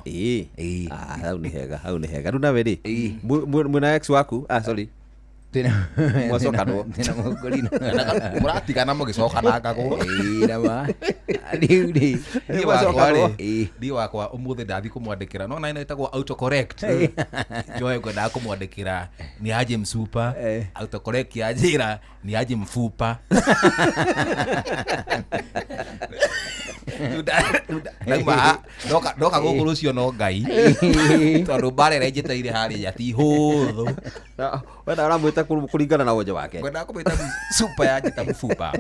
Ah, hau nĩ hega, hau nĩ hega. Rĩu nawe rĩ, mwĩna ex waku? Ah, sorry. Mwacokanwo. Twĩna mũkũrino. Mũratigana mũgĩcokanangagwo. Na ma. Rĩu rĩ. Niĩ wakwa ũmũthĩ ndathiĩ kũmwandĩkĩra. No na ĩno ĩtagwo autocorrect. Njoe ngwendaga kũmwandĩkĩra nĩ aje msupa. Autocorrect yanjĩra nĩ aje mfupa. Ndoka gũkũ rũciũ no Ngai. Tondũ mbara ĩrĩa njĩtĩire harĩa ti hũthũ. Wenda ũramwĩta kũringana na wonje wake. Ngwendaga kũmwĩta supa yanjĩta mũbuba.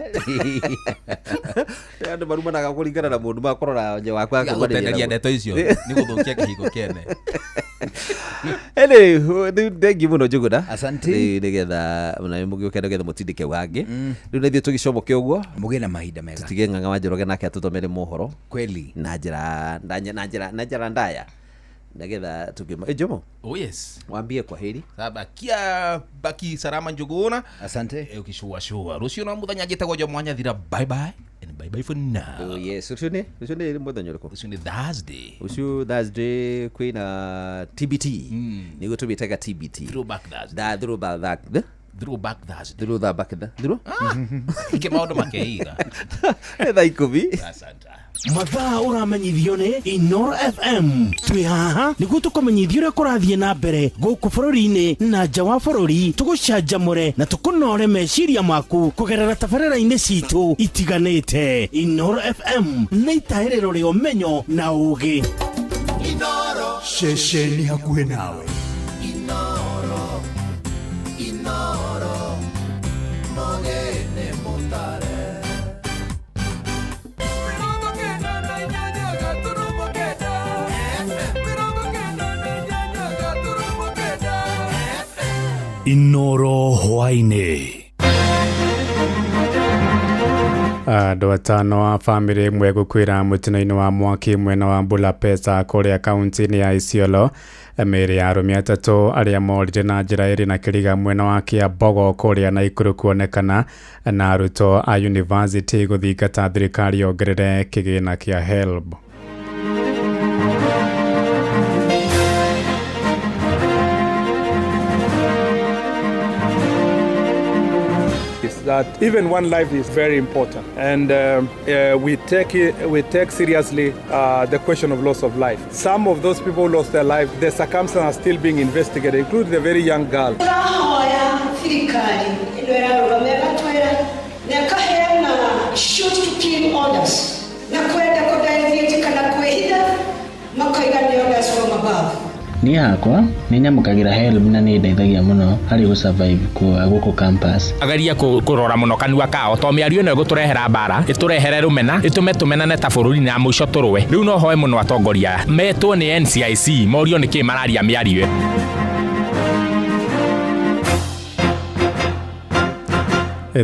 Andũ marumanaga kũringana na mũndũ makũrora wonje waku Gũtenderia ndeto icio nĩ gũthũkia kĩhingo kĩene. Anyway, rĩu thengiũ mũno Njuguna. Asante. Rĩu nĩgetha nawe mũgĩũke nĩgetha mũtindĩke wangĩ. Rĩu na ithuĩ tũgĩcomoke ũguo. Mũgĩe na mahinda mega. Tũtige Ng'ang'a wa Njoroge nake atũthomere mohoro. Kweli. Na njĩra ndaya. Nĩgetha tũkĩma. Jomo. Oh yes. Waambie kwa heri. Sabakia baki salama Njuguna. Asante. Ukishua shua. Rũciũ no mũthenya njĩtagwo Jomo Wanyathira. Bye bye. And bye bye for now. Oh yes, rũciũ nĩ mũthenya ũrĩkũ? Rũciũ nĩ Thursday. Rũciũ Thursday kwĩna TBT. Nĩguo tũmĩtaga TBT. Throwback Thursday. Throwback Throwback Thursday. Throwback Thursday. Ike maũndũ makeiga. Thaa 10. Asante. Mathaa ũramenyithio nĩ Inoro FM. Twĩ haha nĩguo tũkũmenyithia ũrĩa kũrathiĩ na mbere gũkũ bũrũri-inĩ na nja wa bũrũri, tũgũcanjamũre na tũkũnore meciria maku kũgerera tabarĩra-inĩ citũ itiganĩte. Inoro FM nĩ itahĩrĩro rĩa ũmenyo na ũũgĩ. Ceceni hakuhĩ nawe. Inoro, Inoro, mogene mutare. Inoro hwaini. Andũ atano a bamĩrĩ ĩmwe gũkuĩra mũtino-inĩ wa mwaki mwena wa Bulapesa kũrĩa kaunti-inĩ ya Isiolo. Mĩĩrĩ ya arũme atatũ arĩa morire na njĩra ĩrĩ na kĩriga mwena wa Kĩambogo kũrĩa Naikuru kuonekana, na arutwo a yunivasĩtĩ gũthingata thirikari yongerere kĩgĩna kĩa HELB. That even one life is very important, and we take seriously the question of loss of life. Some of those people who lost their life, the circumstances are still being investigated, including the very young girl. Shoot to kill orders orders from above. Niĩ hakwa nĩ nyamũkagĩra HELB na nĩ ĩndeithagia mũno harĩ gũ survive gũkũ campus. Ageria kũrora mũno kanua kao to mĩario ĩno ĩgũtũrehera mbara, ĩtũrehere rũmena, ĩtũme tũmenane ta bũrũri na mũico tũrũe. Rĩu no hoe mũno atongoria aya metwo nĩ NCIC morio nĩkĩ mararia mĩario ĩyo.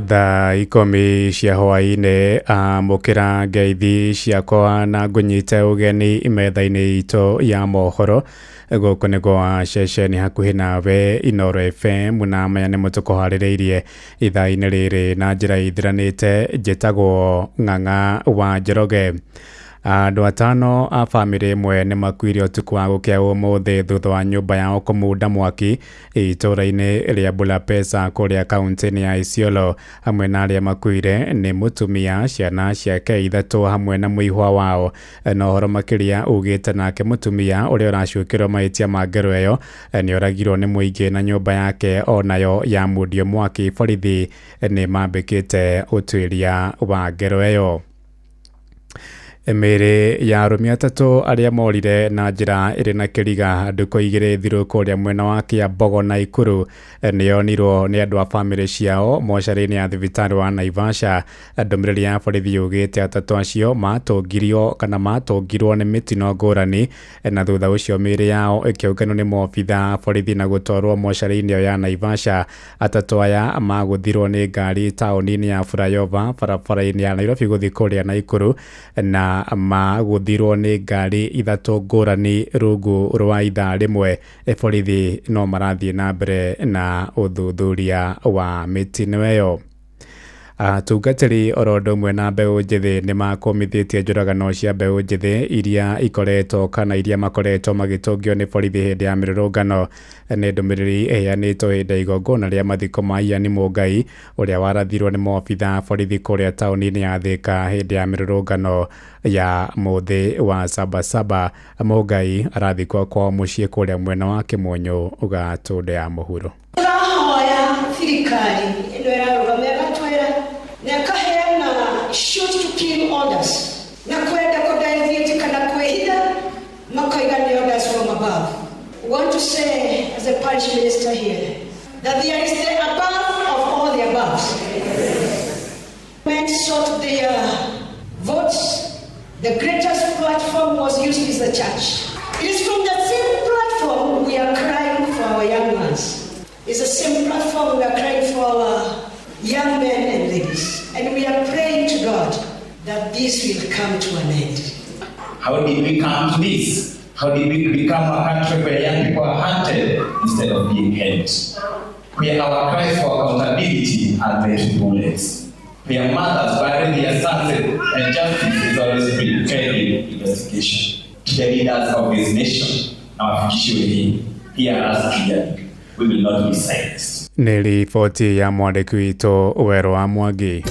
Thaa 10 cia hwaĩ-inĩ, amũkĩra ngeithi ciakwa na ngũnyite ũgeni metha-inĩ itũ ya mohoro. Gũkũ nĩ gwa ceceni hakuhĩ nawe Inoro FM, na maya nĩmo tũkũharĩrĩirie ithaa-inĩ rĩrĩ na njĩra ithiranĩte. Njĩtagwo Ng'ang'a wa Njoroge. Andũ atano a bamĩrĩ ĩmwe nĩ makuire ũtukũ wa gũkĩa ũmũthĩ thutha wa nyũmba yao kũmunda mwaki itũũra-inĩ rĩa Bulapesa kũrĩa kaunti-inĩ ya Isiolo. Hamwe na arĩa makuire nĩ mũtumia, ciana ciake ithatũ hamwe na mũihwa wao. Na ũhoro makĩria ugĩte nake mũtumia ũrĩa ũracukĩrwo mahĩtia ma ngero ĩyo nĩ oragirwo nĩ mũingĩ na nyũmba yake onayo yamundio mwaki. Borithi nĩ mambĩkĩte ũtuĩria wa ngero ĩyo. Mĩĩrĩ ya arũme atatũ arĩa morire na njĩra ĩrĩ na kĩriga ndukũ igĩrĩ thiru kũrĩa mwena wa Kĩambogo Naikuru nĩyonirwo nĩ andũ a bamĩrĩ ciao mocarĩ-inĩ ya thibitarĩ wa Naivasha. Ndũmĩrĩri ya borithi yugĩte atatũ acio matũngirio kana matũngirwo nĩ mĩtino ngũrani, na thutha ũcio mĩĩrĩ yao ĩkĩũnganio nĩ maobitha a borithi na gũtwarwo mocarĩ-inĩ ĩyo ya Naivasha. Atatũ aya magũthirwo nĩ ngari taũni-inĩ ya Flyover barabara-inĩ ya Nairobi gũthiĩ kũrĩa Naikuru, na magũthirwo nĩ ngari ithatũ ngũrani rungu rwa ithaa rĩmwe. Borithi no marathiĩ na mbere na ũthuthuria wa mĩtino ĩyo. Atungatĩri oro ũndũ ũmwe na mbeũ njĩthĩ nĩ makũmithĩtie njũragano cia mbeũ njĩthĩ iria ikoretwo kana iria makoretwo magĩtũngio nĩ borithi hĩndĩ ya mĩrũrũngano. Nĩ ndũmĩrĩri ĩheanĩtwo hĩndĩ ya igongona rĩa mathiko ma Ian Mũngai ũrĩa warathirwo nĩ maobitha a borithi kũrĩa taũni-inĩ ya Thĩka hĩndĩ ya mĩrũrũngano ya mũthĩ wa Sabasaba. Mũngai arathikwo kwao mũciĩ kũrĩa mwena wa Kĩmunyũ Gatũndũ ya mũhuro. Thirikari ĩno ĩrarũgamia gatwĩra na ĩkaheana shoot to kill orders na kwenda kũdeviate kana kwĩhitha makoiga nĩ orders from above. We want to say as a parish minister here that there is the above of all the aboves. Men sought their votes. The greatest platform was used is the church. It is from the same platform we are crying for our young ones. It's the same platform we are crying for our young men and ladies. And we are praying to God that this will come to an end. How did we come to this? How did we become a country where young people are hunted instead of being helped? Where our cries for accountability are met with bullets. Where mothers bury their sons and justice is always pending investigation. To the leaders of this nation, our future hear us clearly. We will not be silenced. Nĩ riboti ya mwandĩki witũ Werũ wa Mwangi.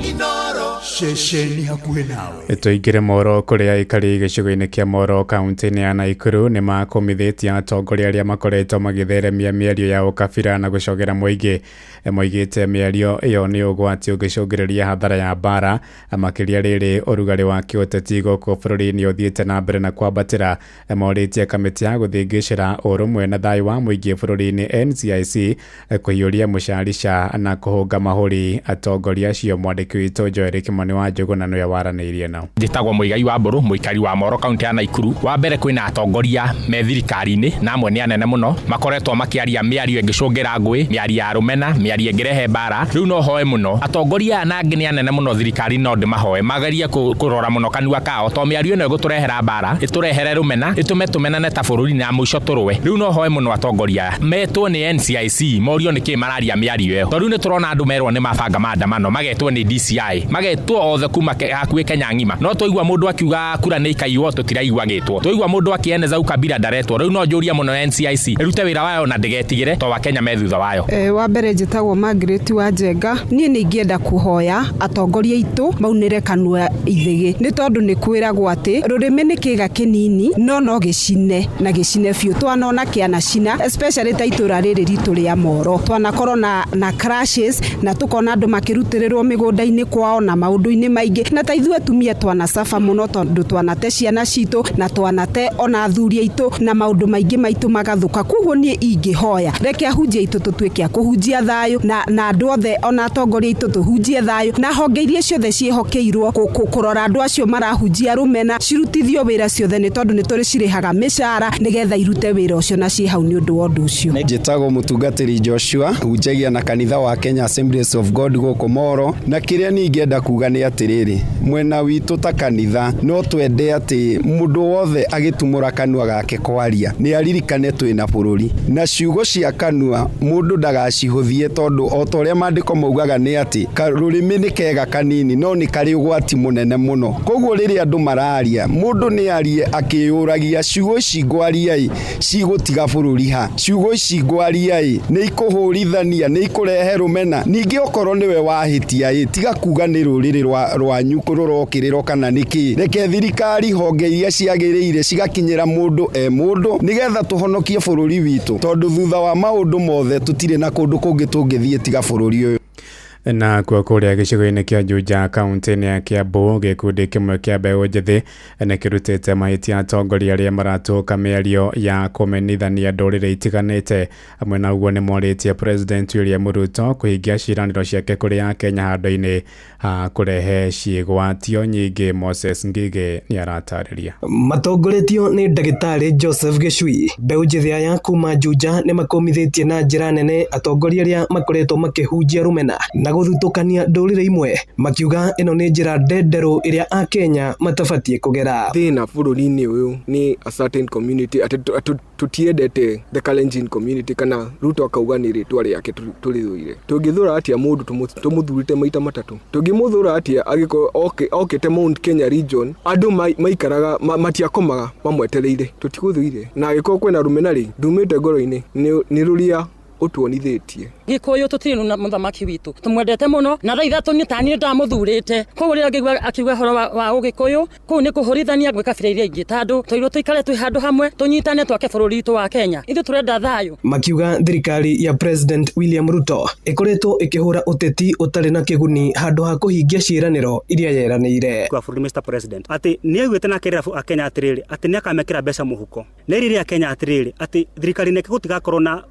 Inoro, Ceceni hakuhĩ nawe. Tũingĩre Moro kũrĩa aikari gĩcigo-inĩ kĩa Moro kaunti-inĩ ya Naikuru nĩ makũmithĩtie atongoria arĩa makoretwo magĩtheremia mĩario ya ũkabira na gũcogera mũingĩ. Moigĩte mĩario ĩyo nĩ ũgwati ũngĩcũngĩrĩria hathara ya mbara, makĩria rĩrĩ ũrugarĩ wa kĩũteti gũkũ bũrũri-inĩ ũthiĩte na mbere na kwambatĩra. Morĩtie kamĩtĩ ya gũthingĩcĩra ũrũmwe na thayũ wa mũingĩ bũrũri-inĩ NCIC kũhiũria mũcarica na kũhũnga mahũri atongoria acio. Mwandĩki witũ Joel Kĩmani wa Njũgũna nĩwe waranĩirie nao. Njĩtagwo Mũigai wa Mbũrũ, mũikari wa Moro kaunti ya Naikuru. Wa mbere kwĩna atongoria me thirikari-inĩ na amwe nĩ anene mũno makoretwo makĩaria mĩario ĩngĩcũngĩra ngũĩ, mĩario ya rũmena, mĩario ĩngĩrehe mbara. Rĩu no hoe mũno atongoria aya na angĩ nĩ anene mũno thirikari, no ndĩmahoe magerie kũrora mũno kanua kao, to mĩario ĩno ĩgũtũrehera mbara, ĩtũrehere rũmena, ĩtũme tũmenane ta bũrũri na mũico tũrũe. Rĩu no hoe mũno atongoria aya metwo nĩ NCIC morio nĩkĩ mararia mĩario ĩyo, tondũ rĩu nĩ tũrona andũ merwo nĩ mabanga maandamano, magetwo nĩ DCI, magetwo othe kuma hakuhĩ Kenya ng'ima. No twaigua mũndũ akiuga kura nĩ ikaiywo tũtiraigua gĩtwo, twaigua mũndũ akĩeneza ukabira ndaretwo. Rĩu no njũrie mũno NCIC ĩrute wĩra wayo na ndĩgetigĩre, to Wakenya me thutha wayo. Wa mbere njĩtagwo Margaret wa Njenga. Niĩ nĩ ingĩenda kũhoya atongoria aitũ maunĩre kanua ithĩgĩ, nĩ tondũ nĩ kwĩragwo atĩ rũrĩmĩ nĩ kĩga kĩnini no gĩcine na gĩcine biũ. Twanona kĩanacina especially ta itũra rĩrĩ ritũ rĩa Moro, twanakorwo na crashes na tũkona andũ makĩrutĩrĩrwo mĩgũnda-inĩ kwao na maũndũ-inĩ maingĩ, na ta ithuĩ atumia twanacaba mũno tondũ twanate ciana citũ na twanate ona athuri aitũ na maũndũ maingĩ maitũ magathũka. Koguo niĩ ingĩhoya reke ahunjia aitũ tũtuĩke a kũhunjia thayũ na andũ othe ona atongoria aitũ tũhunjie thayũ, na honge iria ciothe ciĩhokeirwo kũrora andũ acio marahunjia rũmena cirutithio wĩra ciothe, nĩ tondũ nĩ tũrĩ cirĩhaga mĩcara nĩgetha irute wĩra ũcio na ciĩ hau nĩ ũndũ wa ũndũ ũcio. Njĩtagwo mũtungatĩri Joshua, hunjagia na kanitha wa Kenya Assemblies of God gũkũ Moro, na kĩrĩa niĩ ingĩenda kuga nĩ atĩrĩrĩ, mwena witũ ta kanitha no twende atĩ mũndũ wothe agĩtumũra kanua gake kwaria nĩ aririkane twĩna bũrũri, na ciugo cia kanua mũndũ ndagacihũthie, tondũ o ta ũrĩa maandĩko maugaga nĩ atĩ rũrĩmĩ nĩ kega kanini no nĩ karĩ ũgwati mũnene mũno. Koguo rĩrĩa andũ mararia mũndũ nĩ arie akĩyũragia ciugo ici ngwaria ĩ cigũtiga bũrũri ha, ciugo ici ngwaria ĩ nĩ ikũhũrithania, nĩ ikũrehe rũmena. Ningĩ okorwo nĩwe wahĩtia ĩ tiga kuga nĩ rũrĩrĩ rwanyu rũrokĩrĩrwo kana nĩkĩ. Reke thirikari honge iria ciagĩrĩire cigakinyĩra mũndũ e mũndũ nĩgetha tũhonokie bũrũri witũ, tondũ thutha wa maũndũ mothe tũtirĩ na kũndũ kũngĩ tũngĩthiĩ tiga bũrũri ũyũ. Na kuo kũrĩa gĩcigo-inĩ kĩa Juja kaunti-inĩ ya Kiambu, gĩkundi kĩmwe kĩa mbeũ njĩthĩ nĩ kĩrutĩte mahĩtia atongoria arĩa maratũka mĩario ya kũmenithania ndũrĩrĩ itiganĩte. Hamwe na ũguo nĩ morĩtie President William Ruto kũhingia ciĩranĩro ciake kũrĩ Akenya handũ-inĩ ha kũrehe ciĩgwatio nyingĩ. Moses Ngige nĩ aratarĩria. Matongoretio nĩ ndagĩtarĩ Joseph Gĩcui, mbeũ njĩthĩ aya kuma Juja nĩ makũmithĩtie na njĩra nene atongoria arĩa makoretwo makĩhunjia rũmena na gũthutũkania ndũrĩrĩ imwe, makiuga ĩno nĩ njĩra ndenderũ ĩrĩa Akenya matabatiĩ kũgera. Thĩna bũrũri-inĩ ũyũ nĩ a certain community atĩ tũtiendete the Kalenjin community, kana Ruto akauga nĩ rĩtwa rĩake tũrĩthũire. Tũngĩthũra atĩa mũndũ tũmũthurĩte maita matatũ? Tũngĩmũthũra atĩa angĩkorwo okĩte Mount Kenya region, andũ maikaraga matiakomaga mamwetereire? Tũtigũthũire. Na angĩkorwo kwĩna rũmena rĩ, ndumĩte ngoro-inĩ nĩ rũrĩa ũtuonithĩtie. Gĩkũyũ tũtirĩ na mũthamaki witũ, tũmwendete mũno na thaa ithatũ nĩ taniĩ ndamũthurĩte. Koguo rĩrĩa ngĩigua akiuga ũhoro wa ũgĩkũyũ, kũu nĩ kũhũrithania gwĩ kabira iria ingĩ, tondũ twairwo tũikare twĩ handũ hamwe, tũnyitane twake bũrũri witũ wa Kenya. Ithuĩ tũrenda thayũ. Makiuga thirikari ya President William Ruto ĩkoretwo ĩkĩhũra ũteti ũtarĩ na kĩguni handũ ha kũhingia ciĩranĩro iria yeranĩire. Kwa bũrũri Mr President atĩ nĩ aiguĩte na akerĩra Akenya atĩrĩrĩ atĩ nĩ akamekĩra mbeca mũhuko, na erĩire Akenya atĩrĩrĩ atĩ thirikari neke gũtigakorwo na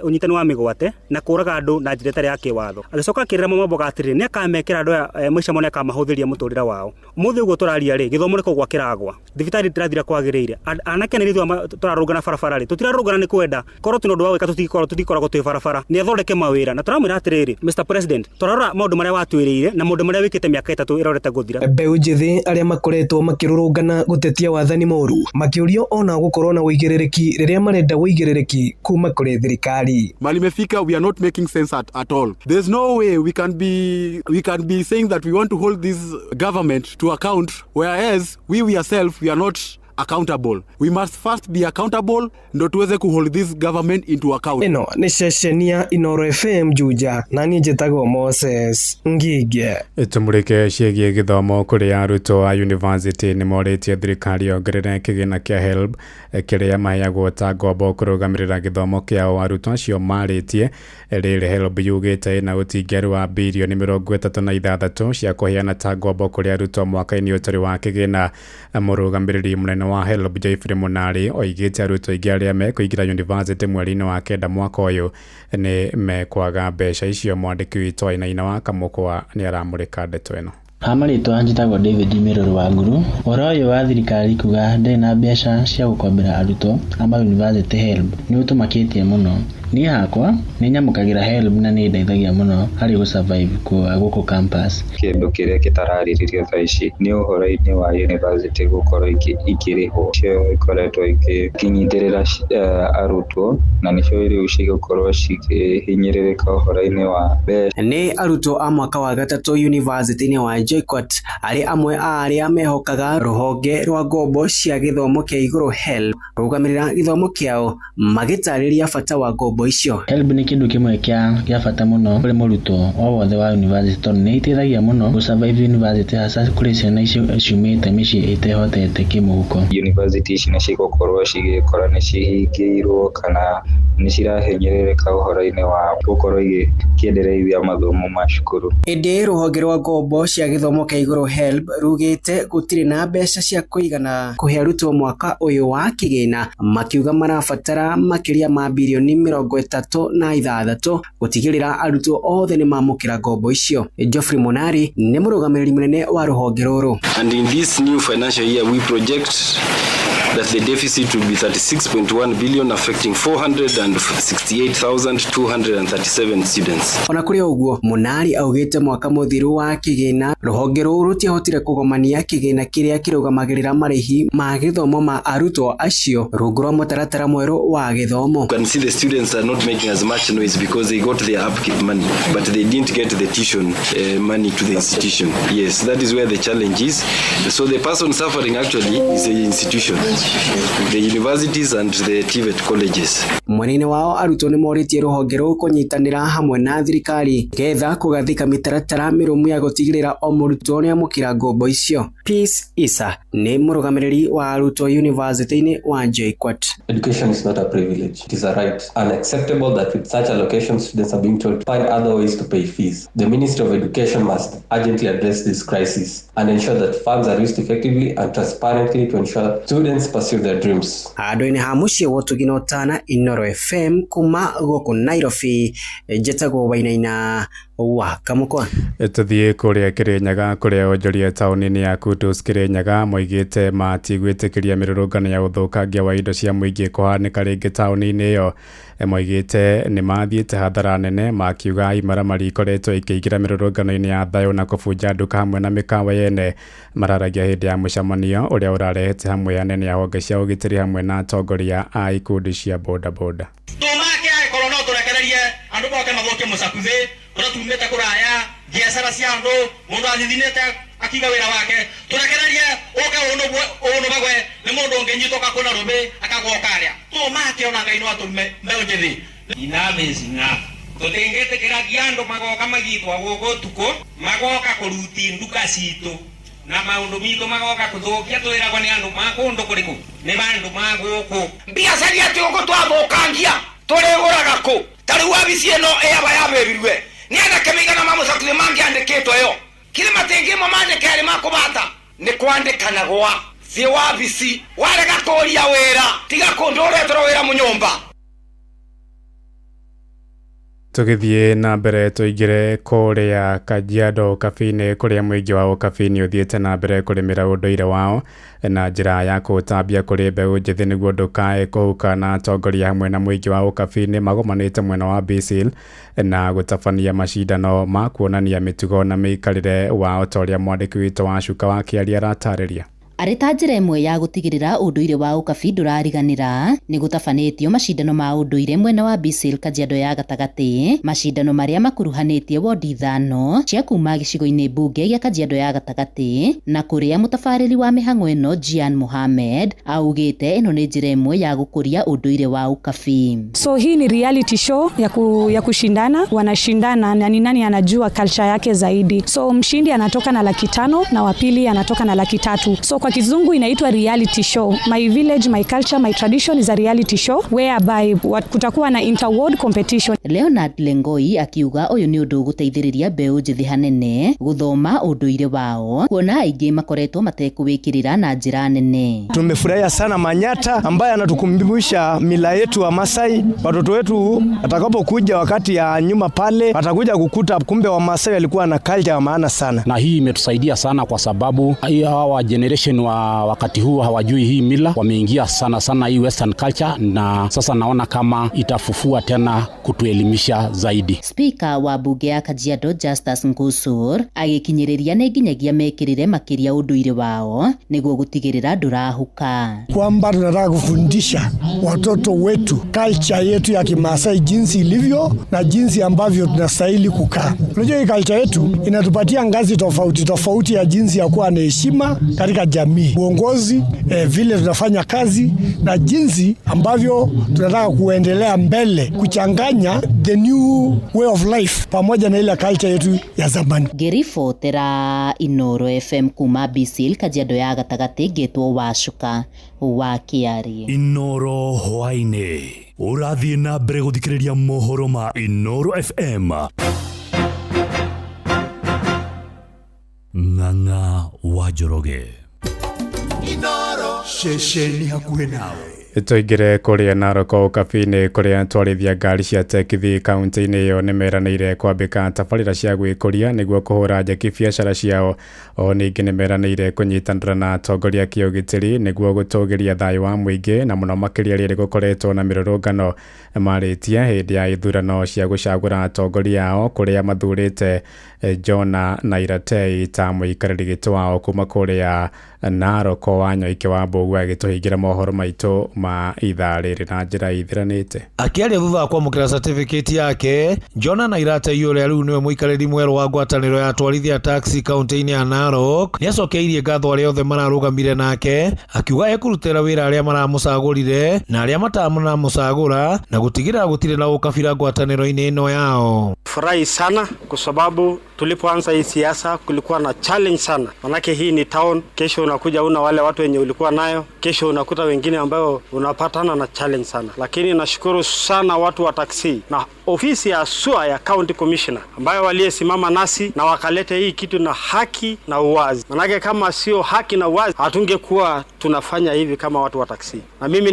ũnyitani wa mĩgwate na kũraga andũ na njĩra ĩtarĩ ya kĩwatho. Agĩcoka akĩrĩra Mamboga atĩrĩrĩ nĩ akamekĩra andũ aya maica mao, nĩ akamahũthĩria mũtũrĩre wao. Ũmũthĩ ũguo tũraria rĩ, gĩthomo nĩ kũgwa kĩragwa, thibitarĩ ndĩrathira kwagĩrĩire, anake na airĩtu tũrarũngana barabara rĩ, tũtirarũngana nĩ kwenda, korwo twĩna ũndũ wa gwĩka tũtikoragwo twĩ barabara. Nĩ athondeke mawĩra, na tũramwĩra atĩrĩrĩ Mr President, tũrarora maũndũ marĩa watwĩrĩire na maũndũ marĩa wĩkĩte mĩaka 3 ĩrorete gũthira. Mbeũ njĩthĩ arĩa makoretwo makĩrũrũngana gũtetia wathani mũru makĩũrio ona gũkorwo na ũigĩrĩrĩki rĩrĩa marenda ũigĩrĩrĩki kuma kũrĩ thirikari. Mali imefika, we are not making sense at all. There's no way we can be saying that we want to hold this government to account, whereas we ourselves, we are not accountable. We must first be accountable ndo tuweze kuhold this government into account. Ĩno nĩ ceceni ya Inoro FM Juja na niĩ njĩtagwo Moses Ngige. Tumurike ciĩgiĩ gĩthomo kũrĩ arutwo a university nĩ morĩtie thirikari yongerere kĩgĩna kĩa HELB kĩrĩa maheagwo ta ngombo kũrũgamĩrĩra gĩthomo kĩao. Arutwo acio marĩtie rĩrĩ HELB yugĩte ĩna ũtingeru wa birioni 36 cia kũheana ta ngombo kũrĩ arutwo mwaka-inĩ ũtarĩ wa kĩgĩna. Mũrũgamĩrĩri mũnene wa HELB Geoffrey Munari oigĩte arutwo aingĩ arĩa mekũingĩra university mweri-inĩ wa 9 mwaka ũyũ nĩ mekwaga mbeca icio. Mwandĩki witũ Wainaina wa Kamũkwa nĩ aramũrĩka ndeto ĩno. Ha marĩtwa njĩtagwo David Miruru wa Nguru. Ũhoro ũyũ wa thirikari kuga ndĩrĩ na mbeca cia gũkombera arutwo a mayunivasĩtĩ HELB nĩ ũtũmakĩtie mũno. Niĩ hakwa nĩ nyamũkagĩra HELB na nĩ ĩndeithagia mũno harĩ gũ-survive gũkũ campus. Kĩndũ kĩrĩa gĩtararĩrĩrio thaa ici nĩ ũhoro-inĩ wa university gũkorwo ikĩrĩhwo, cio ikoretwo ikĩnyitĩrĩra arutwo na nĩcio rĩu cigũkorwo cikĩhinyĩrĩrĩka ũhoro-inĩ wa mbeca. Nĩ arutwo a mwaka wa gatatũ university-inĩ wa JKUAT arĩ amwe a arĩa mehokaga rũhonge rwa ngombo cia gĩthomo kĩa igũrũ HELB kũrũgamĩrĩra gĩthomo kĩao, magĩtarĩria bata wa ngombo icio. HELB nĩ kĩndũ kĩmwe kĩa bata mũno kũrĩ mũrutwo o wothe wa university tondũ nĩ iteithagia mũno gũ survive university, hasa kũrĩ ciana icio ciumĩte mĩciĩ ĩtehotete kĩmũhuko. University ici nĩ cigũkorwo cigĩkora nĩ cihingĩirwo kana nĩ cirahinyĩrĩrĩka ũhoro-inĩ wa gũkorwo igĩkĩendereithia mathomo ma cukuru. Ĩndĩ rũhonge rwa ngombo cia gĩthomo kĩa igũrũ HELB rugĩte gũtirĩ na mbeca cia kũigana kũhe arutwo mwaka ũyũ wa kĩgĩna, makiuga marabatara makĩria ma birioni 36 gũtigĩrĩra arutwo othe nĩ mamũkĩra ngombo icio. Geoffrey Monari nĩ mũrũgamĩrĩri mũnene wa rũhonge rũrũ. And in this new financial year we project that the deficit will be 36.1 billion affecting 468,237 students. Ona kũrĩ ũguo, Munari augĩte mwaka mũthiru wa kĩgĩna rũhonge rũu rũtiahotire kũgomania kĩgĩna kĩrĩa kĩrũgamagĩrĩra marĩhi ma gĩthomo ma arutwo acio rungu rwa mũtaratara mwerũ wa gĩthomo. You can see the students are not making as much noise because they got their upkeep money, but they didn't get the tuition money to the institution. Yes, that is where the challenge is. So the person suffering actually is the institution, the universities and the TVET colleges. Mwena-inĩ wao arutwo nĩ morĩtie rũhonge rũu kũnyitanĩra hamwe na thirikari getha kũgathĩka mĩtaratara mĩrũmu ya gũtigĩrĩra o mũrutwo nĩamũkĩra ngombo icio. Peace Isa nĩ mũrũgamĩrĩri wa arutwo university-inĩ wa JKUAT. Education is not a privilege, it is a right. Unacceptable that with such allocation students are being told to find other ways to pay fees. The Ministry of Education must urgently address this crisis and ensure that funds are used effectively and transparently to ensure students pursue their dreams. Handũ-inĩ ha mũciĩ wa ũtugi na ũtana, Inoro FM kuma gũkũ Nairobi, njĩtagwo Wainaina wa Kamũkwa. Tũthiĩ kũrĩa Kĩrĩnyaga kũrĩa onjoria taũni-inĩ ya Kutus Kĩrĩnyaga moigĩte matigwĩtĩkĩria mĩrũrũngano ya ũthũkangia wa indo cia mũingĩ kũhanĩka rĩngĩ taũni-inĩ ĩyo. Moigĩte nĩ mathiĩte hathara nene, makiuga imaramari ikoretwo ikĩingĩra mĩrũrũngano-inĩ ya thayũ na kũbunja nduka hamwe na mĩkawa yene. Mararagia hĩndĩ ya mũcemanio ũrĩa ũrarehete hamwe anene a honge cia ũgitĩri hamwe na atongoria a ikundi cia bodaboda. Tũmake angĩkorwo no tũrekererie andũ moke mathũkie mũcakuthĩ ũrĩa tumĩte kũraya biacara cia andũ mũndũ athithinĩte akiga wĩra wake tũrekererie ũke ũnũbagwe nĩ mũndũ ũngĩnyitwo kakũna rũmĩ akagwa ũkarĩa. Tũmake ona Ngai no atũrume mbeũ njĩthĩ. Enough is enough. Tũtingĩtĩkĩragia andũ magoka magitwa gũkũ ũtukũ magoka kũruti nduka citũ na maũndũ mitũ magoka kũthũkia twĩragwo nĩ andũ ma kũndũ kũrĩkũ nĩ bandũ ma gũkũ. Biacara atĩ gũkũ twathũkangia tũrĩgũraga kũ? Ta rĩu wabici ĩno ĩyaba yabĩrirwe nĩ anake mĩigana ma mũcakuthĩ mangĩandĩkĩtwo ĩyo kĩrĩ matingĩmwe mandĩke arĩ makũbata nĩ kwandĩkanagwa thiĩ wabici warega kũria wĩra tiga kũndũ ũretũrwo wĩra mũnyũmba. Tũgĩthiĩ na mbere tũingĩre kũrĩa Kajiado Kabini kũrĩa mũingĩ wa Ũkabini ũthiĩte na mbere kũrĩmĩra ũndũire wao na njĩra ya kũũtambia kũrĩ mbeũ njĩthĩ nĩguo ndũkae kũhuka. Na atongoria hamwe na mũingĩ wa Ũkabini magomanĩte mwena wa Basil na gũtabania macindano ma kuonania mĩtugo na mĩikarĩre wao ta ũrĩa mwandĩki witũ wa Cuka wa Kĩaria aratarĩria. Arĩ ta njĩra ĩmwe ya gũtigĩrĩra ũndũire wa ũkabi ndũrariganĩra, nĩ gũtabanĩtio macindano ma ũndũire mwena wa Bisil Kajiado ya gatagatĩ, macindano marĩa makuruhanĩtie wondi 5 cia kuma gĩcigo-inĩ mbunge gĩa Kajiado ya gatagatĩ, na kũrĩa mũtabarĩri wa mĩhang'o ĩno Jian Mohamed augĩte ĩno nĩ njĩra ĩmwe ya gũkũria ũndũire wa ũkabi. So hii ni reality show ya kushindana, wanashindana na ni nani anajua culture yake zaidi. So mshindi anatoka na 500,000 na wa pili anatoka na 300,000. So kwa kizungu inaitwa reality show. My village, my culture, my tradition is a reality show whereby kutakuwa na inter-ward competition. Leonard Lengoi akiuga ũyũ nĩ ũndũ ũgũteithĩrĩria mbeũ njĩthĩ hanene gũthoma ũndũire wao, kuona aingĩ makoretwo matekũwĩkĩrĩra na njĩra nene. Tumefurahia sana Manyata ambaye anatukumbusha mila yetu wa Masai. Watoto wetu atakapokuja wakati ya nyuma pale watakuja kukuta kumbe wa Masai walikuwa na culture ya maana sana. Na hii imetusaidia sana kwa sababu hawa generation wa wakati huu hawajui hii mila, wameingia sana sana hii western culture, na sasa naona kama itafufua tena kutuelimisha zaidi. Speaker wa bunge ya Kajiado Justus Ngusur agĩkinyĩrĩria nĩ nginyagia mekĩrĩre makĩria ũndũire wao nĩguo gũtigĩrĩra ndũrahuka. Kwamba tunataka kufundisha watoto wetu culture yetu ya Kimasai jinsi ilivyo na jinsi ambavyo tunastahili kukaa. Unajua hii culture yetu inatupatia ngazi tofauti tofauti ya jinsi ya kuwa na heshima katika jamii, uongozi, vile tunafanya kazi na jinsi ambavyo tunataka kuendelea mbele, kuchanganya the new way of life pamoja na ile culture yetu ya zamani. Ngĩribotera Inoro FM kuma Bisil Kajiado ya gatagatĩ ngĩtwo Wacuka wa Kĩarie. Inoro hwaĩ-inĩ ũrathiĩ na mbere gũthikĩrĩria mohoro ma Inoro FM. Ng'ang'a wa Njoroge. Inoro ceceni hakuhĩ nawe. Tũingĩre kũrĩa Narok ũkabi-inĩ kũrĩa atwarithia ngari cia tekithi kaunti-inĩ ĩyo nĩmeranĩire kwambĩka tabarĩra cia gwĩkũria nĩguo kũhũra njeki biacara ciao. O ningĩ nĩmeranĩire kũnyitanĩra na atongoria kĩũgitĩri nĩguo gũtũgĩria thayũ wa mũingĩ na mũno makĩria rĩrĩ gũkoretwo na mĩrũrũngano marĩtie hĩndĩ ya ithurano cia gũcagũra atongoria ao kũrĩa mathurĩte Jona Nairatei ta mũikarĩri gĩtĩ wao kuma kũrĩa Narok. Wanyoike wa Mbogu agĩtũhingĩra mohoro maitũ ma ithaa rĩrĩ na njĩra ithiranĩte. Akĩaria thutha wa kwamũkĩra certificate yake, Jona Nairatei ũrĩa rĩu nĩwe mũikarĩri mwerũ wa ngwatanĩro ya atwarithia taxi kaunti-inĩ ya Narok nĩacokeirie ngatho arĩa othe mararũgamire nake, akiuga ekũrutĩra wĩra arĩa maramũcagũrire na arĩa mataramũcagũra na gũtigĩrĩra gũtirĩ na ũkabira ngwatanĩro-inĩ ĩno yao. Furahi sana kwa sababu tulipoanza hii siasa kulikuwa na challenge sana, manake hii ni town. Kesho unakuja una wale watu wenye ulikuwa nayo, kesho unakuta wengine ambao unapatana na challenge sana. Lakini nashukuru sana watu wa taksi na ofisi ya SUA ya County Commissioner ambayo waliyesimama nasi na wakaleta hii kitu na haki na uwazi, manake kama sio haki na uwazi hatungekuwa tunafanya hivi kama watu wa taksi. Na mimi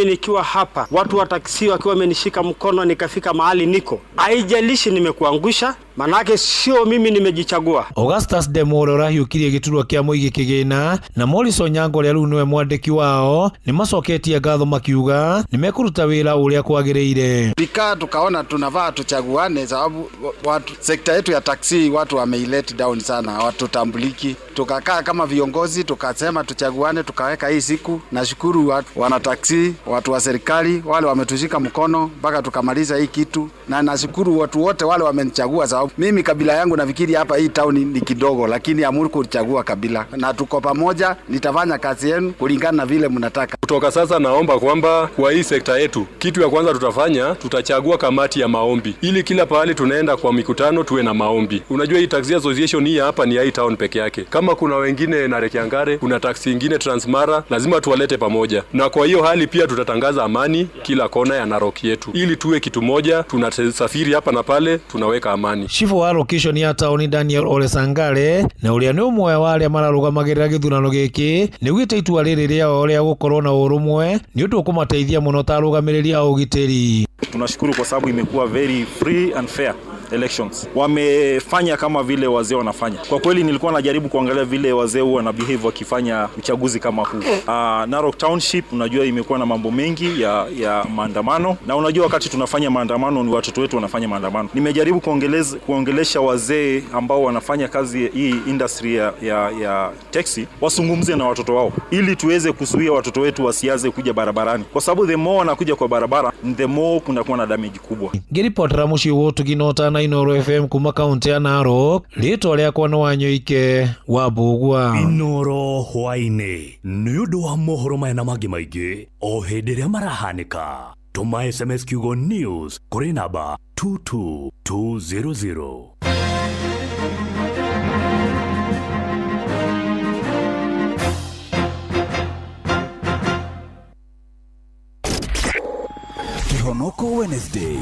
nikiwa hapa watu wa taksi wakiwa wamenishika mkono nikafika mahali niko, haijalishi nimekuangusha, manake sio mimi nimejichagua. Augustus Demore ũrahiũkirie gĩturwa kĩa mũingĩ kĩgĩna na Morrison Nyango ũrĩa rĩu nĩwe mwandĩki wao nĩmacoketie ngatho makiuga nĩmekũruta wĩra ũrĩa kwagĩrĩire. Tulikaa tukaona tunavaa tuchaguane, sababu watu sekta yetu ya taksi watu wameilet down sana, hawatutambuliki. Tukakaa kama viongozi tukasema tuchaguane, tukaweka hii siku. Nashukuru watu wana taksi, watu wa serikali wale wametushika mkono mpaka tukamaliza hii kitu, na nashukuru watu wote wale wamenichagua, sababu mimi kabila yangu nafikiri hapa hii town ni kidogo, lakini amuru kuchagua kabila, na tuko pamoja. Nitafanya kazi yenu kulingana na vile mnataka. Kutoka sasa naomba kwamba kwa hii sekta yetu, kitu ya kwanza tutafanya, tutachagua kamati ya maombi ili kila pahali tunaenda kwa mikutano tuwe na maombi. Unajua hii taxi association hii hapa ni hii town peke yake, kama kuna wengine na Rekiangare, kuna taxi ingine Transmara, lazima tuwalete pamoja. Na kwa hiyo hali pia tutatangaza amani kila kona ya Narok yetu ili tuwe kitu moja, tunasafiri hapa na pale, tunaweka amani. Chifu wa location ya taoni Daniel Ole Sangale na ũrĩa nĩ ũmwe wa arĩa mararũgamagĩrĩra gĩthurano gĩkĩ nĩugĩte itua rĩrĩ rĩao rĩa gũkorwo na ũrũmwe nĩ ũndũ ũkũmateithia mũno ta arũgamĩrĩri a ũgitĩri. Tunashukuru kwa sababu imekuwa very free and fair. elections wamefanya kama vile wazee wanafanya. Kwa kweli nilikuwa najaribu kuangalia vile wazee huwa wana behave wakifanya uchaguzi kama huu. Narok Township unajua imekuwa na mambo mengi ya maandamano, na unajua wakati tunafanya maandamano ni watoto wetu wanafanya maandamano. Nimejaribu kuongelesha wazee ambao wanafanya kazi hii industry ya taxi wasungumze na watoto wao ili tuweze kuzuia watoto wetu wasianze kuja barabarani, kwa sababu the more wanakuja kwa barabara the more kunakuwa na damage kubwa. Ngĩribotera mũciĩ wa ũtugi na ũtana Inooro FM kuma kaũntĩ ya Narok, rĩtwa rĩakwa nĩ Wanyoike wa Mbũgua. Inooro hwaĩ-inĩ nĩ ũndũ wa mohoro maya na mangĩ maingĩ o hĩndĩ ĩrĩa marahanĩka, tũma SMS kiugo news kũrĩ namba 22200. Kihonoko Wednesday.